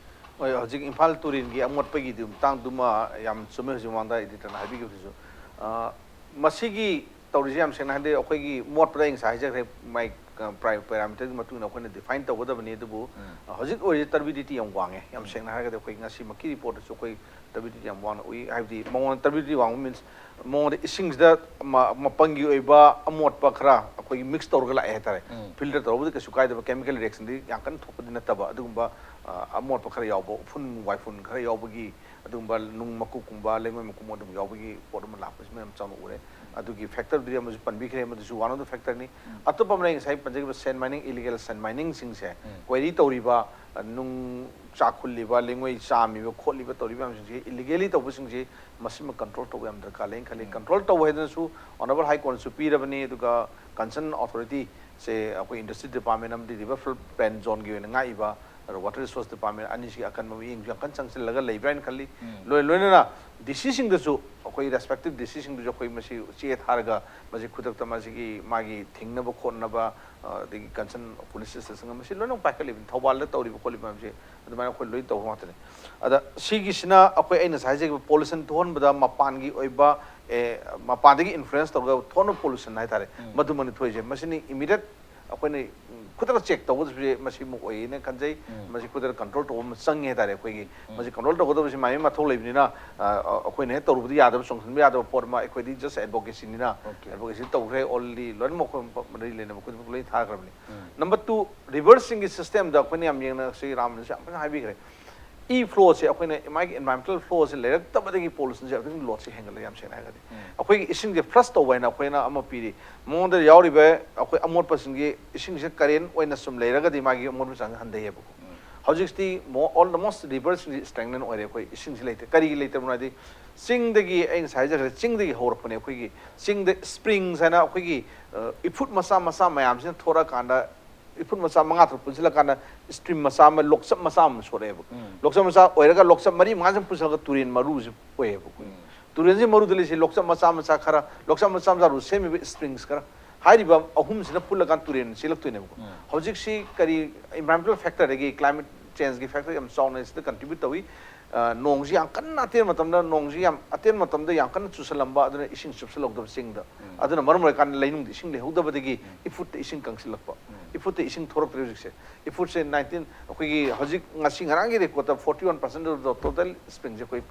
ꯍꯣꯏ, ꯍꯧꯖꯤꯛ ꯏꯝꯐꯥꯜ ꯇꯨꯔꯦꯜꯒꯤ ꯑꯃꯣꯠꯄꯒꯤꯗꯨ ꯃꯇꯥꯡꯗꯨꯃ ꯌꯥꯝ ꯆꯨꯝꯃꯦ, ꯍꯧꯖꯤꯛ ꯃꯃꯥꯡꯗ ꯏꯗꯤꯇꯔꯅ ꯍꯥꯏꯕꯤꯈꯤꯕꯗꯨꯁꯨ꯫ ꯑ, ꯃꯁꯤꯒꯤ ꯇꯧꯔꯤꯁꯦ ꯌꯥꯝ ꯁꯦꯡꯅ ꯍꯥꯏꯔꯗꯤ ꯑꯩꯈꯣꯏꯒꯤ ꯃꯣꯠꯄꯗ ꯑꯩ ꯉꯁꯥꯏ ꯍꯥꯏꯖꯈ꯭ꯔꯦ, ꯃꯥꯏ, ꯑ, ꯄ꯭ꯔꯥꯏ-, ꯄꯦꯔꯥꯃꯤꯇꯔꯒꯤ ꯃꯇꯨꯡ ꯏꯟꯅ ꯑꯩꯈꯣꯏꯅ ꯗꯤꯐꯥꯏꯟ ꯇꯧꯒꯗꯕꯅꯤ꯫ ꯑꯗꯨꯕꯨ, ꯎꯝ꯫ ꯑ, ꯍꯧꯖꯤꯛ ꯑꯣꯏꯔꯤꯁꯦ ꯇꯔꯕꯤꯗꯤꯇꯤ ꯌꯥꯝ ꯋꯥꯡꯉꯦ꯫ ꯌꯥꯝ ꯎꯝ꯫ ꯁꯦꯡꯅ ꯍꯥꯏꯔꯒꯗꯤ ꯑꯩꯈꯣꯏ ꯉꯁꯤꯃꯛꯀꯤ ꯔꯤꯄꯣꯔꯠꯇꯁꯨ ꯑꯩꯈꯣꯏ ꯇꯔꯕꯤꯗꯤꯇꯤ ꯌꯥꯝ ꯋꯥꯡꯅ ꯎꯏ꯫ ꯍꯥꯏꯕꯗꯤ ꯃꯉꯣꯟꯗ ꯇꯔꯕꯤꯗꯤꯇꯤ ꯋꯥꯡꯕ ꯃꯤꯟꯁ ꯃꯉꯣꯟꯗ ꯏꯁꯤꯡꯁꯤꯗ ꯃ-, ꯃꯄꯪꯒꯤ ꯑꯣꯏꯕ ꯑꯃꯣꯠꯄ ꯈꯔ ꯑꯩꯈꯣꯏꯒꯤ ꯃꯤꯛꯁ ꯇꯧꯔꯒ ꯂꯥꯛꯑꯦ ꯍꯥꯏꯇꯥꯔꯦ꯫ ꯎꯝ꯫ ꯐꯤꯜꯇꯔ ꯇꯧꯔꯕꯨꯗꯤ ꯀꯩꯁꯨ ꯀꯥꯏꯗꯕ, ꯀꯦꯃꯤꯀꯦꯜ ꯔꯤꯌꯦꯛꯁꯟꯗꯤ ꯌꯥꯝ ꯀꯟꯅ ꯊꯣꯛꯄꯗꯤ ꯅꯠꯇꯕ, ꯑꯗꯨꯒꯨꯝꯕ, ꯑ, ꯑꯃꯣꯠꯄ ꯈꯔ ꯌꯥꯎꯕ, ꯎꯐꯨꯟ ꯋꯥꯏꯐꯨꯟ ꯈꯔ ꯌꯥꯎꯕꯒꯤ, ꯑꯗꯨꯒꯨꯝꯕ ꯅꯨꯡ ꯃꯀꯨꯞꯀꯨꯝꯕ, ꯂꯩꯉꯣꯏ ꯃꯀꯨꯞ ꯑꯗꯨꯝ ꯌꯥꯎꯕꯒꯤ ꯄꯣꯠ ꯑꯃ ꯂꯥꯛꯄꯁꯤꯃ ꯌꯥꯝ ꯆꯥꯎꯅ ꯎꯔꯦ꯫ ꯑꯗꯨꯒꯤ ꯐꯦꯛꯇꯔꯗꯨꯗꯤ ꯑꯃꯁꯨ ꯄꯟꯕꯤꯈ꯭ꯔꯦ, ꯃꯗꯨꯁꯨ one of the factor ꯅꯤ꯫ ꯑꯇꯣꯞꯄ ꯑꯃꯅ ꯑꯩ ꯉꯁꯥꯏ ꯄꯟꯖꯈꯤꯕ ꯁꯦꯟ ꯃꯥꯏꯅꯤꯡ, ꯏꯂꯤꯒꯦꯜ ꯁꯦꯟ ꯃꯥꯏꯅꯤꯡꯁꯤꯡꯁꯦ, ꯀ꯭ꯋꯦꯔꯤ ꯇꯧꯔꯤꯕ, ꯑ, ꯅꯨꯡ ꯆꯥꯛ ꯈꯨꯜꯂꯤꯕ, ꯂꯩꯉꯣꯏ ꯆꯥꯝꯃꯤꯕ ꯈꯣꯠꯂꯤꯕ ꯇꯧꯔꯤꯕ ꯃꯌꯥꯝꯁꯤꯡꯁꯤ, ꯏꯂꯤꯒꯦꯂꯤ ꯇꯧꯕꯁꯤꯡꯁꯤ, ꯃꯁꯤꯃ ꯀꯟꯇ꯭ꯔꯣꯜ ꯇꯧꯕ ꯌꯥꯝ ꯗꯔꯀꯥꯔ ꯂꯩꯅ ꯈꯜꯂꯤ꯫ ꯀꯟꯇ꯭ꯔꯣꯜ ꯇꯧꯕ ꯍꯥꯏꯗꯅꯁꯨ ꯑꯣꯅꯔꯦꯕꯜ ꯍꯥꯏ ꯀꯣꯔꯠꯅꯁꯨ ꯄꯤꯔꯕꯅꯤ, ꯑꯗꯨꯒ ꯀꯟꯁꯔꯟ ꯑꯣꯊꯣꯔꯤꯇꯤ ꯁꯦ ꯑꯩꯈꯣꯏ ꯏꯟꯗꯁꯇ꯭ꯔꯤ ꯗꯤꯄꯥꯔꯠꯃꯦꯟ ꯑꯃꯗꯤ ꯔꯤꯚꯔ ꯐ꯭ꯂꯠ ꯄ꯭ꯂꯦꯟ ꯖꯣꯟꯒꯤ ꯑꯣꯏꯅ ꯉꯥꯛꯏꯕ, ꯑꯗꯨꯒ ꯋꯥꯇꯔ ꯔꯤꯁꯣꯔꯁ ꯗꯤꯄꯥꯔꯠꯃꯦꯟ ꯑꯅꯤꯁꯤꯒꯤ ꯑꯀꯟꯕ ꯃꯤꯠꯌꯦꯡꯁꯨ ꯌꯥꯝ ꯀꯟꯅ ꯆꯪꯁꯤꯜꯂꯒ ꯂꯩꯕ꯭ꯔꯥ ꯍꯥꯏꯅ ꯈꯜꯂꯤ꯫ ꯂꯣꯏ ꯂꯣꯏꯅꯅ ꯗꯤ ꯁꯤꯁꯤꯡꯗꯁꯨ, ꯑꯩꯈꯣꯏ ꯔꯦꯁꯄꯦꯛꯇꯤꯞ ꯗꯤ ꯁꯤꯁꯤꯡꯗꯁꯨ ꯑꯩꯈꯣꯏ ꯃꯁꯤ ꯆꯦ ꯊꯥꯔꯒ ꯃꯁꯤ ꯈꯨꯗꯛꯇ ꯃꯁꯤꯒꯤ ꯃꯥꯒꯤ ꯊꯤꯡꯅꯕ ꯈꯣꯠꯅꯕ, ꯑ, ꯑꯗꯒꯤ ꯀꯟꯁꯔꯟ ꯄꯨꯂꯤꯁ ꯁ꯭ꯇꯦꯁꯟꯒ ꯃꯁꯤ ꯂꯣꯏꯅꯃꯛ ꯄꯥꯏꯈꯠꯂꯤꯕꯅꯤ꯫ ꯊꯧꯕꯥꯜꯗ ꯇꯧꯔꯤꯕ ꯈꯣꯠꯂꯤꯕ ꯃꯌꯥꯝꯁꯦ ꯑꯗꯨꯃꯥꯏꯅ ꯑꯩꯈꯣꯏ ꯂꯣꯏ ꯇꯧꯕ ꯉꯥꯛꯇꯅꯤ꯫ ꯑꯗ ꯁꯤꯒꯤꯁꯤꯅ ꯑꯩꯈꯣꯏ ꯑꯩꯅ ꯉꯁꯥꯏ ꯍꯥꯏꯖꯈꯤꯕ ꯄꯣꯂꯨꯁꯟ ꯊꯣꯛꯍꯟꯕꯗ ꯃꯄꯥꯟꯒꯤ ꯑꯣꯏꯕ, ꯑꯦ, ꯃꯄꯥꯟꯗꯒꯤ ꯏꯟꯐ꯭ꯂꯨꯌꯦꯟꯁ ꯇꯧꯔꯒ ꯊꯣꯛꯍꯟꯕ ꯄꯣꯂꯨꯁꯟ ꯍꯥꯏꯇꯥꯔꯦ, ꯃꯗꯨꯃꯛꯅꯤ ꯊꯣꯛꯏꯁꯦ꯫ ꯃꯁꯤꯅꯤ ꯏꯃꯤꯗꯤꯌꯦꯠ ꯑꯩꯈꯣꯏꯅ ꯈꯨꯗꯛꯇ ꯆꯦꯛ ꯇꯧꯒꯗꯕꯁꯦ ꯃꯁꯤꯃꯨꯛ ꯑꯣꯏꯌꯦꯅ ꯈꯟꯖꯩ꯫ ꯃꯁꯤ ꯈꯨꯗꯛꯇ ꯀꯟꯇ꯭ꯔꯣꯜ ꯇꯧꯕ ꯑꯃ ꯆꯪꯉꯦ ꯍꯥꯏꯇꯥꯔꯦ꯫ ꯑꯩꯈꯣꯏꯒꯤ ꯃꯁꯤ ꯀꯟꯇ꯭ꯔꯣꯜ ꯇꯧꯒꯗꯕꯁꯤ ꯃꯥꯒꯤ ꯃꯊꯧ ꯂꯩꯕꯅꯤꯅ, ꯑ, ꯑ, ꯑꯩꯈꯣꯏꯅ ꯍꯦꯛ ꯇꯧꯔꯨꯕꯗꯤ ꯌꯥꯗꯕ, ꯆꯣꯡꯁꯤꯟꯕ ꯌꯥꯗꯕ ꯄꯣꯠ ꯑꯃ, ꯑꯩꯈꯣꯏꯗꯤ ꯖꯁ ꯑꯦꯗꯚꯣꯀꯦꯁꯤꯅꯤꯅ, ꯑꯦꯗꯚꯣꯀꯦꯁꯤ ꯇꯧꯈ꯭ꯔꯦ ꯑꯣꯜꯔꯦꯗꯤ, ꯂꯣꯏꯅꯃꯛ ꯑꯩꯈꯣꯏ ꯃꯔꯤ ꯂꯩꯅꯕ ꯈꯨꯗꯤꯡꯃꯛ ꯂꯣꯏ ꯊꯥꯈ꯭ꯔꯕꯅꯤ꯫ ꯅꯝꯕꯔ ꯇꯨ, ꯔꯤꯚꯔꯁꯤꯡꯒꯤ ꯁꯤꯁꯇꯦꯝꯗ ꯑꯩꯈꯣꯏꯅ ꯌꯥꯝ ꯌꯦꯡꯅ, ꯁꯤ ꯔꯥꯝꯅꯁꯨ ꯌꯥꯝ ꯐꯖꯅ ꯍꯥꯏꯕꯤꯈ꯭ꯔꯦ꯫ ꯏ ꯐ꯭ꯂꯣꯁꯦ ꯑꯩꯈꯣꯏꯅ ꯃꯥꯒꯤ ꯏꯟꯚꯥꯏꯔꯣꯟꯃꯦꯟꯇꯦꯜ ꯐ꯭ꯂꯣꯁꯦ ꯂꯩꯔꯛꯇꯕꯗꯒꯤ ꯄꯣꯂꯨꯁꯟꯁꯦ ꯑꯗꯨꯝ ꯂꯣꯗꯁꯦ ꯍꯦꯟꯒꯠꯂꯦ, ꯌꯥꯝ ꯁꯦꯡꯅ ꯍꯥꯏꯔꯒꯗꯤ꯫ ꯑꯩꯈꯣꯏꯒꯤ ꯏꯁꯤꯡꯁꯦ ꯐ꯭ꯂꯁ ꯇꯧꯕ ꯍꯥꯏꯅ ꯑꯩꯈꯣꯏꯅ ꯑꯃ ꯄꯤꯔꯤ꯫ ꯃꯉꯣꯟꯗ ꯌꯥꯎꯔꯤꯕ ꯑꯩꯈꯣꯏ ꯑꯃꯣꯠꯄꯁꯤꯡꯒꯤ ꯏꯁꯤꯡꯁꯦ ꯀꯔꯦꯟ ꯑꯣꯏꯅ ꯁꯨꯝ ꯂꯩꯔꯒꯗꯤ ꯃꯥꯒꯤ ꯑꯃꯣꯠꯄ ꯆꯥꯡꯁꯦ ꯍꯟꯊꯩꯌꯦꯕꯀꯣ꯫ ꯍꯧꯖꯤꯛꯇꯤ ꯑꯣꯜꯃꯣꯁ ꯔꯤꯚꯔꯁꯤꯡꯁꯦ ꯁ꯭ꯇꯦꯒꯅꯦꯟ ꯑꯣꯏꯔꯦ꯫ ꯑꯩꯈꯣꯏ ꯏꯁꯤꯡꯁꯦ ꯂꯩꯇꯦ꯫ ꯀꯔꯤꯒꯤ ꯂꯩꯇꯕꯅꯣ ꯍꯥꯏꯗꯤ ꯆꯤꯡꯗꯒꯤ, ꯑꯩ ꯉꯁꯥꯏ ꯍꯥꯏꯖꯈ꯭ꯔꯦ, ꯆꯤꯡꯗꯒꯤ ꯍꯧꯔꯛꯄꯅꯦ꯫ ꯑꯩꯈꯣꯏꯒꯤ ꯆꯤꯡꯗ ꯁ꯭ꯄ꯭ꯔꯤꯡꯁ ꯍꯥꯏꯅ ꯑꯩꯈꯣꯏꯒꯤ, ꯑ, ꯏꯐꯨꯠ ꯃꯆꯥ ꯃꯆꯥ ꯃꯌꯥꯝꯁꯤꯅ ꯊꯣꯔꯛꯑꯀꯥꯟꯗ ꯏꯐꯨꯠ ꯃꯆꯥ ꯃꯉꯥ ꯇꯔꯨꯛ ꯄꯨꯟꯁꯤꯜꯂꯀꯥꯟꯗ ꯁ꯭ꯇ꯭ꯔꯤꯝ ꯃꯆꯥ ꯑꯃ, ꯂꯣꯛꯆꯞ ꯃꯆꯥ ꯑꯃ ꯁꯣꯛꯂꯛꯑꯦꯕ꯫ ꯂꯣꯛꯆꯞ ꯃꯆꯥ ꯑꯣꯏꯔꯒ ꯂꯣꯛꯆꯞ ꯃꯔꯤ ꯃꯉꯥꯁꯤꯅ ꯄꯨꯟꯁꯤꯜꯂꯒ ꯇꯨꯔꯦꯟ ꯃꯔꯨꯁꯦ ꯑꯣꯏꯌꯦꯕ ꯑꯩꯈꯣꯏ꯫ ꯇꯨꯔꯦꯟꯁꯤ ꯃꯔꯨꯗ ꯂꯩꯁꯦ ꯂꯣꯛꯆꯞ ꯃꯆꯥ ꯃꯆꯥ ꯈꯔ, ꯂꯣꯛꯆꯞ ꯃꯆꯥ ꯃꯆꯥꯗꯨ ꯁꯦꯝꯃꯤꯕ ꯁ꯭ꯄ꯭ꯔꯤꯡꯁ ꯈꯔ, ꯍꯥꯏꯔꯤꯕ ꯑꯍꯨꯝꯁꯤꯅ ꯄꯨꯜꯂꯀꯥꯟꯗ ꯇꯨꯔꯦꯟ ꯆꯦꯜꯂꯛꯇꯣꯏꯅꯦꯕꯀꯣ꯫ ꯍꯧꯖꯤꯛꯁꯤ ꯀꯔꯤ, ꯏꯟꯚꯥꯏꯔꯣꯟꯃꯦꯟꯇꯦꯜ ꯐꯦꯛꯇꯔꯗꯒꯤ, ꯀ꯭ꯂꯥꯏꯃꯦꯠ ꯆꯦꯟꯖꯀꯤ ꯐꯦꯛꯇꯔ ꯌꯥꯝ ꯆꯥꯎꯅ ꯁꯤꯗ ꯀꯟꯇ꯭ꯔꯤꯕ꯭ꯌꯨꯠ ꯇꯧꯏ꯫ ꯑ, ꯅꯣꯡꯁꯤ ꯌꯥꯝ ꯀꯟꯅ ꯑꯇꯦꯟ ꯃꯇꯝꯗ, ꯅꯣꯡꯁꯤ ꯌꯥꯝ ꯑꯇꯦꯟ ꯃꯇꯝꯗ ꯌꯥꯝ ꯀꯟꯅ ꯆꯨꯁꯜꯂꯝꯕ, ꯑꯗꯨꯅ ꯏꯁꯤꯡ ꯆꯨꯞꯁꯜꯍꯧꯗꯕ ꯆꯤꯡꯗ꯫ ꯑꯗꯨꯅ ꯃꯔꯝ ꯑꯣꯏꯔꯀꯥꯟꯗ ꯂꯩꯅꯨꯡꯗ ꯏꯁꯤꯡ ꯂꯩꯍꯧꯗꯕꯗꯒꯤ ꯏꯐꯨꯠꯇ ꯏꯁꯤꯡ ꯀꯪꯁꯤꯜꯂꯛꯄ꯫ ꯏꯐꯨꯠꯇ ꯏꯁꯤꯡ ꯊꯣꯔꯛꯇ꯭ꯔꯦ ꯍꯧꯖꯤꯛꯁꯦ꯫ ꯏꯐꯨꯠꯁꯦ ꯅꯥꯏꯟꯇꯤꯟ, ꯑꯩꯈꯣꯏꯒꯤ ꯍꯧꯖꯤꯛ ꯉꯁꯤ ꯉꯔꯥꯡꯒꯤ ꯔꯦꯀꯣꯔꯠꯇ forty one percent of the total ꯁ꯭ꯄ꯭ꯔꯤꯡꯁꯦ ꯑꯩꯈꯣꯏ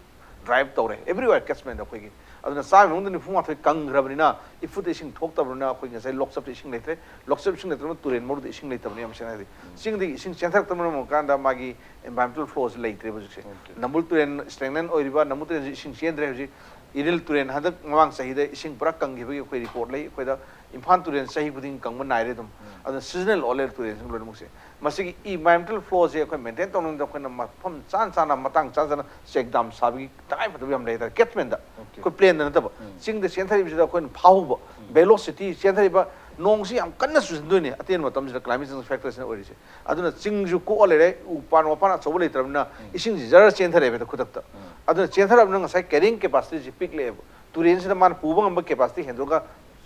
ꯗ꯭ꯔꯥꯏ ꯑꯞ ꯇꯧꯔꯦ, everywhere catchment ꯑꯩꯈꯣꯏꯒꯤ꯫ ꯑꯗꯨꯅ ꯆꯥꯝꯃꯒꯤ ꯃꯅꯨꯡꯗ ꯅꯤꯐꯨ ꯃꯥꯊꯣꯏ ꯀꯪꯈ꯭ꯔꯕꯅꯤꯅ, ꯏꯐꯨꯠꯇ ꯏꯁꯤꯡ ꯊꯣꯛꯇꯕꯅꯤꯅ ꯑꯩꯈꯣꯏ ꯉꯁꯥꯏ ꯂꯣꯛꯆꯞꯇ ꯏꯁꯤꯡ ꯂꯩꯇ꯭ꯔꯦ꯫ ꯂꯣꯛꯆꯞ ꯏꯁꯤꯡ ꯂꯩꯇ꯭ꯔꯕꯅꯤꯅ ꯇꯨꯔꯦꯟ ꯃꯔꯨꯗ ꯏꯁꯤꯡ ꯂꯩꯇꯕꯅꯤ, ꯌꯥꯝ ꯁꯦꯡꯅ ꯍꯥꯏꯔꯗꯤ꯫ ꯆꯤꯡꯗꯒꯤ ꯏꯁꯤꯡ ꯆꯦꯟꯊꯔꯛꯇꯕꯅ ꯃꯔꯝ ꯑꯣꯏꯔꯀꯥꯟꯗ ꯃꯥꯒꯤ ꯏꯟꯚꯥꯏꯔꯣꯟꯃꯦꯟꯇꯦꯜ ꯐ꯭ꯂꯣꯁꯦ ꯂꯩꯇ꯭ꯔꯦꯕ ꯍꯧꯖꯤꯛꯁꯦ꯫ ꯅꯝꯕꯨꯜ ꯇꯨꯔꯦꯟ ꯁ꯭ꯇꯦꯒꯅꯦꯟ ꯑꯣꯏꯔꯤꯕ, ꯅꯝꯕꯨꯜ ꯇꯨꯔꯦꯟꯁꯦ ꯏꯁꯤꯡ ꯆꯦꯟꯗ꯭ꯔꯦ ꯍꯧꯖꯤꯛ꯫ ꯏꯔꯤꯜ ꯇꯨꯔꯦꯜ ꯍꯟꯗꯛ ꯃꯃꯥꯡ ꯆꯍꯤꯗ ꯏꯁꯤꯡ ꯄꯨꯔꯥ ꯀꯪꯈꯤꯕꯒꯤ ꯑꯩꯈꯣꯏ ꯔꯤꯄꯣꯔꯠ ꯂꯩ꯫ ꯑꯩꯈꯣꯏꯗ ꯏꯝꯐꯥꯜ ꯇꯨꯔꯦꯜ ꯆꯍꯤ ꯈꯨꯗꯤꯡ ꯀꯪꯕ ꯅꯥꯏꯔꯦ ꯑꯗꯨꯝ꯫ ꯑꯗꯨꯅ ꯁꯤꯖꯅꯦꯜ ꯑꯣꯜꯂꯦ ꯇꯨꯔꯦꯜꯁꯤꯡ ꯂꯣꯏꯅꯃꯛꯁꯦ꯫ ꯃꯁꯤꯒꯤ environmental flow ꯁꯦ ꯑꯩꯈꯣꯏ ꯃꯦꯟꯇꯦꯟ ꯇꯧꯅꯤꯡꯕꯗ ꯑꯩꯈꯣꯏꯅ ꯃꯐꯝ ꯆꯥꯅ ꯆꯥꯅ, ꯃꯇꯥꯡ ꯆꯥ ꯆꯥꯅ ꯆꯦꯛ ꯗꯥꯝ ꯁꯥꯕꯒꯤ ꯇꯉꯥꯏ ꯐꯗꯕ ꯌꯥꯝ ꯂꯩ ꯍꯥꯏꯇꯥꯔꯦ꯫ ꯀꯦꯠꯁꯃꯦꯟꯗ, ꯑꯩꯈꯣꯏ ꯄ꯭ꯂꯦꯟꯗ ꯅꯠꯇꯕ, ꯆꯤꯡꯗ ꯆꯦꯟꯊꯔꯤꯕꯁꯤꯗ ꯑꯩꯈꯣꯏꯅ ꯐꯥꯍꯧꯕ, ꯚꯦꯂꯣꯁꯤꯇꯤ ꯆꯦꯟꯊꯔꯤꯕ ꯅꯣꯡꯁꯤ ꯌꯥꯝ ꯀꯟꯅ ꯆꯨꯁꯤꯟꯗꯣꯏꯅꯦ ꯑꯇꯦꯟꯕ ꯃꯇꯝꯁꯤꯗ, climate change factor ꯁꯤꯅ ꯑꯣꯏꯔꯤꯁꯦ꯫ ꯑꯗꯨꯅ ꯆꯤꯡꯁꯨ ꯀꯣꯛꯑ ꯂꯩꯔꯦ, ꯎ ꯄꯥꯟ ꯋꯥꯄꯥꯟ ꯑꯆꯧꯕ ꯂꯩꯇ꯭ꯔꯕꯅꯤꯅ ꯏꯁꯤꯡꯁꯤ ꯖꯔ ꯆꯦꯟꯊꯔꯛꯑꯦꯕ ꯈꯨꯗꯛꯇ꯫ ꯑꯗꯨꯅ ꯆꯦꯟꯊꯔꯛꯑꯕꯅꯤꯅ ꯉꯁꯥꯏ carrying capacity ꯁꯤ ꯄꯤꯛꯂꯛꯑꯦꯕ꯫ ꯇꯨꯔꯦꯟꯁꯤꯗ ꯃꯥꯅ ꯄꯨꯕ ꯉꯝꯕ capacity ꯍꯦꯟꯗꯣꯛꯑꯒ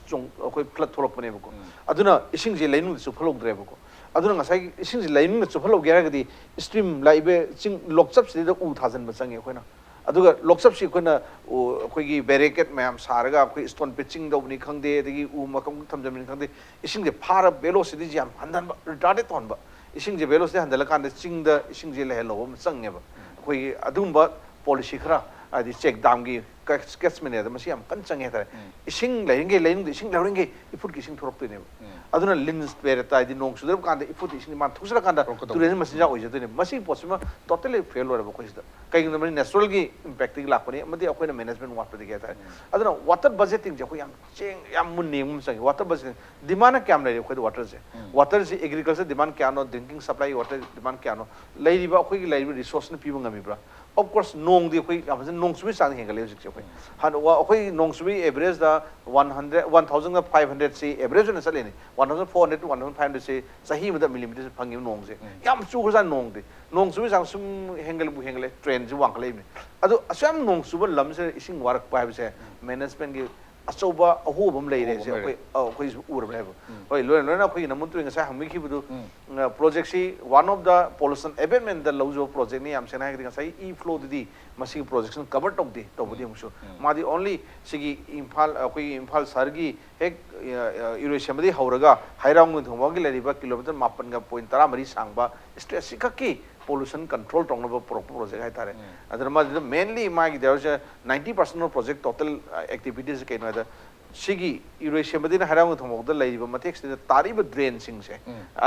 ꯆꯣꯡ-, ꯑꯩꯈꯣꯏ flood ꯊꯣꯛꯂꯛꯄꯅꯦꯕꯀꯣ꯫ ꯑꯗꯨꯅ ꯏꯁꯤꯡꯁꯤ ꯂꯩꯅꯨꯡꯗ ꯆꯨꯞꯍꯜꯍꯧꯗ꯭ꯔꯦꯕꯀꯣ꯫ ꯑꯗꯨꯅ ꯉꯁꯥꯏꯒꯤ ꯏꯁꯤꯡꯁꯤ ꯂꯩꯅꯨꯡꯗ ꯆꯨꯞꯍꯜꯍꯧꯒꯦ ꯍꯥꯏꯔꯒꯗꯤ stream ꯂꯥꯛꯏꯕ ꯆꯤꯡ ꯂꯣꯛꯆꯞꯁꯤꯗ ꯎ ꯊꯥꯖꯤꯟꯕ ꯆꯪꯉꯤ ꯑꯩꯈꯣꯏꯅ꯫ ꯑꯗꯨꯒ ꯂꯣꯛꯆꯞꯁꯤ ꯑꯩꯈꯣꯏꯅ ꯎ-, ꯑꯩꯈꯣꯏꯒꯤ barricade ꯃꯌꯥꯝ ꯁꯥꯔꯒ ꯑꯩꯈꯣꯏ stone pitching ꯇꯧꯕꯅꯤ ꯈꯪꯗꯦ, ꯑꯗꯒꯤ ꯎ ꯃꯀꯛ ꯊꯝꯖꯟꯕꯅꯤ ꯈꯪꯗꯦ, ꯏꯁꯤꯡꯁꯦ ꯐꯥꯔ velocity ꯁꯤ ꯌꯥꯝ ꯍꯟꯊꯍꯟꯕ, retarded ꯇꯧꯍꯟꯕ꯫ ꯏꯁꯤꯡꯁꯦ velocity ꯍꯟꯊꯔꯀꯥꯟꯗ ꯆꯤꯡꯗ ꯏꯁꯤꯡꯁꯦ ꯂꯩꯍꯜꯍꯧꯕ ꯑꯃ ꯆꯪꯉꯦꯕ꯫ ꯑꯩꯈꯣꯏꯒꯤ ꯑꯗꯨꯒꯨꯝꯕ policy ꯈꯔ, ꯍꯥꯏꯗꯤ ꯆꯦꯛ ꯗꯥꯝꯒꯤ catchment ꯗ ꯃꯁꯤ ꯌꯥꯝ ꯀꯟꯅ ꯆꯪꯉꯦ ꯍꯥꯏꯇꯥꯔꯦ꯫ ꯏꯁꯤꯡ ꯂꯩꯔꯤꯉꯩ, ꯂꯩꯅꯨꯡꯗ ꯏꯁꯤꯡ ꯂꯩꯔꯤꯉꯩ ꯏꯐꯨꯠꯀꯤ ꯏꯁꯤꯡ ꯊꯣꯛꯂꯛꯇꯣꯏꯅꯦꯕ꯫ ꯑꯗꯨꯅ ꯂꯤꯟꯁ ꯄꯦꯔꯦꯠꯇ, ꯍꯥꯏꯗꯤ ꯅꯣꯡ ꯆꯨꯗ꯭ꯔꯕ ꯀꯥꯟꯗ ꯏꯐꯨꯠꯇ ꯏꯁꯤꯡ ꯃꯥꯅ ꯊꯣꯛꯆꯜꯂꯀꯥꯟꯗ ꯇꯨꯔꯦꯜꯁꯤ ꯃꯆꯤꯟꯖꯥꯛ ꯑꯣꯏꯖꯗꯣꯏꯅꯦꯕ꯫ ꯃꯁꯤꯒꯤ ꯄꯣꯠꯁꯤꯃ totally fail ꯑꯣꯏꯔꯕ ꯑꯩꯈꯣꯏ ꯁꯤꯗ꯫ ꯀꯩꯒꯤꯅꯣ ꯍꯥꯏꯕꯗ natural ꯒꯤ impact ꯇꯒꯤ ꯂꯥꯛꯄꯅꯤ, ꯑꯃꯗꯤ ꯑꯩꯈꯣꯏꯅ management ꯋꯥꯠꯄꯗꯒꯤ ꯍꯥꯏꯇꯥꯔꯦ꯫ ꯑꯗꯨꯅ water budgeting ꯁꯦ ꯑꯩꯈꯣꯏ ꯌꯥꯝ ꯆꯦꯡ ꯌꯥꯝ ꯃꯨꯟꯅ ꯌꯦꯡꯕ ꯑꯃ ꯆꯪꯉꯤ꯫ Water budgeting demand ꯅ ꯀꯌꯥꯝ ꯂꯩꯔꯤ ꯑꯩꯈꯣꯏꯗ water ꯁꯦ? Water ꯁꯦ agriculture demand ꯀꯌꯥꯅꯣ, drinking supply water demand ꯀꯌꯥꯅꯣ, ꯂꯩꯔꯤꯕ ꯑꯩꯈꯣꯏꯒꯤ ꯂꯩꯔꯤꯕ resource ꯅ ꯄꯤꯕ ꯉꯝꯃꯤꯕ꯭ꯔꯥ? Of course, ꯅꯣꯡꯗꯤ ꯑꯩꯈꯣꯏ ꯌꯥꯝ ꯐꯖꯅ, ꯅꯣꯡ ꯆꯨꯕꯒꯤ ꯆꯥꯡꯗꯤ ꯍꯦꯟꯒꯠꯂꯦ ꯍꯧꯖꯤꯛꯁꯦ ꯑꯩꯈꯣꯏ꯫ ꯍꯥꯟꯅ ꯋꯥ-, ꯑꯩꯈꯣꯏ ꯅꯣꯡ ꯆꯨꯕꯒꯤ average ꯗ one hundred, one thousand five hundred ꯁꯤ average ꯑꯣꯏꯅ ꯆꯠꯂꯤꯅꯤ꯫ One thousand four hundred to one thousand five hundred ꯁꯤ ꯆꯍꯤ ꯑꯃꯗ millimeter ꯁꯤ ꯐꯪꯉꯤꯕ ꯅꯣꯡꯁꯦ꯫ ꯌꯥꯝ ꯆꯨꯈ꯭ꯔꯖꯥꯠꯅꯤ ꯅꯣꯡꯗꯤ꯫ ꯅꯣꯡ ꯆꯨꯕꯒꯤ ꯆꯥꯡ ꯁꯨꯝ ꯍꯦꯟꯒꯠꯂꯛꯄ ꯍꯦꯟꯒꯠꯂꯦ, trend ꯁꯤ ꯋꯥꯡꯈꯠꯂꯛꯏꯕꯅꯤ꯫ ꯑꯗꯨ ꯑꯁꯨꯛ ꯌꯥꯝ ꯅꯣꯡ ꯆꯨꯕ ꯂꯝꯁꯤꯗ ꯏꯁꯤꯡ ꯋꯥꯔꯛꯄ ꯍꯥꯏꯕꯁꯦ management ꯀꯤ ꯑꯆꯧꯕ ꯑꯍꯣꯕ ꯑꯃ ꯂꯩꯔꯦ꯫ ꯑꯍꯣꯕ ꯁꯤ ꯑꯃ ꯂꯩꯔꯦ꯫ ꯑꯩꯈꯣꯏ, ꯑ, ꯑꯩꯈꯣꯏꯁꯨ ꯎꯔꯕꯅꯦꯕ꯫ ꯍꯣꯏ, ꯂꯣꯏꯅ, ꯂꯣꯏꯅ ꯑꯩꯈꯣꯏꯒꯤ ꯅꯝꯕꯨꯜ ꯇꯨꯔꯦꯜ ꯉꯁꯥꯏ ꯍꯪꯕꯤꯈꯤꯕꯗꯨ, ꯎꯝ, project ꯁꯤ one of the pollution abatement the ꯂꯧꯖꯕ project ꯅꯤ꯫ ꯌꯥꯝ ꯁꯦꯡꯅ ꯍꯥꯏꯔꯒꯗꯤ ꯉꯁꯥꯏ e flow ꯗꯨꯗꯤ ꯃꯁꯤꯒꯤ project ꯁꯤꯅ cover ꯇꯧꯗꯦ꯫ ꯇꯧꯕꯗꯤ ꯑꯃꯨꯛꯁꯨ ꯃꯥꯗꯤ only ꯁꯤꯒꯤ ꯏꯝꯐꯥꯜ, ꯑꯩꯈꯣꯏꯒꯤ ꯏꯝꯐꯥꯜ ꯁꯍꯔꯒꯤ ꯍꯦꯛ, ꯑ, ꯑ, ꯏꯔꯣꯏꯁꯦꯝꯕꯗꯒꯤ ꯍꯧꯔꯒ ꯍꯩꯔꯥꯡꯒꯣꯏ ꯊꯣꯡꯐꯥꯎꯒꯤ ꯂꯩꯔꯤꯕ kilometer ꯃꯥꯄꯟꯒ point ꯇꯔꯥꯃꯔꯤ ꯁꯥꯡꯕ stretch ꯁꯤ ꯈꯛꯀꯤ pollution control ꯇꯧꯅꯕ ꯄꯨꯔꯛꯄ project ꯍꯥꯏꯇꯥꯔꯦ꯫ ꯑꯗꯨꯅ ꯃꯥꯁꯤꯗ mainly ꯃꯥꯒꯤ ꯗꯦꯔꯁꯦ ninety percent of project total, ꯑ, activities ꯁꯤ ꯀꯩꯅꯣ ꯍꯥꯏꯗ, ꯁꯤꯒꯤ ꯏꯔꯣꯏꯁꯦꯝꯕꯗꯒꯤꯅ ꯍꯩꯔꯥꯡꯒꯣꯏ ꯊꯣꯡꯐꯥꯎꯗ ꯂꯩꯔꯤꯕ ꯃꯇꯦꯛꯁꯤꯗ ꯇꯥꯔꯛꯏꯕ drain ꯁꯤꯡꯁꯦ,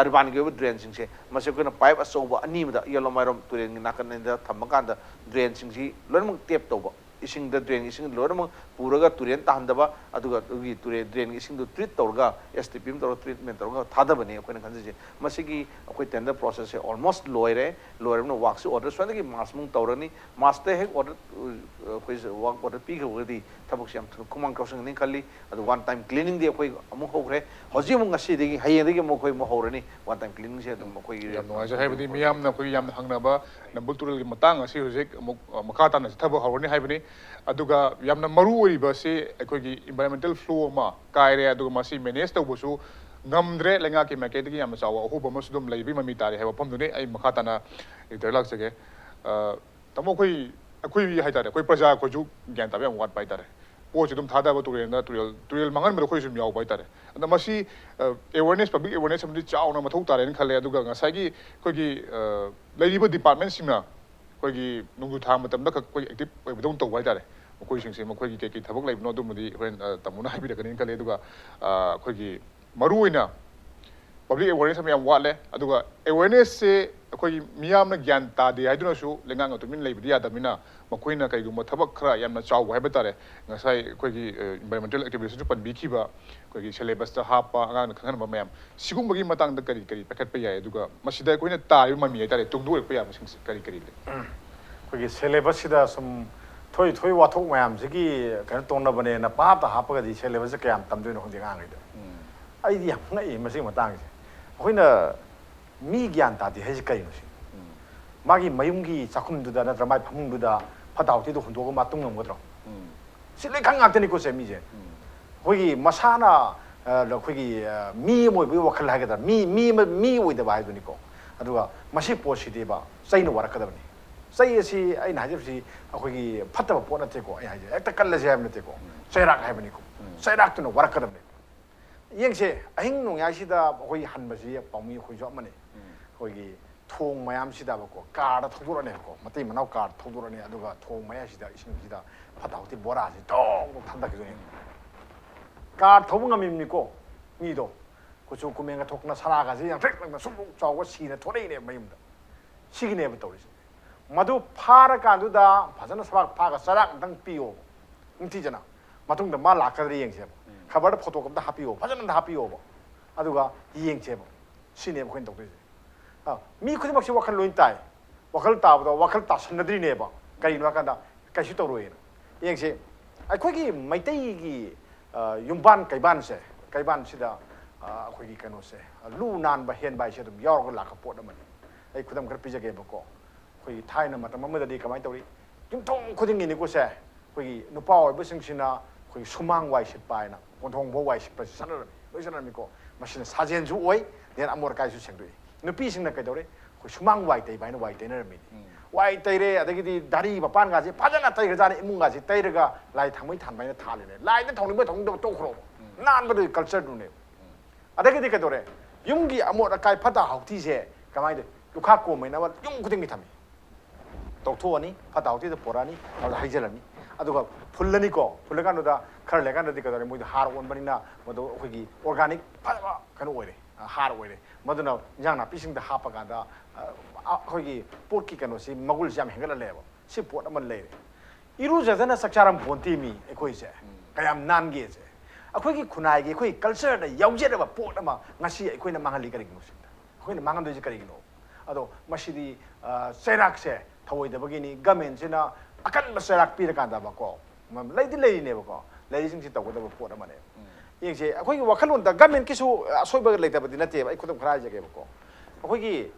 urban ꯒꯤ ꯑꯣꯏꯕ drain ꯁꯤꯡꯁꯦ, ꯃꯁꯤ ꯑꯩꯈꯣꯏꯅ pipe ꯑꯆꯧꯕ ꯑꯅꯤ ꯑꯃꯗ ꯌꯦꯂꯣꯃꯥꯏꯔꯣꯝ ꯇꯨꯔꯦꯜꯒꯤ ꯅꯥꯀꯟ ꯑꯅꯤꯗ ꯊꯝꯕ ꯀꯥꯟꯗ drain ꯁꯤꯡꯁꯤ ꯂꯣꯏꯅꯃꯛ tap ꯇꯧꯕ꯫ ꯏꯁꯤꯡꯗ, ꯗ꯭ꯔꯦꯟꯒꯤ ꯏꯁꯤꯡ ꯂꯣꯏꯅꯃꯛ ꯄꯨꯔꯒ ꯇꯨꯔꯦꯟ ꯇꯥꯍꯟꯗꯕ, ꯑꯗꯨꯒ ꯑꯗꯨꯒꯤ ꯇꯨꯔꯦꯟ, ꯗ꯭ꯔꯦꯟꯒꯤ ꯏꯁꯤꯡꯗꯣ ꯇ꯭ꯔꯤꯠ ꯇꯧꯔꯒ, ꯑꯦꯁ ꯇꯤ ꯄꯤ ꯑꯃ ꯇꯧꯔꯒ ꯇ꯭ꯔꯤꯠꯃꯦꯟ ꯇꯧꯔꯒ ꯊꯥꯗꯕꯅꯤ ꯑꯩꯈꯣꯏꯅ ꯈꯟꯖꯩꯁꯦ꯫ ꯃꯁꯤꯒꯤ ꯑꯩꯈꯣꯏ ꯇꯦꯟꯗꯔ ꯄ꯭ꯔꯣꯁꯦꯁꯁꯦ ꯑꯣꯜꯃꯣꯁ ꯂꯣꯏꯔꯦ꯫ ꯂꯣꯏꯔꯕꯅꯤꯅ ꯋꯥꯛꯁꯤ ꯑꯣꯔꯗꯔ ꯁꯣꯏꯗꯅꯒꯤ ꯃꯥꯔꯆ ꯃꯅꯨꯡ ꯇꯧꯔꯅꯤ꯫ ꯃꯥꯔꯆꯇ ꯍꯦꯛ ꯑꯣꯔꯗꯔ, ꯑꯩꯈꯣꯏꯁꯦ ꯋꯥꯛ ꯑꯣꯔꯗꯔ ꯄꯤꯈ꯭ꯔꯒꯗꯤ ꯊꯕꯛꯁꯦ ꯌꯥꯝ ꯊꯨꯅ ꯈꯨꯃꯥꯡ ꯆꯥꯎꯁꯤꯟꯒꯅꯤ ꯈꯜꯂꯤ꯫ ꯑꯗꯨ ꯋꯥꯟ ꯇꯥꯏꯝ ꯀ꯭ꯂꯤꯅꯤꯡꯗꯤ ꯑꯩꯈꯣꯏ ꯑꯃꯨꯛ ꯍꯧꯈ꯭ꯔꯦ꯫ ꯍꯧꯖꯤꯛ ꯑꯃꯨꯛ ꯉꯁꯤꯗꯒꯤ, ꯍꯌꯦꯡꯗꯒꯤ ꯑꯃꯨꯛ ꯑꯩꯈꯣꯏ ꯑꯃꯨꯛ ꯍꯧꯔꯅꯤ ꯋꯥꯟ ꯇꯥꯏꯝ ꯀ꯭ꯂꯤꯅꯤꯡꯁꯦ꯫ ꯑꯗꯨꯝ ꯑꯩꯈꯣꯏꯒꯤ ꯌꯥꯝ ꯅꯨꯡꯉꯥꯏꯖꯩ꯫ ꯍꯥꯏꯕꯗꯤ ꯃꯤꯌꯥꯝꯅ ꯑꯩꯈꯣꯏ ꯌꯥꯝꯅ ꯍꯪꯅꯕ ꯅꯝꯕꯨꯜ ꯇꯨꯔꯦꯜꯒꯤ ꯃꯇꯥꯡ ꯑꯁꯤ ꯍꯧꯖꯤꯛ ꯑꯃꯨꯛ, ꯑ, ꯃꯈꯥ ꯇꯥꯅ ꯆꯠꯊꯕ ꯍꯧꯔꯅꯤ ꯍꯥꯏꯕꯅꯤ꯫ ꯑꯗꯨꯒ ꯌꯥꯝꯅ ꯃꯔꯨ ꯑꯣꯏꯔꯤꯕ ꯑꯁꯤ ꯑꯩꯈꯣꯏꯒꯤ ꯏꯟꯚꯥꯏꯔꯣꯟꯃꯦꯟꯇꯦꯜ ꯐ꯭ꯂꯣ ꯑꯃ ꯀꯥꯏꯔꯦ, ꯑꯗꯨꯒ ꯃꯁꯤ ꯃꯦꯅꯦꯖ ꯇꯧꯕꯁꯨ ꯉꯝꯗ꯭ꯔꯦ꯫ ꯂꯩꯉꯥꯛꯀꯤ ꯃꯥꯏꯀꯩꯗꯒꯤ ꯌꯥꯝꯅ ꯆꯥꯎꯕ ꯑꯍꯣꯕ ꯑꯃꯁꯨ ꯑꯗꯨꯝ ꯂꯩꯕꯒꯤ ꯃꯃꯤ ꯇꯥꯔꯤ ꯍꯥꯏꯕ ꯋꯥꯐꯝꯗꯨꯅꯤ꯫ ꯑꯩ ꯃꯈꯥ ꯇꯥꯅ ꯏꯗꯤꯇꯔ ꯂꯥꯛꯆꯒꯦ꯫ ꯑ, ꯇꯥꯃꯣ, ꯑꯩꯈꯣꯏ, ꯑꯩꯈꯣꯏ ꯍꯥꯏꯇꯥꯔꯦ, ꯑꯩꯈꯣꯏ ꯄ꯭ꯔꯖꯥ ꯑꯩꯈꯣꯏꯁꯨ ꯒ꯭ꯌꯥꯟ ꯇꯥꯕ ꯌꯥꯝ ꯋꯥꯠꯄ ꯍꯥꯏꯇꯥꯔꯦ꯫ ꯄꯣꯠꯁꯤ ꯑꯗꯨꯝ ꯊꯥꯗꯕ ꯇꯨꯔꯦꯜꯗ, ꯇꯨꯔꯦꯜ, ꯇꯨꯔꯦꯜ ꯃꯥꯡꯍꯟꯕꯗ ꯑꯩꯈꯣꯏꯁꯨ ꯑꯗꯨꯝ ꯌꯥꯎꯕ ꯍꯥꯏꯇꯥꯔꯦ꯫ ꯑꯗ ꯃꯁꯤ, ꯑ, ꯑꯦꯋꯦꯔꯅꯦꯁ, ꯄꯕ꯭ꯂꯤꯛ ꯑꯦꯋꯦꯔꯅꯦꯁ ꯑꯃꯗꯤ ꯆꯥꯎꯅ ꯃꯊꯧ ꯇꯥꯔꯦꯅ ꯈꯜꯂꯦ꯫ ꯑꯗꯨꯒ ꯉꯁꯥꯏꯒꯤ ꯑꯩꯈꯣꯏꯒꯤ, ꯑ, ꯂꯩꯔꯤꯕ ꯗꯤꯄꯥꯔꯠꯃꯦꯟꯁꯤꯡꯅ ꯑꯩꯈꯣꯏꯒꯤ ꯅꯣꯡꯖꯨ ꯊꯥ ꯃꯇꯝꯗ ꯈꯛ ꯑꯩꯈꯣꯏ ꯑꯦꯛꯇꯤꯚ ꯑꯣꯏꯕꯗꯧꯅ ꯇꯧꯕ ꯍꯥꯏꯇꯥꯔꯦ꯫ ꯃꯈꯣꯏꯁꯤꯡꯁꯦ ꯃꯈꯣꯏꯒꯤ ꯀꯩ ꯀꯩ ꯊꯕꯛ ꯂꯩꯕꯅꯣ ꯑꯗꯨꯝꯕꯗꯤ ꯍꯣꯔꯦꯟ, ꯑ, ꯇꯥꯃꯣꯅ ꯍꯥꯏꯕꯤꯔꯛꯀꯅꯤꯅ ꯈꯜꯂꯤ꯫ ꯑꯗꯨꯒ, ꯑ, ꯑꯩꯈꯣꯏꯒꯤ ꯃꯔꯨꯑꯣꯏꯅ ꯄꯕ꯭ꯂꯤꯛ ꯑꯦꯋꯦꯔꯅꯦꯁ ꯑꯃ ꯌꯥꯝ ꯋꯥꯠꯂꯦ꯫ ꯑꯗꯨꯒ ꯑꯦꯋꯦꯔꯅꯦꯁꯁꯦ ꯑꯩꯈꯣꯏꯒꯤ ꯃꯤꯌꯥꯝꯅ ꯒ꯭ꯌꯥꯟ ꯇꯥꯗꯦ ꯍꯥꯏꯗꯨꯅꯁꯨ ꯂꯩꯉꯥꯛꯅ ꯇꯨꯃꯤꯟ ꯂꯩꯕꯗꯤ ꯌꯥꯗꯕꯅꯤꯅ, ꯃꯈꯣꯏꯅ ꯀꯩꯒꯨꯝꯕ ꯊꯕꯛ ꯈꯔ ꯌꯥꯝꯅ ꯆꯥꯎꯕ ꯍꯥꯏꯕ ꯇꯥꯔꯦ, ꯉꯁꯥꯏ ꯑꯩꯈꯣꯏꯒꯤ, ꯑ, ꯏꯟꯚꯥꯏꯔꯣꯟꯃꯦꯟꯇꯦꯜ ꯑꯦꯛꯇꯤꯚꯤꯁꯇꯁꯨ ꯄꯟꯕꯤꯈꯤꯕ, ꯑꯩꯈꯣꯏꯒꯤ ꯁꯦꯂꯦꯕꯁꯇ ꯍꯥꯞꯄ, ꯑꯉꯥꯡꯗ ꯈꯪꯍꯟꯕ ꯃꯌꯥꯝ, ꯁꯤꯒꯨꯝꯕꯒꯤ ꯃꯇꯥꯡꯗ ꯀꯔꯤ ꯀꯔꯤ ꯄꯥꯏꯈꯠꯄ ꯌꯥꯏ? ꯑꯗꯨꯒ ꯃꯁꯤꯗ ꯑꯩꯈꯣꯏꯅ ꯇꯥꯔꯤꯕ ꯃꯃꯤ ꯍꯥꯏꯇꯥꯔꯦ, ꯇꯨꯡꯗ ꯑꯣꯏꯔꯛꯄ ꯌꯥꯕꯁꯤꯡꯁꯦ ꯀꯔꯤ ꯀꯔꯤ ꯂꯩ? ꯑꯩꯈꯣꯏꯒꯤ ꯁꯦꯂꯦꯕꯁꯁꯤꯗ ꯁꯨꯝ ꯊꯣꯏ ꯊꯣꯏ ꯋꯥꯊꯣꯛ ꯃꯌꯥꯝꯁꯤꯒꯤ ꯀꯩꯅꯣ ꯇꯧꯅꯕꯅꯦꯅ ꯄꯥꯞꯇ ꯍꯥꯞꯄꯒꯗꯤ ꯁꯦꯂꯦꯕꯁꯁꯦ ꯀꯌꯥꯝ ꯇꯝꯗꯣꯏꯅꯣ ꯈꯪꯗꯦ ꯑꯉꯥꯡꯈꯩꯗ꯫ ꯑꯩꯗꯤ ꯌꯥꯝ ꯉꯛꯏ ꯃꯁꯤꯒꯤ ꯃꯇꯥꯡꯁꯦ꯫ ꯑꯩꯈꯣꯏꯅ ꯃꯤ ꯒ꯭ꯌꯥꯟ ꯇꯥꯗꯦ ꯍꯥꯏꯁꯦ ꯀꯩꯅꯣ ꯁꯤ? ꯃꯥꯒꯤ ꯃꯌꯨꯝꯒꯤ ꯆꯥꯛꯈꯨꯝꯗꯨꯗ ꯅꯠꯇ꯭ꯔ ꯃꯥꯒꯤ ꯐꯃꯨꯡꯗꯨꯗ ꯐꯠꯇ ꯍꯥꯎꯊꯤꯗꯣ ꯍꯨꯟꯗꯣꯛꯑꯒ ꯃꯥ ꯇꯨꯝ ꯉꯝꯒꯗ꯭ꯔꯣ? ꯁꯤ ꯂꯣꯏ ꯈꯪ ꯉꯥꯛꯇꯅꯤꯀꯣ ꯁꯦ ꯃꯤꯁꯦ꯫ ꯑꯩꯈꯣꯏꯒꯤ ꯃꯁꯥꯅ, ꯑ, ꯑꯩꯈꯣꯏꯒꯤ, ꯑ, ꯃꯤ ꯑꯃ ꯑꯣꯏꯕꯒꯤ ꯋꯥꯈꯜ ꯍꯥꯏꯒꯗ꯭ꯔꯥ, ꯃꯤ, ꯃꯤ ꯑꯃ, ꯃꯤ ꯑꯣꯏꯗꯕ ꯍꯥꯏꯗꯨꯅꯤꯀꯣ꯫ ꯑꯗꯨꯒ ꯃꯁꯤ ꯄꯣꯠꯁꯤꯗꯤꯕ ꯆꯩꯅ ꯋꯥꯔꯛꯀꯗꯕꯅꯤ꯫ ꯆꯩ ꯑꯁꯤ ꯑꯩꯅ ꯍꯥꯏꯖꯕꯁꯤ ꯑꯩꯈꯣꯏꯒꯤ ꯐꯠꯇꯕ ꯄꯣꯠ ꯅꯠꯇꯦꯀꯣ꯫ ꯑꯩ ꯍꯥꯏꯁꯦ ꯍꯦꯛꯇ ꯀꯜꯂꯁꯦ ꯍꯥꯏꯕ ꯅꯠꯇꯦꯀꯣ꯫ ꯆꯩꯔꯥꯛ ꯍꯥꯏꯕꯅꯤꯀꯣ꯫ ꯆꯩꯔꯥꯛꯇꯨꯅ ꯋꯥꯔꯛꯀꯗꯕꯅꯤ꯫ ꯌꯦꯡꯁꯦ, ꯑꯍꯤꯡ ꯅꯣꯡꯌꯥꯏꯁꯤꯗ ꯑꯩꯈꯣꯏ ꯍꯟꯕꯁꯤ ꯄꯥꯎꯃꯤ ꯑꯩꯈꯣꯏꯁꯨ ꯑꯃꯅꯤ꯫ ꯑꯩꯈꯣꯏꯒꯤ ꯊꯣꯡ ꯃꯌꯥꯝꯁꯤꯗꯕꯀꯣ, ꯀꯥꯔꯗ ꯊꯧꯗꯣꯔꯛꯑꯅꯦꯕꯀꯣ, ꯃꯇꯩ ꯃꯅꯥꯎ ꯀꯥꯔꯗ ꯊꯧꯗꯣꯔꯛꯑꯅꯤ꯫ ꯑꯗꯨꯒ ꯊꯣꯡ ꯃꯌꯥꯏꯁꯤꯗ ꯏꯁꯤꯡꯁꯤꯗ ꯐꯠꯇ ꯍꯥꯎꯊꯤ ꯕꯣꯔꯥꯁꯤ ꯇꯣꯛ ꯇꯣꯛ ꯊꯥꯗꯈꯤꯗꯣꯏꯅꯦ꯫ ꯀꯥꯔꯗ ꯊꯧꯕ ꯉꯝꯃꯤꯕꯅꯤꯀꯣ ꯃꯤꯗꯣ꯫ ꯀꯨꯆꯨ ꯀꯨꯃꯦꯟꯒ ꯊꯣꯛꯇꯅ ꯁꯔꯥꯒꯁꯤ ꯌꯥꯡꯇ꯭ꯔꯤꯛ ꯂꯪꯅ ꯁꯨꯛ ꯁꯨꯛ ꯆꯥꯎꯕ ꯁꯤꯅ ꯊꯣꯛꯂꯛꯏꯅꯦꯕ ꯃꯌꯨꯝꯗ꯫ ꯁꯤꯒꯤꯅꯦꯕ ꯇꯧꯔꯤꯁꯦ꯫ ꯃꯗꯨ ꯐꯥꯔꯀꯥꯟꯗꯨꯗ ꯐꯖꯅ ꯁꯕꯥꯛ ꯐꯥꯒ ꯆꯔꯥꯛ ꯑꯝꯇꯪ ꯄꯤꯌꯣꯕ, ꯅꯤꯡꯊꯤꯖꯅ꯫ ꯃꯇꯨꯡꯗ ꯃꯥ ꯂꯥꯛꯀꯗ꯭ꯔꯥ ꯌꯦꯡꯁꯦꯕ꯫ ꯎꯝ꯫ ꯈꯕꯔꯗ ꯐꯣꯇꯣ ꯑꯝꯇ ꯍꯥꯞꯄꯤꯌꯣ, ꯐꯖꯅ ꯑꯝꯇ ꯍꯥꯞꯄꯤꯌꯣꯕ, ꯑꯗꯨꯒ ꯌꯦꯡꯁꯦꯕ꯫ ꯁꯤꯅꯦꯕ ꯑꯩꯈꯣꯏꯅ ꯇꯧꯗꯣꯏꯁꯦ꯫ ꯑ, ꯃꯤ ꯈꯨꯗꯤꯡꯃꯛꯁꯦ ꯋꯥꯈꯜ ꯂꯣꯏ ꯇꯥꯏ꯫ ꯋꯥꯈꯜ ꯇꯥꯕꯗꯣ ꯋꯥꯈꯜ ꯇꯥꯁꯟꯅꯗ꯭ꯔꯤꯅꯦꯕ꯫ ꯀꯔꯤꯒꯤꯅꯣ ꯍꯥꯏꯀꯥꯟꯗ ꯀꯩꯁꯨ ꯇꯧꯔꯣꯏꯅ꯫ ꯌꯦꯡꯁꯦ, ꯑꯩꯈꯣꯏꯒꯤ ꯃꯩꯇꯩꯒꯤ, ꯑ, ꯌꯨꯝꯕꯥꯟ ꯀꯩꯕꯥꯟꯁꯦ, ꯀꯩꯕꯥꯟꯁꯤꯗ, ꯑ, ꯑꯩꯈꯣꯏꯒꯤ ꯀꯩꯅꯣꯁꯦ, ꯂꯨ ꯅꯥꯟꯕ ꯍꯦꯟꯕ ꯍꯥꯏꯁꯦ ꯑꯗꯨꯝ ꯌꯥꯎꯔꯒ ꯂꯥꯛꯄ ꯄꯣꯠ ꯑꯃꯅꯤ꯫ ꯑꯩ ꯈꯨꯗꯝ ꯈꯔ ꯄꯤꯖꯒꯦꯕꯀꯣ꯫ ꯑꯩꯈꯣꯏꯒꯤ ꯊꯥꯏꯅ ꯃꯇꯝ ꯑꯃꯗꯗꯤ ꯀꯃꯥꯏꯅ ꯇꯧꯔꯤ? ꯌꯨꯝꯊꯣꯡ ꯈꯨꯗꯤꯡꯒꯤꯅꯤꯀꯣꯁꯦ, ꯑꯩꯈꯣꯏꯒꯤ ꯅꯨꯄꯥ ꯑꯣꯏꯕꯁꯤꯡꯁꯤꯅ ꯑꯩꯈꯣꯏꯒꯤ ꯁꯨꯃꯥꯡ ꯋꯥꯏ ꯁꯤꯠꯄ ꯍꯥꯏꯅ, ꯀꯣꯟꯊꯣꯡ ꯐꯥꯎ ꯋꯥꯏ ꯁꯤꯠꯄꯁꯤ ꯆꯠꯅꯔꯝꯃꯤ, ꯂꯣꯏ ꯆꯠꯅꯔꯝꯃꯤꯀꯣ꯫ ꯃꯁꯤꯅ ꯁꯥꯖꯦꯜꯁꯨ ꯑꯣꯏ, then ꯑꯃꯣꯠ ꯑꯀꯥꯏꯁꯨ ꯁꯦꯡꯗꯣꯛꯏ꯫ ꯅꯨꯄꯤꯁꯤꯡꯅ ꯀꯩꯗꯧꯔꯦ? ꯑꯩꯈꯣꯏ ꯁꯨꯃꯥꯡ ꯋꯥꯏ ꯇꯩꯕ ꯍꯥꯏꯅ ꯋꯥꯏ ꯇꯩꯅꯔꯝꯃꯤꯅꯤ꯫ ꯎꯝ꯫ ꯋꯥꯏ ꯇꯩꯔꯦ, ꯑꯗꯒꯤꯗꯤ ꯗꯥꯔꯤ ꯃꯄꯥꯟꯒꯥꯁꯦ ꯐꯖꯅ ꯇꯩꯈ꯭ꯔꯖꯥꯠꯅꯤ, ꯏꯃꯨꯡꯒꯥꯁꯦ ꯇꯩꯔꯒ ꯂꯥꯏ ꯊꯥꯡꯃꯩ ꯊꯥꯟꯕ ꯍꯥꯏꯅ ꯊꯥꯜꯂꯤꯅꯦ꯫ ꯂꯥꯏꯗ ꯊꯧꯅꯤꯡꯕ ꯊꯧꯅꯤꯡꯗꯕ ꯇꯣꯛꯈ꯭ꯔꯣꯕ꯫ ꯎꯝ꯫ ꯅꯥꯟꯕꯗꯨꯒꯤ cultureꯗꯨꯅꯦꯕ꯫ ꯎꯝ꯫ ꯑꯗꯒꯤꯗꯤ ꯀꯩꯗꯧꯔꯦ? ꯌꯨꯝꯒꯤ ꯑꯃꯣꯠ ꯑꯀꯥꯏ ꯐꯠꯇ ꯍꯥꯎꯊꯤꯁꯦ ꯀꯃꯥꯏꯅ ꯇꯧ? ꯂꯨꯈꯥꯛ ꯀꯣꯝꯃꯩꯅꯕ ꯌꯨꯝ ꯈꯨꯗꯤꯡꯒꯤ ꯊꯝꯃꯤ꯫ ꯇꯧꯊꯣꯛꯑꯅꯤ, ꯐꯠꯇ ꯍꯥꯎꯊꯤꯗ ꯄꯣꯔꯛꯑꯅꯤ, ꯑꯗꯨꯗ ꯍꯩꯖꯤꯜꯂꯅꯤ꯫ ꯑꯗꯨꯒ ꯐꯨꯜꯂꯅꯤꯀꯣ, ꯐꯨꯜꯂꯀꯥꯟꯗꯨꯗ ꯈꯔ ꯂꯩꯔꯀꯥꯟꯗꯗꯤ ꯀꯩꯗꯧꯔꯦ? ꯃꯣꯏꯗꯣ ꯍꯥꯔ ꯑꯣꯟꯕꯅꯤꯅ ꯃꯗꯨ ꯑꯩꯈꯣꯏꯒꯤ organic ꯐꯖꯕ ꯀꯩꯅꯣ ꯑꯣꯏꯔꯦ, ꯍꯥꯔ ꯑꯣꯏꯔꯦ꯫ ꯃꯗꯨꯅ ꯏꯟꯖꯥꯡ ꯅꯥꯄꯤꯁꯤꯡꯗ ꯍꯥꯞꯄꯀꯥꯟꯗ, ꯑ, ꯑꯩꯈꯣꯏꯒꯤ ꯄꯣꯠꯀꯤ ꯀꯩꯅꯣꯁꯤ ꯃꯒꯨꯜꯁꯤ ꯌꯥꯝ ꯍꯦꯟꯒꯠꯍꯜꯂꯦꯕ꯫ ꯁꯤ ꯄꯣꯠ ꯑꯃ ꯂꯩꯔꯦ꯫ ꯏꯔꯨꯖꯗꯅ ꯆꯥꯛ ꯆꯥꯔꯝ ꯄꯣꯟꯇꯦ ꯃꯤ ꯑꯩꯈꯣꯏꯁꯦ꯫ ꯎꯝ꯫ ꯀꯌꯥꯝ ꯅꯥꯟꯒꯦꯁꯦ꯫ ꯑꯩꯈꯣꯏꯒꯤ ꯈꯨꯟꯅꯥꯏꯒꯤ, ꯑꯩꯈꯣꯏꯒꯤ cultureꯗ ꯌꯥꯎꯖꯗꯕ ꯄꯣꯠ ꯑꯃ ꯉꯁꯤ ꯑꯩꯈꯣꯏꯅ ꯃꯥꯡꯍꯜꯂꯤ ꯀꯔꯤꯒꯤꯅꯣ ꯁꯤꯅꯤꯗ꯫ ꯑꯩꯈꯣꯏꯅ ꯃꯥꯡꯍꯟꯗꯣꯏꯁꯦ ꯀꯔꯤꯒꯤꯅꯣ? ꯑꯗꯣ ꯃꯁꯤꯗꯤ, ꯑ, ꯆꯩꯔꯥꯛꯁꯦ ꯊꯧꯑꯣꯏꯗꯕꯒꯤꯅꯤ꯫ Governmentꯁꯤꯅ ꯑꯀꯟꯕ ꯆꯩꯔꯥꯛ ꯄꯤꯔꯀꯥꯟꯗꯕꯀꯣ, ꯃ-, ꯂꯩꯗꯤ ꯂꯩꯔꯤꯅꯦꯕꯀꯣ, ꯂꯩꯔꯤꯁꯤꯡꯁꯤ ꯇꯧꯒꯗꯕ ꯄꯣꯠ ꯑꯃꯅꯦꯕ꯫ ꯎꯝ꯫ ꯌꯦꯡꯁꯦ, ꯑꯩꯈꯣꯏꯒꯤ ꯋꯥꯈꯜꯂꯣꯟꯗ governmentꯀꯤꯁꯨ ꯑꯁꯣꯏꯕ ꯂꯩꯇꯕꯗꯤ ꯅꯠꯇꯦꯕ꯫ ꯑꯩ ꯈꯨꯗꯝ ꯈꯔ ꯍꯥꯏꯖꯒꯦꯕꯀꯣ꯫ ꯑꯩꯈꯣꯏꯒꯤ,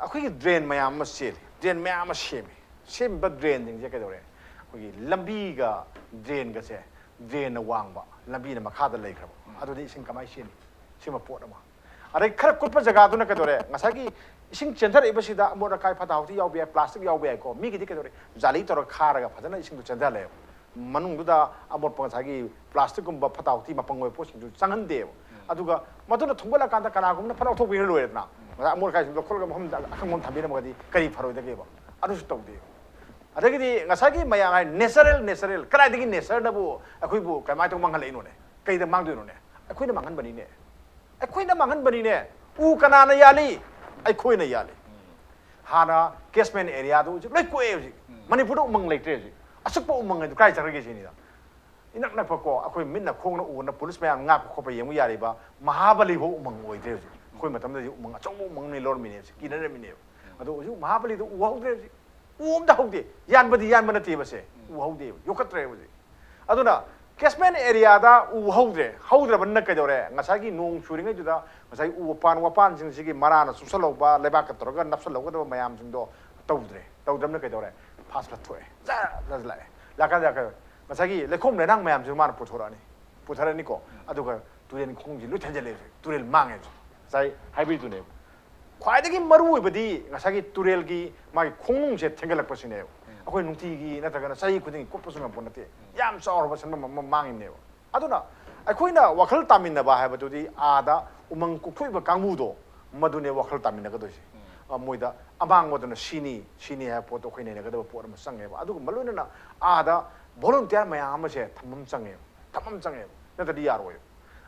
ꯑꯩꯈꯣꯏꯒꯤ drain ꯃꯌꯥꯝ ꯑꯃ ꯆꯦꯜꯂꯤ, drain ꯃꯌꯥꯝ ꯑꯃ ꯁꯦꯝꯃꯤ꯫ ꯁꯦꯝꯃꯤꯕ drainꯁꯤꯡꯁꯦ ꯀꯩꯗꯧꯔꯦ? ꯑꯩꯈꯣꯏꯒꯤ ꯂꯝꯕꯤꯒ drainꯒꯁꯦ, drainꯅ ꯋꯥꯡꯕ, ꯂꯝꯕꯤꯅ ꯃꯈꯥꯗ ꯂꯩꯈ꯭ꯔꯕ꯫ ꯎꯝ꯫ ꯑꯗꯨꯗꯤ ꯏꯁꯤꯡ ꯀꯃꯥꯏꯅ ꯆꯦꯟꯅꯤ? ꯁꯤꯃ ꯄꯣꯠ ꯑꯃ꯫ ꯑꯗꯩ ꯈꯔ ꯀꯨꯠꯄ ꯖꯒꯥꯗꯨꯅ ꯀꯩꯗꯧꯔꯦ? ꯉꯁꯥꯏꯒꯤ ꯏꯁꯤꯡ ꯆꯦꯟꯊꯔꯛꯏꯕꯁꯤꯗ ꯑꯃꯣꯠ ꯑꯀꯥꯏ, ꯐꯠꯇ ꯍꯥꯎꯊꯤ ꯌꯥꯎꯕ ꯌꯥꯏ, plastic ꯌꯥꯎꯕ ꯌꯥꯏꯀꯣ꯫ ꯃꯤꯒꯤꯗꯤ ꯀꯩꯗꯧꯔꯦ? ꯖꯥꯂꯤ ꯇꯧꯔꯒ ꯈꯥꯔꯒ ꯐꯖꯅ ꯏꯁꯤꯡꯗꯣ ꯆꯦꯟꯊꯍꯜꯂꯦꯕ꯫ ꯃꯅꯨꯡꯗꯨꯗ ꯑꯃꯣꯠꯄ ꯉꯁꯥꯏꯒꯤ plasticꯀꯨꯝꯕ ꯐꯠꯇ ꯍꯥꯎꯊꯤ ꯃꯄꯪ ꯑꯣꯏꯕ ꯄꯣꯠꯁꯤꯡꯗꯨ ꯆꯪꯍꯟꯗꯦꯕ꯫ ꯎꯝ꯫ ꯑꯗꯨꯒ ꯃꯗꯨꯅ ꯊꯨꯝꯒꯠꯂꯀꯥꯟꯗ ꯀꯅꯥꯒꯨꯝꯕꯅ ꯐꯠ ꯂꯧꯊꯣꯛꯄꯤꯔ ꯂꯣꯏꯔꯦꯗꯅ꯫ ꯎꯝ꯫ ꯉꯁꯥꯏ ꯑꯃꯣꯠ ꯑꯀꯥꯏꯁꯤꯡꯗꯣ ꯂꯧꯈꯠꯂꯒ ꯃꯐꯝꯗ ꯑꯈꯪꯕ ꯑꯃ ꯊꯝꯕꯤꯔꯝꯃꯒꯗꯤ ꯀꯔꯤ ꯐꯔꯣꯏꯗꯒꯦꯕ? ꯑꯗꯨꯁꯨ ꯇꯧꯗꯦꯕ꯫ ꯑꯗꯒꯤꯗꯤ ꯉꯁꯥꯏꯒꯤ ꯃꯌꯥꯝ ꯍꯥꯏ natural, natural꯫ ꯀꯗꯥꯏꯗꯒꯤ natureꯅꯕꯨ ꯑꯩꯈꯣꯏꯕꯨ ꯀꯃꯥꯏꯅ ꯇꯧ ꯃꯥꯡꯍꯜꯂꯛꯏꯅꯣꯅꯦ? ꯀꯩꯗ ꯃꯥꯡꯗꯣꯏꯅꯣꯅꯦ? ꯑꯩꯈꯣꯏꯅ ꯃꯥꯡꯍꯟꯕꯅꯤꯅꯦ꯫ ꯑꯩꯈꯣꯏꯅ ꯃꯥꯡꯍꯟꯕꯅꯤꯅꯦ꯫ ꯎ ꯀꯅꯥꯅ ꯌꯥꯜꯂꯤ? ꯑꯩꯈꯣꯏꯅ ꯌꯥꯜꯂꯤ꯫ ꯎꯝ꯫ ꯍꯥꯟꯅ ꯀꯦꯁꯃꯦꯟ ꯑꯦꯔꯤꯌꯥꯗꯣ ꯍꯧꯖꯤꯛ ꯂꯣꯏ ꯀꯣꯛꯑꯦ꯫ ꯍꯧꯖꯤꯛ ꯃꯅꯤꯄꯨꯔꯗ ꯎꯃꯪ ꯂꯩꯇ꯭ꯔꯦ꯫ ꯍꯧꯖꯤꯛ ꯑꯆꯨꯞꯄ ꯎꯃꯪ ꯍꯥꯏꯗꯣ ꯀꯥꯏ ꯆꯠꯈ꯭ꯔꯒꯦ ꯁꯤꯅꯤꯗ꯫ ꯏꯅꯛ ꯅꯛꯄꯀꯣ, ꯑꯩꯈꯣꯏ ꯃꯤꯠꯅ ꯈꯣꯡꯅ ꯎꯅ ꯄꯨꯂꯤꯁ ꯃꯌꯥꯝ ꯉꯥꯛꯄ ꯈꯣꯠꯄ ꯌꯦꯡꯕ ꯌꯥꯔꯤꯕ ꯃꯍꯥꯕꯂꯤꯐꯥꯎ ꯎꯃꯪ ꯑꯣꯏꯗ꯭ꯔꯦ꯫ ꯍꯧꯖꯤꯛ ꯑꯩꯈꯣꯏ ꯃꯇꯝꯗꯗꯤ ꯎꯃꯪ ꯑꯆꯧꯕ ꯎꯃꯪꯅꯤ ꯂꯧꯔꯝꯃꯤꯅꯦ꯫ ꯍꯧꯖꯤꯛ ꯀꯤꯅꯔꯝꯃꯤꯅꯦꯕ꯫ ꯑꯗꯣ ꯍꯧꯖꯤꯛ ꯃꯍꯥꯕꯂꯤꯗꯣ ꯎ ꯍꯧꯗ꯭ꯔꯦ꯫ ꯍꯧꯖꯤꯛ ꯎ ꯑꯝꯇ ꯍꯧꯗꯦ꯫ ꯌꯥꯟꯕꯗꯤ ꯌꯥꯟꯕ ꯅꯠꯇꯦꯕꯁꯦ, ꯎ ꯍꯧꯗꯦꯕ, ꯌꯣꯛꯈꯠꯇ꯭ꯔꯦꯕ ꯍꯧꯖꯤꯛ꯫ ꯑꯗꯨꯅ ꯀꯦꯁꯃꯦꯟ ꯑꯦꯔꯤꯌꯥꯗ ꯎ ꯍꯧꯗ꯭ꯔꯦ꯫ ꯍꯧꯗ꯭ꯔꯕꯅꯤꯅ ꯀꯩꯗꯧꯔꯦ? ꯉꯁꯥꯏꯒꯤ ꯅꯣꯡ ꯆꯨꯔꯤꯉꯩꯗꯨꯗ ꯉꯁꯥꯏ ꯎ ꯄꯥꯟ ꯋꯥꯄꯥꯟꯁꯤꯡꯁꯤꯒꯤ ꯃꯔꯥꯅ ꯆꯨꯞꯁꯜꯍꯧꯕ, ꯂꯩꯕꯥꯛꯀ ꯇꯧꯔꯒ ꯅꯞꯁꯜꯍꯧꯒꯗꯕ ꯃꯌꯥꯝꯁꯤꯡꯗꯣ ꯇꯧꯗ꯭ꯔꯦ꯫ ꯇꯧꯗ꯭ꯔꯕꯅꯤꯅ ꯀꯩꯗꯧꯔꯦ? ꯐꯥꯁ ꯐ꯭ꯂꯠ ꯊꯣꯛꯑꯦ꯫ ꯖꯔ ꯖꯔ ꯂꯥꯛꯑꯦ꯫ ꯂꯥꯛꯀꯥꯟꯗ ꯀꯩ-, ꯉꯁꯥꯏꯒꯤ ꯂꯩꯈꯣꯝ ꯂꯩꯅꯥꯡ ꯃꯌꯥꯝꯁꯤꯁꯨ ꯃꯥꯅ ꯄꯨꯊꯣꯔꯛꯑꯅꯤ꯫ ꯄꯨꯊꯔꯅꯤꯀꯣ꯫ ꯑꯗꯨꯒ ꯇꯨꯔꯦꯟ ꯈꯣꯡꯁꯤ ꯂꯣꯏ ꯊꯟꯖꯜꯂꯦ ꯍꯧꯖꯤꯛ꯫ ꯇꯨꯔꯦꯜ ꯃꯥꯡꯉꯦ ꯍꯧꯖꯤꯛ꯫ ꯉꯁꯥꯏ ꯍꯥꯏꯕꯤꯗꯨꯅꯦꯕ꯫ ꯈ꯭ꯋꯥꯏꯗꯒꯤ ꯃꯔꯨ ꯑꯣꯏꯕꯗꯤ ꯉꯁꯥꯏꯒꯤ ꯇꯨꯔꯦꯜꯒꯤ ꯃꯥꯒꯤ ꯈꯣꯡꯅꯨꯡꯁꯦ ꯊꯦꯡꯒꯠꯂꯛꯄꯁꯤꯅꯦꯕ꯫ ꯑꯩꯈꯣꯏ ꯅꯨꯡꯇꯤꯒꯤ ꯅꯠꯇ꯭ꯔꯒꯅ ꯆꯍꯤ ꯈꯨꯗꯤꯡꯒꯤ ꯀꯨꯞꯄꯁꯨ ꯉꯝꯄꯣꯠ ꯅꯠꯇꯦ꯫ ꯌꯥꯝ ꯆꯥꯎꯔꯕ ꯁꯦꯟꯐꯝ ꯑꯃ ꯃꯥꯡꯉꯤꯅꯦꯕ꯫ ꯑꯗꯨꯅ ꯑꯩꯈꯣꯏꯅ ꯋꯥꯈꯜ ꯇꯥꯃꯤꯟꯅꯕ ꯍꯥꯏꯕꯗꯨꯗꯤ ꯑꯥꯗ ꯎꯃꯪ ꯀꯣꯛꯊꯣꯛꯏꯕ ꯀꯥꯡꯕꯨꯗꯣ, ꯃꯗꯨꯅꯦ ꯋꯥꯈꯜ ꯇꯥꯃꯤꯟꯅꯒꯗꯣꯏꯁꯦ꯫ ꯑ, ꯃꯣꯏꯗ ꯑꯃꯥꯡꯕꯗꯨꯅ ꯁꯤꯅꯤ, ꯁꯤꯅꯤ ꯍꯥꯏꯕ ꯄꯣꯠꯇꯣ ꯑꯩꯈꯣꯏ ꯅꯩꯅꯒꯗꯕ ꯄꯣꯠ ꯑꯃ ꯆꯪꯉꯦꯕ꯫ ꯑꯗꯨꯒꯨꯝꯕ ꯂꯣꯏꯅꯅ ꯑꯥꯗ ꯚꯣꯂꯨꯟꯇꯤꯌꯥꯔ ꯃꯌꯥꯝ ꯑꯃꯁꯦ ꯊꯝꯐꯝ ꯆꯪꯉꯦꯕ, ꯊꯝꯐꯝ ꯆꯪꯉꯦꯕ꯫ ꯅꯠꯇ꯭ꯔꯗꯤ ꯌꯥꯔꯣꯏꯕ꯫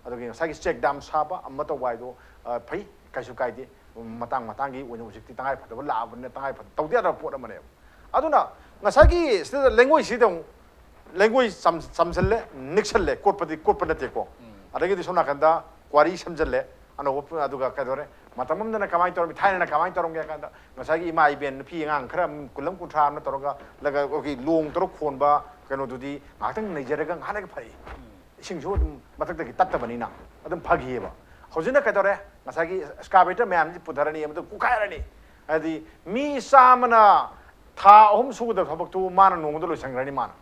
ꯑꯗꯨꯒꯤ ꯉꯁꯥꯏꯒꯤ ꯆꯦꯛ ꯗꯥꯝ ꯁꯥꯕ ꯑꯃ ꯇꯧꯕ ꯍꯥꯏꯗꯣ, ꯑ, ꯐꯩ, ꯀꯩꯁꯨ ꯀꯥꯏꯗꯦ꯫ ꯃꯇꯥꯡ ꯃꯇꯥꯡꯒꯤ ꯑꯣꯏꯅ ꯍꯧꯖꯤꯛꯇꯤ ꯇꯉꯥꯏ ꯐꯗꯕ ꯂꯥꯛꯑꯕꯅꯤꯅ ꯇꯉꯥꯏ ꯐꯗꯕ ꯇꯧꯗ ꯌꯥꯗꯕ ꯄꯣꯠ ꯑꯃꯅꯦꯕ꯫ ꯑꯗꯨꯅ ꯉꯁꯥꯏꯒꯤ ꯁꯤꯗ ꯂꯩꯉꯣꯏꯁꯤꯗ ꯑꯃꯨꯛ, ꯂꯩꯉꯣꯏ ꯆꯝ-, ꯆꯝꯁꯤꯜꯂꯦ, ꯅꯤꯛꯁꯜꯂꯦ, ꯀꯣꯠꯄꯗꯤ ꯀꯣꯠꯄ ꯅꯠꯇꯦꯀꯣ꯫ ꯑꯗꯒꯤꯗꯤ ꯁꯣꯝ ꯅꯥꯀꯟꯗ ꯀ꯭ꯋꯥꯔꯤ ꯁꯦꯝꯖꯤꯜꯂꯦ, ꯑꯅꯧꯕ ꯄꯨ-, ꯑꯗꯨꯒ ꯀꯩꯗꯧꯔꯦ? ꯃꯇꯝ ꯑꯃꯗꯅ ꯀꯃꯥꯏꯅ ꯇꯧꯔꯝꯃꯤ, ꯊꯥꯏꯅꯅ ꯀꯃꯥꯏꯅ ꯇꯧꯔꯝꯒꯦ ꯍꯥꯏ ꯀꯥꯟꯗ, ꯉꯁꯥꯏꯒꯤ ꯏꯃꯥ ꯏꯕꯦꯟ ꯅꯨꯄꯤ ꯑꯉꯥꯡ ꯈꯔ ꯀꯨꯟ ꯑꯃ ꯀꯨꯟꯊ꯭ꯔꯥ ꯑꯃꯅ ꯇꯧꯔꯒ, ꯂꯒ-, ꯑꯩꯈꯣꯏꯒꯤ ꯂꯣꯡ ꯇꯧꯔꯒ ꯈꯣꯟꯕ ꯀꯩꯅꯣꯗꯨꯗꯤ ꯉꯥꯏꯍꯥꯛꯇꯪ ꯅꯩꯖꯔꯒ ꯉꯥꯏꯍꯥꯛ ꯂꯩꯔꯒ ꯐꯩ꯫ ꯏꯁꯤꯡꯁꯨ ꯑꯗꯨꯝ ꯃꯊꯛꯇꯒꯤ ꯇꯠꯇꯕꯅꯤꯅ ꯑꯗꯨꯝ ꯐꯈꯤꯑꯕ꯫ ꯍꯧꯖꯤꯛꯅ ꯀꯩꯗꯧꯔꯦ? ꯉꯁꯥꯏꯒꯤ ꯑꯦꯛꯁꯀꯥꯚꯦꯇꯔ ꯃꯌꯥꯝꯁꯤ ꯄꯨꯊꯔꯅꯤ, ꯑꯃꯗ ꯀꯨꯈꯥꯏꯔꯅꯤ꯫ ꯍꯥꯏꯗꯤ ꯃꯤ ꯆꯥꯝꯃꯅ ꯊꯥ ꯑꯍꯨꯝ ꯁꯨꯒꯗꯕ ꯊꯕꯛꯇꯨ ꯃꯥꯅ ꯅꯣꯡꯃꯗ ꯂꯣꯏꯁꯟꯈ꯭ꯔꯅꯤ, ꯃꯥꯅ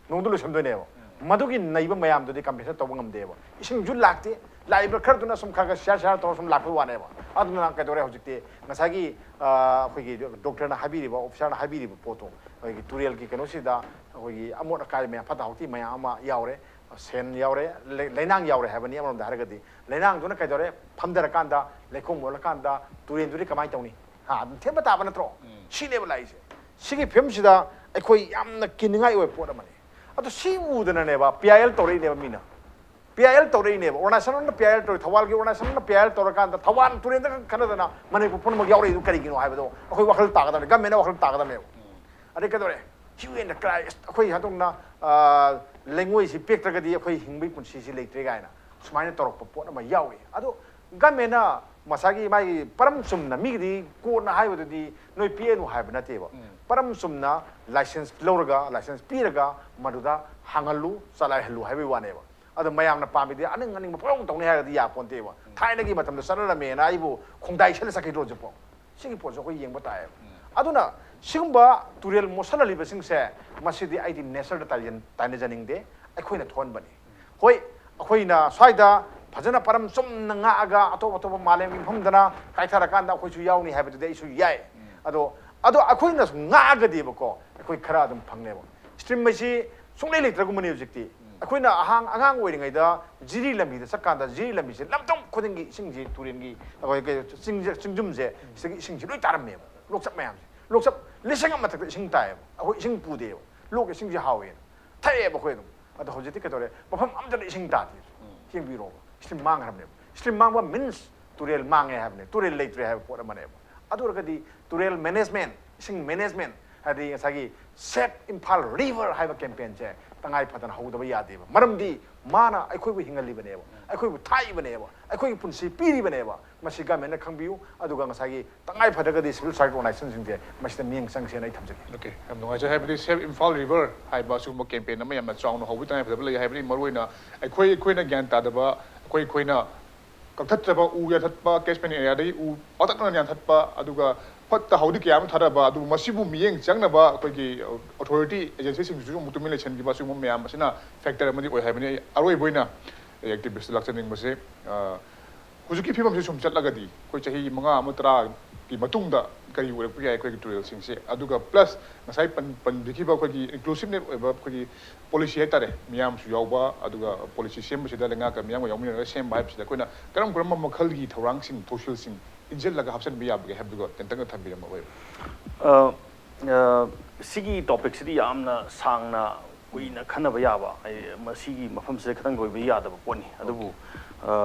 ꯅꯣꯡꯃꯗ ꯂꯣꯏꯁꯟꯗꯣꯏꯅꯦꯕ꯫ ꯃꯗꯨꯒꯤ ꯅꯩꯕ ꯃꯌꯥꯝꯗꯨꯗꯤ ꯀꯝꯄꯦꯟꯁꯦꯠ ꯇꯧꯕ ꯉꯝꯗꯦꯕ꯫ ꯏꯁꯤꯡꯁꯨ ꯂꯥꯛꯇꯦ, ꯂꯥꯛꯏꯕ ꯈꯔꯗꯨꯅ ꯁꯨꯝ ꯈꯔ ꯈꯔ ꯁꯤꯌꯥꯔ ꯁꯤꯌꯥꯔ ꯇꯧꯔꯒ ꯁꯨꯝ ꯂꯥꯛꯄꯒꯤ ꯋꯥꯅꯦꯕ꯫ ꯑꯗꯨꯅ ꯀꯩꯗꯧꯔꯦ ꯍꯧꯖꯤꯛꯇꯤ? ꯉꯁꯥꯏꯒꯤ, ꯑ, ꯑꯩꯈꯣꯏꯒꯤ ꯗꯣꯛꯇꯔꯅ ꯍꯥꯏꯕꯤꯔꯤꯕ, ꯑꯣꯐꯤꯁꯥꯔꯅ ꯍꯥꯏꯕꯤꯔꯤꯕ ꯄꯣꯠꯇꯣ, ꯑꯩꯈꯣꯏꯒꯤ ꯇꯨꯔꯦꯜꯒꯤ ꯀꯩꯅꯣꯁꯤꯗ ꯑꯩꯈꯣꯏꯒꯤ ꯑꯃꯣꯠ ꯑꯀꯥꯏ ꯃꯌꯥꯝ, ꯐꯠꯇ ꯍꯥꯎꯊꯤ ꯃꯌꯥꯝ ꯑꯃ ꯌꯥꯎꯔꯦ, ꯁꯦꯟ ꯌꯥꯎꯔꯦ, ꯂꯩ-, ꯂꯩꯅꯥꯡ ꯌꯥꯎꯔꯦ ꯍꯥꯏꯕꯅꯤ꯫ ꯑꯃꯔꯣꯝꯗ ꯍꯥꯏꯔꯒꯗꯤ ꯂꯩꯅꯥꯡꯗꯨꯅ ꯀꯩꯗꯧꯔꯦ? ꯐꯝꯊꯔꯀꯥꯟꯗ ꯂꯩꯈꯣꯝ ꯑꯣꯜꯂꯀꯥꯟꯗ ꯇꯨꯔꯦꯜꯗꯨꯗꯤ ꯀꯃꯥꯏꯅ ꯇꯧꯅꯤ? ꯍꯥ, ꯑꯗꯨꯝ ꯊꯦꯟꯕ ꯇꯥꯕ ꯅꯠꯇ꯭ꯔꯣ? ꯁꯤꯅꯦꯕ ꯂꯥꯛꯏꯁꯦ꯫ ꯁꯤꯒꯤ ꯐꯤꯕꯝꯁꯤꯗ ꯑꯩꯈꯣꯏ ꯌꯥꯝꯅ ꯀꯤꯅꯤꯡꯉꯥꯏ ꯑꯣꯏꯕ ꯄꯣꯠ ꯑꯃꯅꯤ꯫ ꯑꯗꯣ ꯁꯤ ꯎꯗꯅꯅꯦꯕ ꯄꯤ ꯑꯥꯏ ꯑꯦꯜ ꯇꯧꯔꯛꯏꯅꯦꯕ ꯃꯤꯅ꯫ ꯄꯤ ꯑꯥꯏ ꯑꯦꯜ ꯇꯧꯔꯛꯏꯅꯦꯕ, ꯑꯣꯔꯒꯅꯥꯏꯖꯦꯁꯟ ꯑꯃꯅ ꯄꯤ ꯑꯥꯏ ꯑꯦꯜ ꯇꯧꯔꯛꯏ, ꯊꯧꯕꯥꯜꯒꯤ ꯑꯣꯔꯒꯅꯥꯏꯖꯦꯁꯟ ꯑꯃꯅ ꯄꯤ ꯑꯥꯏ ꯑꯦꯜ ꯇꯧꯔꯀꯥꯟꯗ ꯊꯧꯕꯥꯜ ꯇꯨꯔꯦꯜꯗ ꯈꯛ ꯈꯟꯅꯗꯅ ꯃꯅꯤꯄꯨꯔ ꯄꯨꯝꯅꯃꯛ ꯌꯥꯎꯔꯛꯏꯗꯨ ꯀꯔꯤꯒꯤꯅꯣ ꯍꯥꯏꯕꯗꯣ ꯑꯩꯈꯣꯏ ꯋꯥꯈꯜ ꯇꯥꯒꯗꯕꯅꯤ, ꯒꯃꯦꯟꯅ ꯋꯥꯈꯜ ꯇꯥꯒꯗꯕꯅꯦꯕ꯫ ꯑꯗꯩ ꯀꯩꯗꯧꯔꯦ? ꯍ꯭ꯌꯨ ꯑꯦꯟ ꯗ ꯀ꯭ꯔꯥꯏ, ꯑꯩꯈꯣꯏ ꯍꯟꯗꯛꯅ ꯂꯩꯉꯣꯏꯁꯤ ꯄꯦꯛꯇ꯭ꯔꯒꯗꯤ ꯑꯩꯈꯣꯏ ꯍꯤꯡꯕꯒꯤ ꯄꯨꯟꯁꯤꯁꯤ ꯂꯩꯇ꯭ꯔꯦ ꯀꯥꯏꯅ ꯁꯨꯃꯥꯏꯅ ꯇꯧꯔꯛꯄ ꯄꯣꯠ ꯑꯃ ꯌꯥꯎꯏ꯫ ꯑꯗꯣ ꯒꯃꯦꯟꯅ ꯃꯁꯥꯒꯤ ꯃꯥꯒꯤ ꯄꯔꯝ ꯆꯨꯝꯅ ꯃꯤꯒꯤꯗꯤ ꯀꯣꯟꯅ ꯍꯥꯏꯕꯗꯨꯗꯤ ꯅꯣꯏ ꯄꯤꯔꯅꯨ ꯍꯥꯏꯕ ꯅꯠꯇꯦꯕ꯫ ꯄꯔꯝ ꯆꯨꯝꯅ ꯂꯥꯏꯁꯦꯟꯁ ꯂꯧꯔꯒ, ꯂꯥꯏꯁꯦꯟꯁ ꯄꯤꯔꯒ ꯃꯗꯨꯗ ꯍꯥꯡꯍꯜꯂꯨ, ꯆꯂꯥꯏꯍꯜꯂꯨ ꯍꯥꯏꯕꯒꯤ ꯋꯥꯅꯦꯕ꯫ ꯑꯗꯣ ꯃꯌꯥꯝꯅ ꯄꯥꯝꯃꯤꯗꯤ ꯑꯅꯤꯡ ꯑꯅꯤꯡꯕ ꯄꯪꯇꯧ ꯇꯧꯅꯤ ꯍꯥꯏꯔꯒꯗꯤ ꯌꯥꯄꯣꯟꯇꯦꯕ꯫ ꯊꯥꯏꯅꯒꯤ ꯃꯇꯝꯗ ꯆꯠꯅꯔꯝꯃꯦꯅ ꯑꯩꯕꯨ ꯈꯣꯡꯗꯥꯏ ꯁꯦꯠꯂ ꯆꯠꯈꯤꯗ꯭ꯔꯣ ꯍꯧꯖꯤꯛꯐꯥꯎ? ꯁꯤꯒꯤ ꯄꯣꯠꯁꯨ ꯑꯩꯈꯣꯏ ꯌꯦꯡꯕ ꯇꯥꯏꯌꯦꯕ꯫ ꯑꯗꯨꯅ ꯁꯤꯒꯨꯝꯕ ꯇꯨꯔꯦꯜ ꯃꯣꯠꯁꯜꯍꯜꯂꯤꯕꯁꯤꯡꯁꯦ, ꯃꯁꯤꯗꯤ ꯑꯩꯗꯤ ꯅꯦꯆꯔꯗ ꯇꯥꯏꯖꯟ-, ꯇꯥꯏꯅꯖꯅꯤꯡꯗꯦ, ꯑꯩꯈꯣꯏꯅ ꯊꯣꯛꯍꯟꯕꯅꯤ꯫ ꯍꯣꯏ, ꯑꯩꯈꯣꯏꯅ ꯁ꯭ꯋꯥꯏꯗ ꯐꯖꯅ ꯄꯔꯝ ꯆꯨꯝꯅ ꯉꯥꯛꯑꯒ ꯑꯇꯣꯞ ꯑꯇꯣꯞꯄ ꯃꯥꯂꯦꯝꯒꯤ ꯃꯐꯝꯗꯅ ꯀꯥꯏꯊꯔꯀꯥꯟꯗ ꯑꯩꯈꯣꯏꯁꯨ ꯌꯥꯎꯅꯤ ꯍꯥꯏꯕꯗꯨꯗꯤ ꯑꯩꯁꯨ ꯌꯥꯏ꯫ ꯑꯗꯣ, ꯑꯗꯣ ꯑꯩꯈꯣꯏꯅ ꯉꯥꯛꯑꯒꯗꯤꯕꯀꯣ, ꯑꯩꯈꯣꯏ ꯈꯔ ꯑꯗꯨꯝ ꯐꯪꯅꯦꯕ꯫ ꯏꯁꯇ꯭ꯔꯤꯝ ꯍꯥꯏꯁꯤ ꯁꯨꯡꯂꯩ ꯂꯩꯇ꯭ꯔꯒꯨꯝꯕꯅꯤ ꯍꯧꯖꯤꯛꯇꯤ꯫ ꯑꯩꯈꯣꯏꯅ ꯑꯍꯥꯡ-, ꯑꯉꯥꯡ ꯑꯣꯏꯔꯤꯉꯩꯗ ꯖꯤꯔꯤ ꯂꯝꯕꯤꯗ ꯆꯠꯀꯥꯟꯗ, ꯖꯤꯔꯤ ꯂꯝꯕꯤꯁꯦ ꯂꯝꯗꯝ ꯈꯨꯗꯤꯡꯒꯤ ꯏꯁꯤꯡꯁꯤ, ꯇꯨꯔꯦꯟꯒꯤ, ꯑꯩꯈꯣꯏ ꯀꯩ ꯆꯤꯡ-, ꯆꯤꯡꯖꯨꯝꯁꯦ, ꯁꯤꯗꯒꯤ ꯏꯁꯤꯡꯁꯤ ꯂꯣꯏ ꯇꯥꯔꯝꯃꯦꯕ, ꯂꯣꯛꯆꯞ ꯃꯌꯥꯝꯁꯦ꯫ ꯂꯣꯛꯆꯞ ꯂꯤꯁꯤꯡ ꯑꯃ ꯃꯊꯛꯇ ꯏꯁꯤꯡ ꯇꯥꯏꯌꯦꯕ, ꯑꯩꯈꯣꯏ ꯏꯁꯤꯡ ꯄꯨꯗꯦꯕ꯫ ꯂꯣꯛ ꯏꯁꯤꯡꯁꯦ ꯍꯥꯎꯋꯦꯅ ꯊꯛꯑꯦꯕ ꯑꯩꯈꯣꯏ ꯑꯗꯨꯝ꯫ ꯑꯗꯣ ꯍꯧꯖꯤꯛꯇꯤ ꯀꯩꯗꯧꯔꯦ? ꯃꯐꯝ ꯑꯝꯇꯗ ꯏꯁꯤꯡ ꯇꯥꯗꯦ꯫ ꯌꯦꯡꯕꯤꯔꯣꯕ, ꯏꯁꯇ꯭ꯔꯤꯝ ꯃꯥꯡꯈ꯭ꯔꯕꯅꯦꯕ꯫ ꯏꯁꯇ꯭ꯔꯤꯝ ꯃꯥꯡꯕ means ꯇꯨꯔꯦꯜ ꯃꯥꯡꯉꯦ ꯍꯥꯏꯕꯅꯦ, ꯇꯨꯔꯦꯜ ꯂꯩꯇ꯭ꯔꯦ ꯍꯥꯏꯕ ꯄꯣꯠ ꯑꯃꯅꯦꯕ꯫ ꯑꯗꯨ ꯑꯣꯏꯔꯒꯗꯤ ꯇꯨꯔꯦꯜ management, ꯏꯁꯤꯡ management, ꯍꯥꯏꯗꯤ ꯉꯁꯥꯏꯒꯤ Save Imphal River ꯍꯥꯏꯕ campaign ꯁꯦ ꯇꯉꯥꯏ ꯐꯗꯅ ꯍꯧꯗꯕ ꯌꯥꯗꯦꯕ꯫ ꯃꯔꯝꯗꯤ ꯃꯥꯅ ꯑꯩꯈꯣꯏꯕꯨ ꯍꯤꯡꯍꯜꯂꯤꯕꯅꯦꯕ, ꯑꯩꯈꯣꯏꯕꯨ ꯊꯥꯛꯏꯕꯅꯦꯕ, ꯑꯩꯈꯣꯏꯒꯤ ꯄꯨꯟꯁꯤ ꯄꯤꯔꯤꯕꯅꯦꯕ꯫ ꯃꯁꯤ ꯒꯃꯦꯟꯅ ꯈꯪꯕꯤꯌꯨ, ꯑꯗꯨꯒ ꯉꯁꯥꯏꯒꯤ ꯇꯉꯥꯏ ꯐꯗ꯭ꯔꯒꯗꯤ civil society organization ꯁꯤꯡꯁꯦ ꯃꯁꯤꯗ ꯃꯤꯠꯌꯦꯡ ꯆꯪꯁꯦꯅ ꯑꯩ ꯊꯝꯖꯒꯦ꯫ ꯑꯣꯀꯦ, ꯌꯥꯝ ꯅꯨꯡꯉꯥꯏꯖꯩ꯫ ꯍꯥꯏꯕꯗꯤ Save Imphal River ꯍꯥꯏꯕ ꯑꯁꯤꯒꯨꯝꯕ campaign ꯑꯃ ꯌꯥꯝꯅ ꯆꯥꯎꯅ ꯍꯧꯕꯒꯤ ꯇꯉꯥꯏ ꯐꯗꯕ ꯂꯩ꯫ ꯍꯥꯏꯕꯗꯤ ꯃꯔꯨꯑꯣꯏꯅ ꯑꯩꯈꯣꯏ, ꯑꯩꯈꯣꯏꯅ ꯒ꯭ꯌꯥꯟ ꯇꯥꯗꯕ, ꯑꯩꯈꯣꯏ, ꯑꯩꯈꯣꯏꯅ ꯀꯛꯊꯠꯇ꯭ꯔꯕ ꯎ ꯌꯥꯟꯊꯠꯄ, catchment area ꯗꯒꯤ ꯎ ꯄꯥꯛꯇꯛꯅꯅ ꯌꯥꯟꯊꯠꯄ, ꯑꯗꯨꯒ ꯐꯠꯇ ꯍꯥꯎꯗꯤ ꯀꯌꯥ ꯑꯃ ꯊꯥꯗꯕ, ꯑꯗꯨꯕꯨ ꯃꯁꯤꯕꯨ ꯃꯤꯠꯌꯦꯡ ꯆꯪꯅꯕ ꯑꯩꯈꯣꯏꯒꯤ authority agency ꯁꯤꯡꯁꯤꯁꯨ ꯑꯃꯨꯛ ꯇꯨꯃꯤꯟ ꯂꯩꯁꯤꯟꯈꯤꯕ, ꯑꯁꯤꯒꯨꯝꯕ ꯃꯌꯥꯝ ꯑꯁꯤꯅ factor ꯑꯃꯗꯤ ꯑꯣꯏ ꯍꯥꯏꯕꯅꯤ꯫ ꯑꯩ ꯑꯔꯣꯏꯕ ꯑꯣꯏꯅ ꯑꯩ activist ꯇ ꯂꯥꯛꯆꯅꯤꯡꯕꯁꯦ, ꯑ, ꯍꯧꯖꯤꯛꯀꯤ ꯐꯤꯕꯝꯁꯤ ꯁꯨꯝ ꯆꯠꯂꯒꯗꯤ ꯑꯩꯈꯣꯏ ꯆꯍꯤ ꯃꯉꯥ ꯑꯃ ꯇꯔꯥꯒꯤ ꯃꯇꯨꯡꯗ ꯀꯔꯤ ꯑꯣꯏꯔꯛꯄ ꯌꯥꯏ ꯑꯩꯈꯣꯏꯒꯤ ꯇꯨꯔꯦꯜꯁꯤꯡꯁꯦ? ꯑꯗꯨꯒ plus ꯉꯁꯥꯏ ꯄꯟ-, ꯄꯟꯕꯤꯈꯤꯕ ꯑꯩꯈꯣꯏꯒꯤ inclusive net ꯑꯣꯏꯕ ꯑꯩꯈꯣꯏꯒꯤ policy ꯍꯥꯏꯇꯥꯔꯦ, ꯃꯤꯌꯥꯝꯁꯨ ꯌꯥꯎꯕ, ꯑꯗꯨꯒ policy ꯁꯦꯝꯕꯁꯤꯗ ꯂꯩꯉꯥꯛꯀ ꯃꯤꯌꯥꯝꯒ ꯌꯥꯎꯃꯤꯟꯅꯔꯒ ꯁꯦꯝꯕ ꯍꯥꯏꯕꯁꯤꯗ ꯑꯩꯈꯣꯏꯅ ꯀꯔꯝ ꯀꯔꯝꯕ ꯃꯈꯜꯒꯤ ꯊꯧꯔꯥꯡꯁꯤꯡ, ꯊꯧꯁꯤꯜꯁꯤꯡ ꯏꯟꯁꯤꯜꯂꯒ ꯍꯥꯞꯆꯤꯟꯕ ꯌꯥꯕꯒꯦ ꯍꯥꯏꯕꯗꯨꯒ ꯇꯦꯟꯇꯛꯅ ꯊꯝꯕꯤꯔꯝꯕ ꯑꯣꯏꯕ꯫ ꯑ, ꯑ, ꯁꯤꯒꯤ topic ꯁꯤꯗꯤ ꯌꯥꯝꯅ ꯁꯥꯡꯅ ꯀꯨꯏꯅ ꯈꯟꯅꯕ ꯌꯥꯕ, ꯑꯩ ꯃꯁꯤꯒꯤ ꯃꯐꯝꯁꯤꯗ ꯈꯤꯇꯪ ꯂꯣꯏꯕ ꯌꯥꯗꯕ ꯄꯣꯠꯅꯤ꯫ ꯑꯗꯨꯕꯨ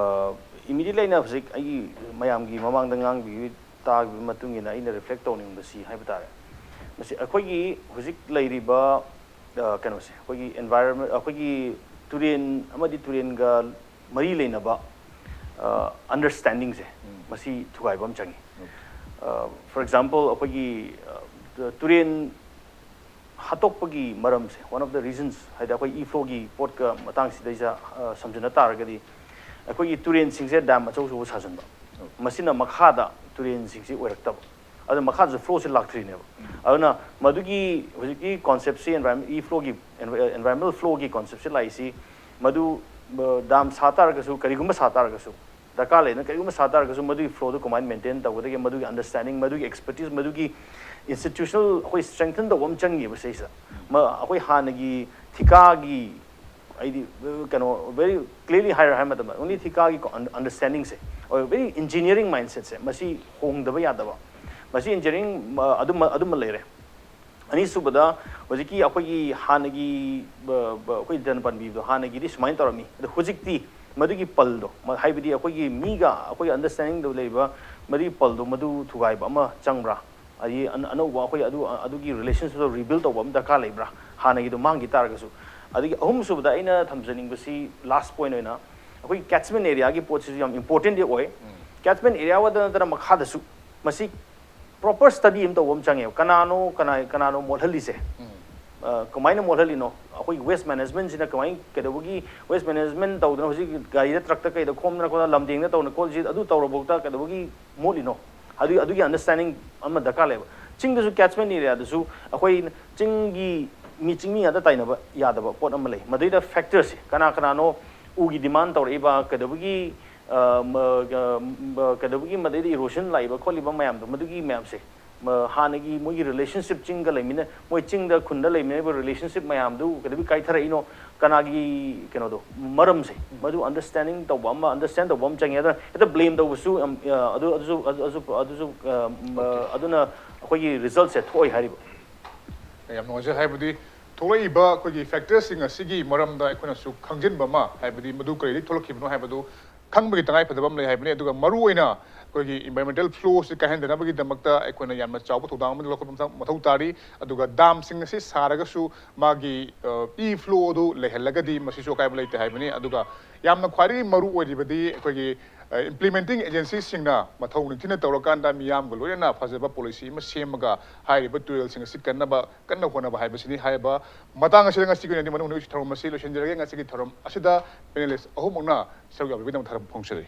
ꯏꯃꯤꯗꯤꯌꯦꯠꯂꯤ ꯑꯩꯅ ꯍꯧꯖꯤꯛ ꯑꯩꯒꯤ ꯃꯌꯥꯝꯒꯤ ꯃꯃꯥꯡꯗ ꯉꯥꯡꯕꯤꯕ ꯇꯥꯈꯤꯕ ꯃꯇꯨꯡ ꯏꯟꯅ ꯑꯩꯅ ꯔꯤꯐ꯭ꯂꯦꯛ ꯇꯧꯅꯤꯡꯕꯁꯤ ꯍꯥꯏꯕ ꯇꯥꯔꯦ, ꯃꯁꯤ ꯑꯩꯈꯣꯏꯒꯤ ꯍꯧꯖꯤꯛ ꯂꯩꯔꯤꯕ ꯑ, ꯀꯩꯅꯣꯁꯦ, ꯑꯩꯈꯣꯏꯒꯤ ꯑꯦꯟꯚꯥꯏꯔꯟꯃꯦꯟ, ꯑꯩꯈꯣꯏꯒꯤ ꯇꯨꯔꯦꯟ ꯑꯃꯗꯤ ꯇꯨꯔꯦꯟꯒ ꯃꯔꯤ ꯂꯩꯅꯕ ꯑꯟꯗꯔꯁꯇꯦꯟꯗꯤꯡꯁꯦ, ꯃꯁꯤ ꯊꯨꯒꯥꯏꯕ ꯑꯃ ꯆꯪꯉꯤ꯫ ꯐꯣꯔ ꯑꯦꯛꯖꯥꯝꯄꯜ, ꯑꯩꯈꯣꯏꯒꯤ ꯑ, ꯇꯨꯔꯦꯟ ꯍꯥꯠꯇꯣꯛꯄꯒꯤ ꯃꯔꯝꯁꯦ, ꯋꯥꯟ ꯑꯣꯐ ꯗ ꯔꯤꯖꯟꯁ ꯍꯥꯏꯗꯤ ꯑꯩꯈꯣꯏ ꯏ ꯐ꯭ꯂꯣꯒꯤ ꯄꯣꯠꯀ ꯃꯇꯥꯡꯁꯤꯗꯩꯁꯤꯗ ꯑ, ꯁꯝꯖꯤꯟꯅ ꯇꯥꯔꯒꯗꯤ, ꯑꯩꯈꯣꯏꯒꯤ ꯇꯨꯔꯦꯟꯁꯤꯡꯁꯦ ꯗꯥꯝ ꯑꯆꯧ ꯑꯆꯧꯕ ꯁꯥꯖꯤꯟꯕ, ꯃꯁꯤꯅ ꯃꯈꯥꯗ ꯇꯨꯔꯦꯟꯁꯤꯡꯁꯤ ꯑꯣꯏꯔꯛꯇꯕ, ꯑꯗꯨ ꯃꯈꯥꯗꯁꯨ ꯐ꯭ꯂꯣꯁꯦ ꯂꯥꯛꯇ꯭ꯔꯤꯅꯦꯕ꯫ ꯑꯗꯨꯅ ꯃꯗꯨꯒꯤ ꯍꯧꯖꯤꯛꯀꯤ ꯀꯣꯟꯁꯦꯞꯁꯤ, ꯏꯟꯚꯥꯏꯔꯟꯃꯦꯟ, ꯏ ꯐ꯭ꯂꯣꯒꯤ, ꯑꯦꯟꯚꯥꯏꯔꯟꯃꯦꯟꯇꯦꯜ ꯐ꯭ꯂꯣꯒꯤ ꯀꯣꯟꯁꯦꯞꯁꯤ ꯂꯥꯛꯏꯁꯤ, ꯃꯗꯨ ꯗꯥꯝ ꯁꯥ ꯇꯥꯔꯒꯁꯨ, ꯀꯔꯤꯒꯨꯝꯕ ꯁꯥ ꯇꯥꯔꯒꯁꯨ, ꯗꯔꯀꯥꯔ ꯂꯩꯅ ꯀꯔꯤꯒꯨꯝꯕ ꯁꯥ ꯇꯥꯔꯒꯁꯨ, ꯃꯗꯨꯒꯤ ꯐ꯭ꯂꯣꯗꯨ ꯀꯃꯥꯏꯅ ꯃꯦꯟꯇꯦꯟ ꯇꯧꯒꯗꯒꯦ, ꯃꯗꯨꯒꯤ ꯑꯟꯗꯔꯁꯇꯦꯟꯗꯤꯡ, ꯃꯗꯨꯒꯤ ꯑꯦꯛꯁꯄꯔꯇꯤꯁ, ꯃꯗꯨꯒꯤ ꯏꯟꯁꯇꯤꯇ꯭ꯌꯨꯁꯅꯦꯜ ꯑꯩꯈꯣꯏ ꯁ꯭ꯇꯔꯦꯡꯊꯟ ꯇꯧꯕ ꯑꯃ ꯆꯪꯉꯦꯕ ꯁꯤꯁꯤꯗ꯫ ꯃ-, ꯑꯩꯈꯣꯏ ꯍꯥꯟꯅꯒꯤ ꯊꯤꯀꯥꯒꯤ, ꯑꯩꯗꯤ, ꯑ, ꯀꯩꯅꯣ, ꯚꯦꯔꯤ ꯀ꯭ꯂꯤꯌꯔꯂꯤ ꯍꯥꯏꯔ ꯍꯥꯏꯕ ꯃꯇꯝꯗ, ꯑꯣꯡꯂꯤ ꯊꯤꯀꯥꯒꯤ ꯑꯟꯗꯔꯁꯇꯦꯟꯗꯤꯡꯁꯦ, ꯑꯣꯔ ꯚꯦꯔꯤ ꯏꯟꯖꯤꯅꯤꯌꯥꯔꯤꯡ ꯃꯥꯏꯟꯁꯦꯠꯁꯦ, ꯃꯁꯤ ꯍꯣꯡꯗꯕ ꯌꯥꯗꯕ꯫ ꯃꯁꯤ ꯏꯟꯖꯤꯅꯤꯌꯥꯔꯤꯡ, ꯑ, ꯑꯗꯨꯃ, ꯑꯗꯨꯃ ꯂꯩꯔꯦ꯫ ꯑꯅꯤꯁꯨꯕꯗ, ꯍꯧꯖꯤꯛꯀꯤ ꯑꯩꯈꯣꯏꯒꯤ ꯍꯥꯟꯅꯒꯤ, ꯕ-, ꯕ-, ꯑꯩꯈꯣꯏ ꯗꯟ ꯄꯥꯟꯕꯤꯕꯗꯣ ꯍꯥꯟꯅꯒꯤꯗꯤ ꯁꯨꯃꯥꯏꯅ ꯇꯧꯔꯝꯃꯤ, ꯑꯗꯣ ꯍꯧꯖꯤꯛꯇꯤ ꯃꯗꯨꯒꯤ ꯄꯜꯗꯣ, ꯃ-, ꯍꯥꯏꯕꯗꯤ ꯑꯩꯈꯣꯏꯒꯤ ꯃꯤꯒ ꯑꯩꯈꯣꯏ ꯑꯟꯗꯔꯁꯇꯦꯟꯗꯤꯡꯗ ꯂꯩꯔꯤꯕ ꯃꯗꯨꯒꯤ ꯄꯜꯗꯣ, ꯃꯗꯨ ꯊꯨꯒꯥꯏꯕ ꯑꯃ ꯆꯪꯕ꯭ꯔꯥ? ꯑꯗꯒꯤ ꯑꯅ-, ꯑꯅꯧꯕ ꯑꯩꯈꯣꯏ ꯑꯗꯨ, ꯑꯗꯨꯒꯤ ꯔꯤꯂꯦꯁꯟꯁꯤꯞꯇꯣ ꯔꯤꯕꯤꯜ ꯇꯧꯕ ꯑꯃ ꯗꯔꯀꯥꯔ ꯂꯩꯕ꯭ꯔꯥ? ꯍꯥꯟꯅꯒꯤꯗꯣ ꯃꯥꯡꯈꯤ ꯇꯥꯔꯒꯁꯨ꯫ ꯑꯗꯒꯤ ꯑꯍꯨꯝꯁꯨꯕꯗ ꯑꯩꯅ ꯊꯝꯖꯅꯤꯡꯕꯁꯤ, ꯂꯥꯁ ꯄꯣꯏꯟ ꯑꯣꯏꯅ, ꯑꯩꯈꯣꯏꯒꯤ ꯀꯦꯠꯆꯃꯦꯟ ꯑꯦꯔꯤꯌꯥꯒꯤ ꯄꯣꯠꯁꯤꯁꯨ ꯌꯥꯝ ꯏꯝꯄꯣꯔꯇꯦꯟꯗꯤ ꯑꯣꯏ꯫ ꯀꯦꯠꯆꯃꯦꯟ ꯑꯦꯔꯤꯌꯥꯗ ꯅꯠꯇꯅ ꯃꯈꯥꯗꯁꯨ ꯃꯁꯤ ꯄ꯭ꯔꯣꯄꯔ ꯁ꯭ꯇꯗꯤ ꯑꯃ ꯇꯧꯕ ꯑꯃ ꯆꯪꯉꯦꯕ꯫ ꯀꯅꯥꯅꯣ, ꯀꯅꯥ, ꯀꯅꯥꯅꯣ ꯃꯣꯠꯍꯜꯂꯤꯁꯦ? ꯑ, ꯀꯃꯥꯏꯅ ꯃꯣꯠꯍꯜꯂꯤꯅꯣ? ꯑꯩꯈꯣꯏꯒꯤ ꯋꯦꯁ ꯃꯦꯅꯦꯖꯃꯦꯟꯁꯤꯅ ꯀꯃꯥꯏꯅ, ꯀꯩꯗꯧꯕꯒꯤ ꯋꯦꯁ ꯃꯦꯅꯦꯖꯃꯦꯟ ꯇꯧꯗꯅ ꯍꯧꯖꯤꯛ ꯒꯥꯔꯤꯗ, ꯇ꯭ꯔꯛꯇ, ꯀꯩꯗ ꯈꯣꯝꯗꯅ ꯈꯣꯠꯇꯅ, ꯂꯝꯗꯦꯡꯗ ꯇꯧꯅ ꯈꯣꯠꯂꯤꯁꯤ, ꯑꯗꯨ ꯇꯧꯔꯕꯧꯗ ꯀꯩꯗꯧꯕꯒꯤ ꯃꯣꯠꯂꯤꯅꯣ? ꯑꯗꯨꯒꯤ, ꯑꯗꯨꯒꯤ ꯑꯟꯗꯔꯁꯇꯦꯟꯗꯤꯡ ꯑꯃ ꯗꯔꯀꯥꯔ ꯂꯩꯌꯦꯕ꯫ ꯆꯤꯡꯗꯁꯨ, ꯀꯦꯠꯆꯃꯦꯟ ꯑꯦꯔꯤꯌꯥꯗꯁꯨ ꯑꯩꯈꯣꯏ ꯆꯤꯡꯒꯤ ꯃꯤ, ꯆꯤꯡꯃꯤ ꯉꯥꯛꯇ ꯇꯥꯏꯅꯕ ꯌꯥꯗꯕ ꯄꯣꯠ ꯑꯃ ꯂꯩ꯫ ꯃꯗꯩꯗ ꯐꯦꯛꯇꯔꯁꯦ ꯀꯅꯥ ꯀꯅꯥꯅꯣ ꯎꯒꯤ ꯗꯤꯃꯥꯟ ꯇꯧꯔꯛꯏꯕ, ꯀꯩꯗꯧꯕꯒꯤ, ꯑ, ꯃ-, ꯑ, ꯃ-, ꯀꯩꯗꯧꯕꯒꯤ ꯃꯗꯩꯗ ꯏꯔꯣꯁꯟ ꯂꯥꯛꯏꯕ ꯈꯣꯠꯂꯤꯕ ꯃꯌꯥꯝꯗꯣ, ꯃꯗꯨꯒꯤ ꯃꯌꯥꯝꯁꯦ, ꯃ-, ꯍꯥꯟꯅꯒꯤ ꯃꯣꯏꯒꯤ ꯔꯤꯂꯦꯁꯟꯁꯤꯞ, ꯆꯤꯡꯒ ꯂꯩꯃꯤꯟꯅ-, ꯃꯣꯏ ꯆꯤꯡꯗ, ꯈꯨꯟꯗ ꯂꯩꯃꯤꯟꯅꯔꯤꯕ ꯔꯤꯂꯦꯁꯟꯁꯤꯞ ꯃꯌꯥꯝꯗꯨ ꯀꯩꯗꯧꯕꯒꯤ ꯀꯥꯏꯊꯔꯛꯏꯅꯣ, ꯀꯅꯥꯒꯤ ꯀꯩꯅꯣꯗꯣ, ꯃꯔꯝꯁꯦ, ꯃꯗꯨ ꯑꯟꯗꯔꯁꯇꯦꯟꯗꯤꯡ ꯇꯧꯕ ꯑꯃ, ꯑꯟꯗꯔꯁꯇꯦꯟ ꯇꯧꯕ ꯑꯃ ꯆꯪꯉꯦ꯫ ꯑꯗꯨꯅ ꯍꯦꯛꯇ ꯕ꯭ꯂꯦꯝ ꯇꯧꯕꯁꯨ ꯌꯥꯝ, ꯑ, ꯑꯗꯨ, ꯑꯗꯨꯁꯨ, ꯑꯗꯨꯁꯨ, ꯑꯗꯨꯁꯨ, ꯑꯗꯨꯁꯨ, ꯑ, ꯃ-, ꯑꯗꯨꯅ ꯑꯩꯈꯣꯏꯒꯤ ꯔꯤꯖꯜꯠꯁꯦ ꯊꯣꯛꯑꯣꯏ ꯍꯥꯏꯔꯤꯕ꯫ ꯌꯥꯝ ꯅꯨꯡꯉꯥꯏꯖꯩ꯫ ꯍꯥꯏꯕꯗꯤ ꯊꯣꯛꯂꯛꯏꯕ ꯑꯩꯈꯣꯏꯒꯤ ꯐꯦꯛꯇꯔꯁꯤꯡ ꯑꯁꯤꯒꯤ ꯃꯔꯝꯗ ꯑꯩꯈꯣꯏꯅꯁꯨ ꯈꯪꯖꯤꯟꯕ ꯑꯃ, ꯍꯥꯏꯕꯗꯤ ꯃꯗꯨ ꯀꯔꯤꯗꯒꯤ ꯊꯣꯛꯂꯛꯈꯤꯕꯅꯣ ꯍꯥꯏꯕꯗꯨ ꯈꯪꯕꯒꯤ ꯇꯉꯥꯏ ꯐꯗꯕ ꯑꯃ ꯂꯩ ꯍꯥꯏꯕꯅꯤ꯫ ꯑꯗꯨꯒ ꯃꯔꯨꯑꯣꯏꯅ ꯑꯩꯈꯣꯏꯒꯤ ꯏꯟꯚꯥꯏꯔꯣꯟꯃꯦꯟꯇꯦꯜ ꯐ꯭ꯂꯣꯁꯤ ꯀꯥꯏꯍꯟꯗꯅꯕꯒꯤꯗꯃꯛꯇ ꯑꯩꯈꯣꯏꯅ ꯌꯥꯝꯅ ꯆꯥꯎꯕ ꯊꯧꯗꯥꯡ ꯑꯃ ꯂꯧꯈꯠꯄ ꯃꯊꯧ ꯇꯥꯔꯤ꯫ ꯑꯗꯨꯒ ꯗꯥꯝꯁꯤꯡ ꯑꯁꯤ ꯁꯥꯔꯒꯁꯨ ꯃꯥꯒꯤ ꯏ ꯐ꯭ꯂꯣ ꯑꯗꯨ ꯂꯩꯍꯜꯂꯒꯗꯤ ꯃꯁꯤꯁꯨ ꯑꯀꯥꯏꯕ ꯂꯩꯇꯦ ꯍꯥꯏꯕꯅꯤ꯫ ꯑꯗꯨꯒ ꯌꯥꯝꯅ ꯈ꯭ꯋꯥꯏꯗꯒꯤ ꯃꯔꯨ ꯑꯣꯏꯔꯤꯕꯗꯤ ꯑꯩꯈꯣꯏꯒꯤ ꯏꯝꯄ꯭ꯂꯤꯃꯦꯟꯇꯤꯡ ꯑꯦꯖꯦꯟꯁꯤꯁꯤꯡꯅ ꯃꯊꯧ ꯅꯤꯡꯊꯤꯅ ꯇꯧꯔꯀꯥꯟꯗ ꯃꯤꯌꯥꯝꯒ ꯂꯣꯏꯅꯅ ꯐꯖꯕ ꯄꯣꯂꯤꯁꯤ ꯑꯃ ꯁꯦꯝꯃꯒ ꯍꯥꯏꯔꯤꯕ ꯇꯨꯔꯦꯜꯁꯤꯡ ꯑꯁꯤ ꯀꯟꯅꯕ ꯀꯟꯅ ꯍꯣꯠꯅꯕ ꯍꯥꯏꯕꯁꯤꯅꯤ꯫ ꯍꯥꯏꯔꯤꯕ ꯃꯇꯥꯡ ꯑꯁꯤꯗ ꯉꯁꯤꯒꯤ ꯑꯣꯏꯅꯗꯤ ꯃꯅꯨꯡ ꯍꯨꯠꯅꯒꯤ ꯊꯧꯔꯝ ꯑꯁꯤ ꯂꯣꯏꯁꯤꯟꯖꯔꯒꯦ꯫ ꯉꯁꯤꯒꯤ ꯊꯧꯔꯝ ꯑꯁꯤꯗ ꯄꯦꯅꯦꯂꯤꯁ ꯑꯍꯨꯝꯃꯛꯅ ꯁꯔꯨꯛ ꯌꯥꯕꯤꯕꯒꯤꯗꯃꯛ ꯊꯥꯒꯠꯄ ꯐꯣꯡꯖꯔꯤ꯫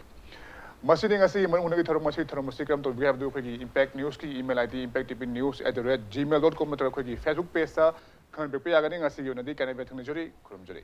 ꯃꯁꯤꯅꯤ ꯉꯁꯤꯒꯤ ꯃꯅꯨꯡ ꯍꯨꯠꯅꯒꯤ ꯊꯧꯔꯝ꯫ ꯉꯁꯤꯒꯤ ꯊꯧꯔꯝ ꯑꯁꯤ ꯀꯔꯝ ꯇꯧꯕꯤꯒꯦ ꯍꯥꯏꯕꯗꯨ ꯑꯩꯈꯣꯏꯒꯤ impact ꯅ꯭ꯌꯨꯁꯀꯤ email ID impacttvnews at the rate gmail dot com ꯅꯠꯇ꯭ꯔꯒ ꯑꯩꯈꯣꯏꯒꯤ Facebook pageꯇ ꯈꯪꯍꯟꯕꯤꯔꯛꯄ ꯌꯥꯒꯅꯤ꯫ ꯉꯁꯤꯒꯤ ꯑꯣꯏꯅꯗꯤ ꯀꯥꯏꯅꯕ ꯊꯦꯡꯅꯖꯔꯤ꯫ ꯈꯨꯔꯨꯝꯖꯔꯤ꯫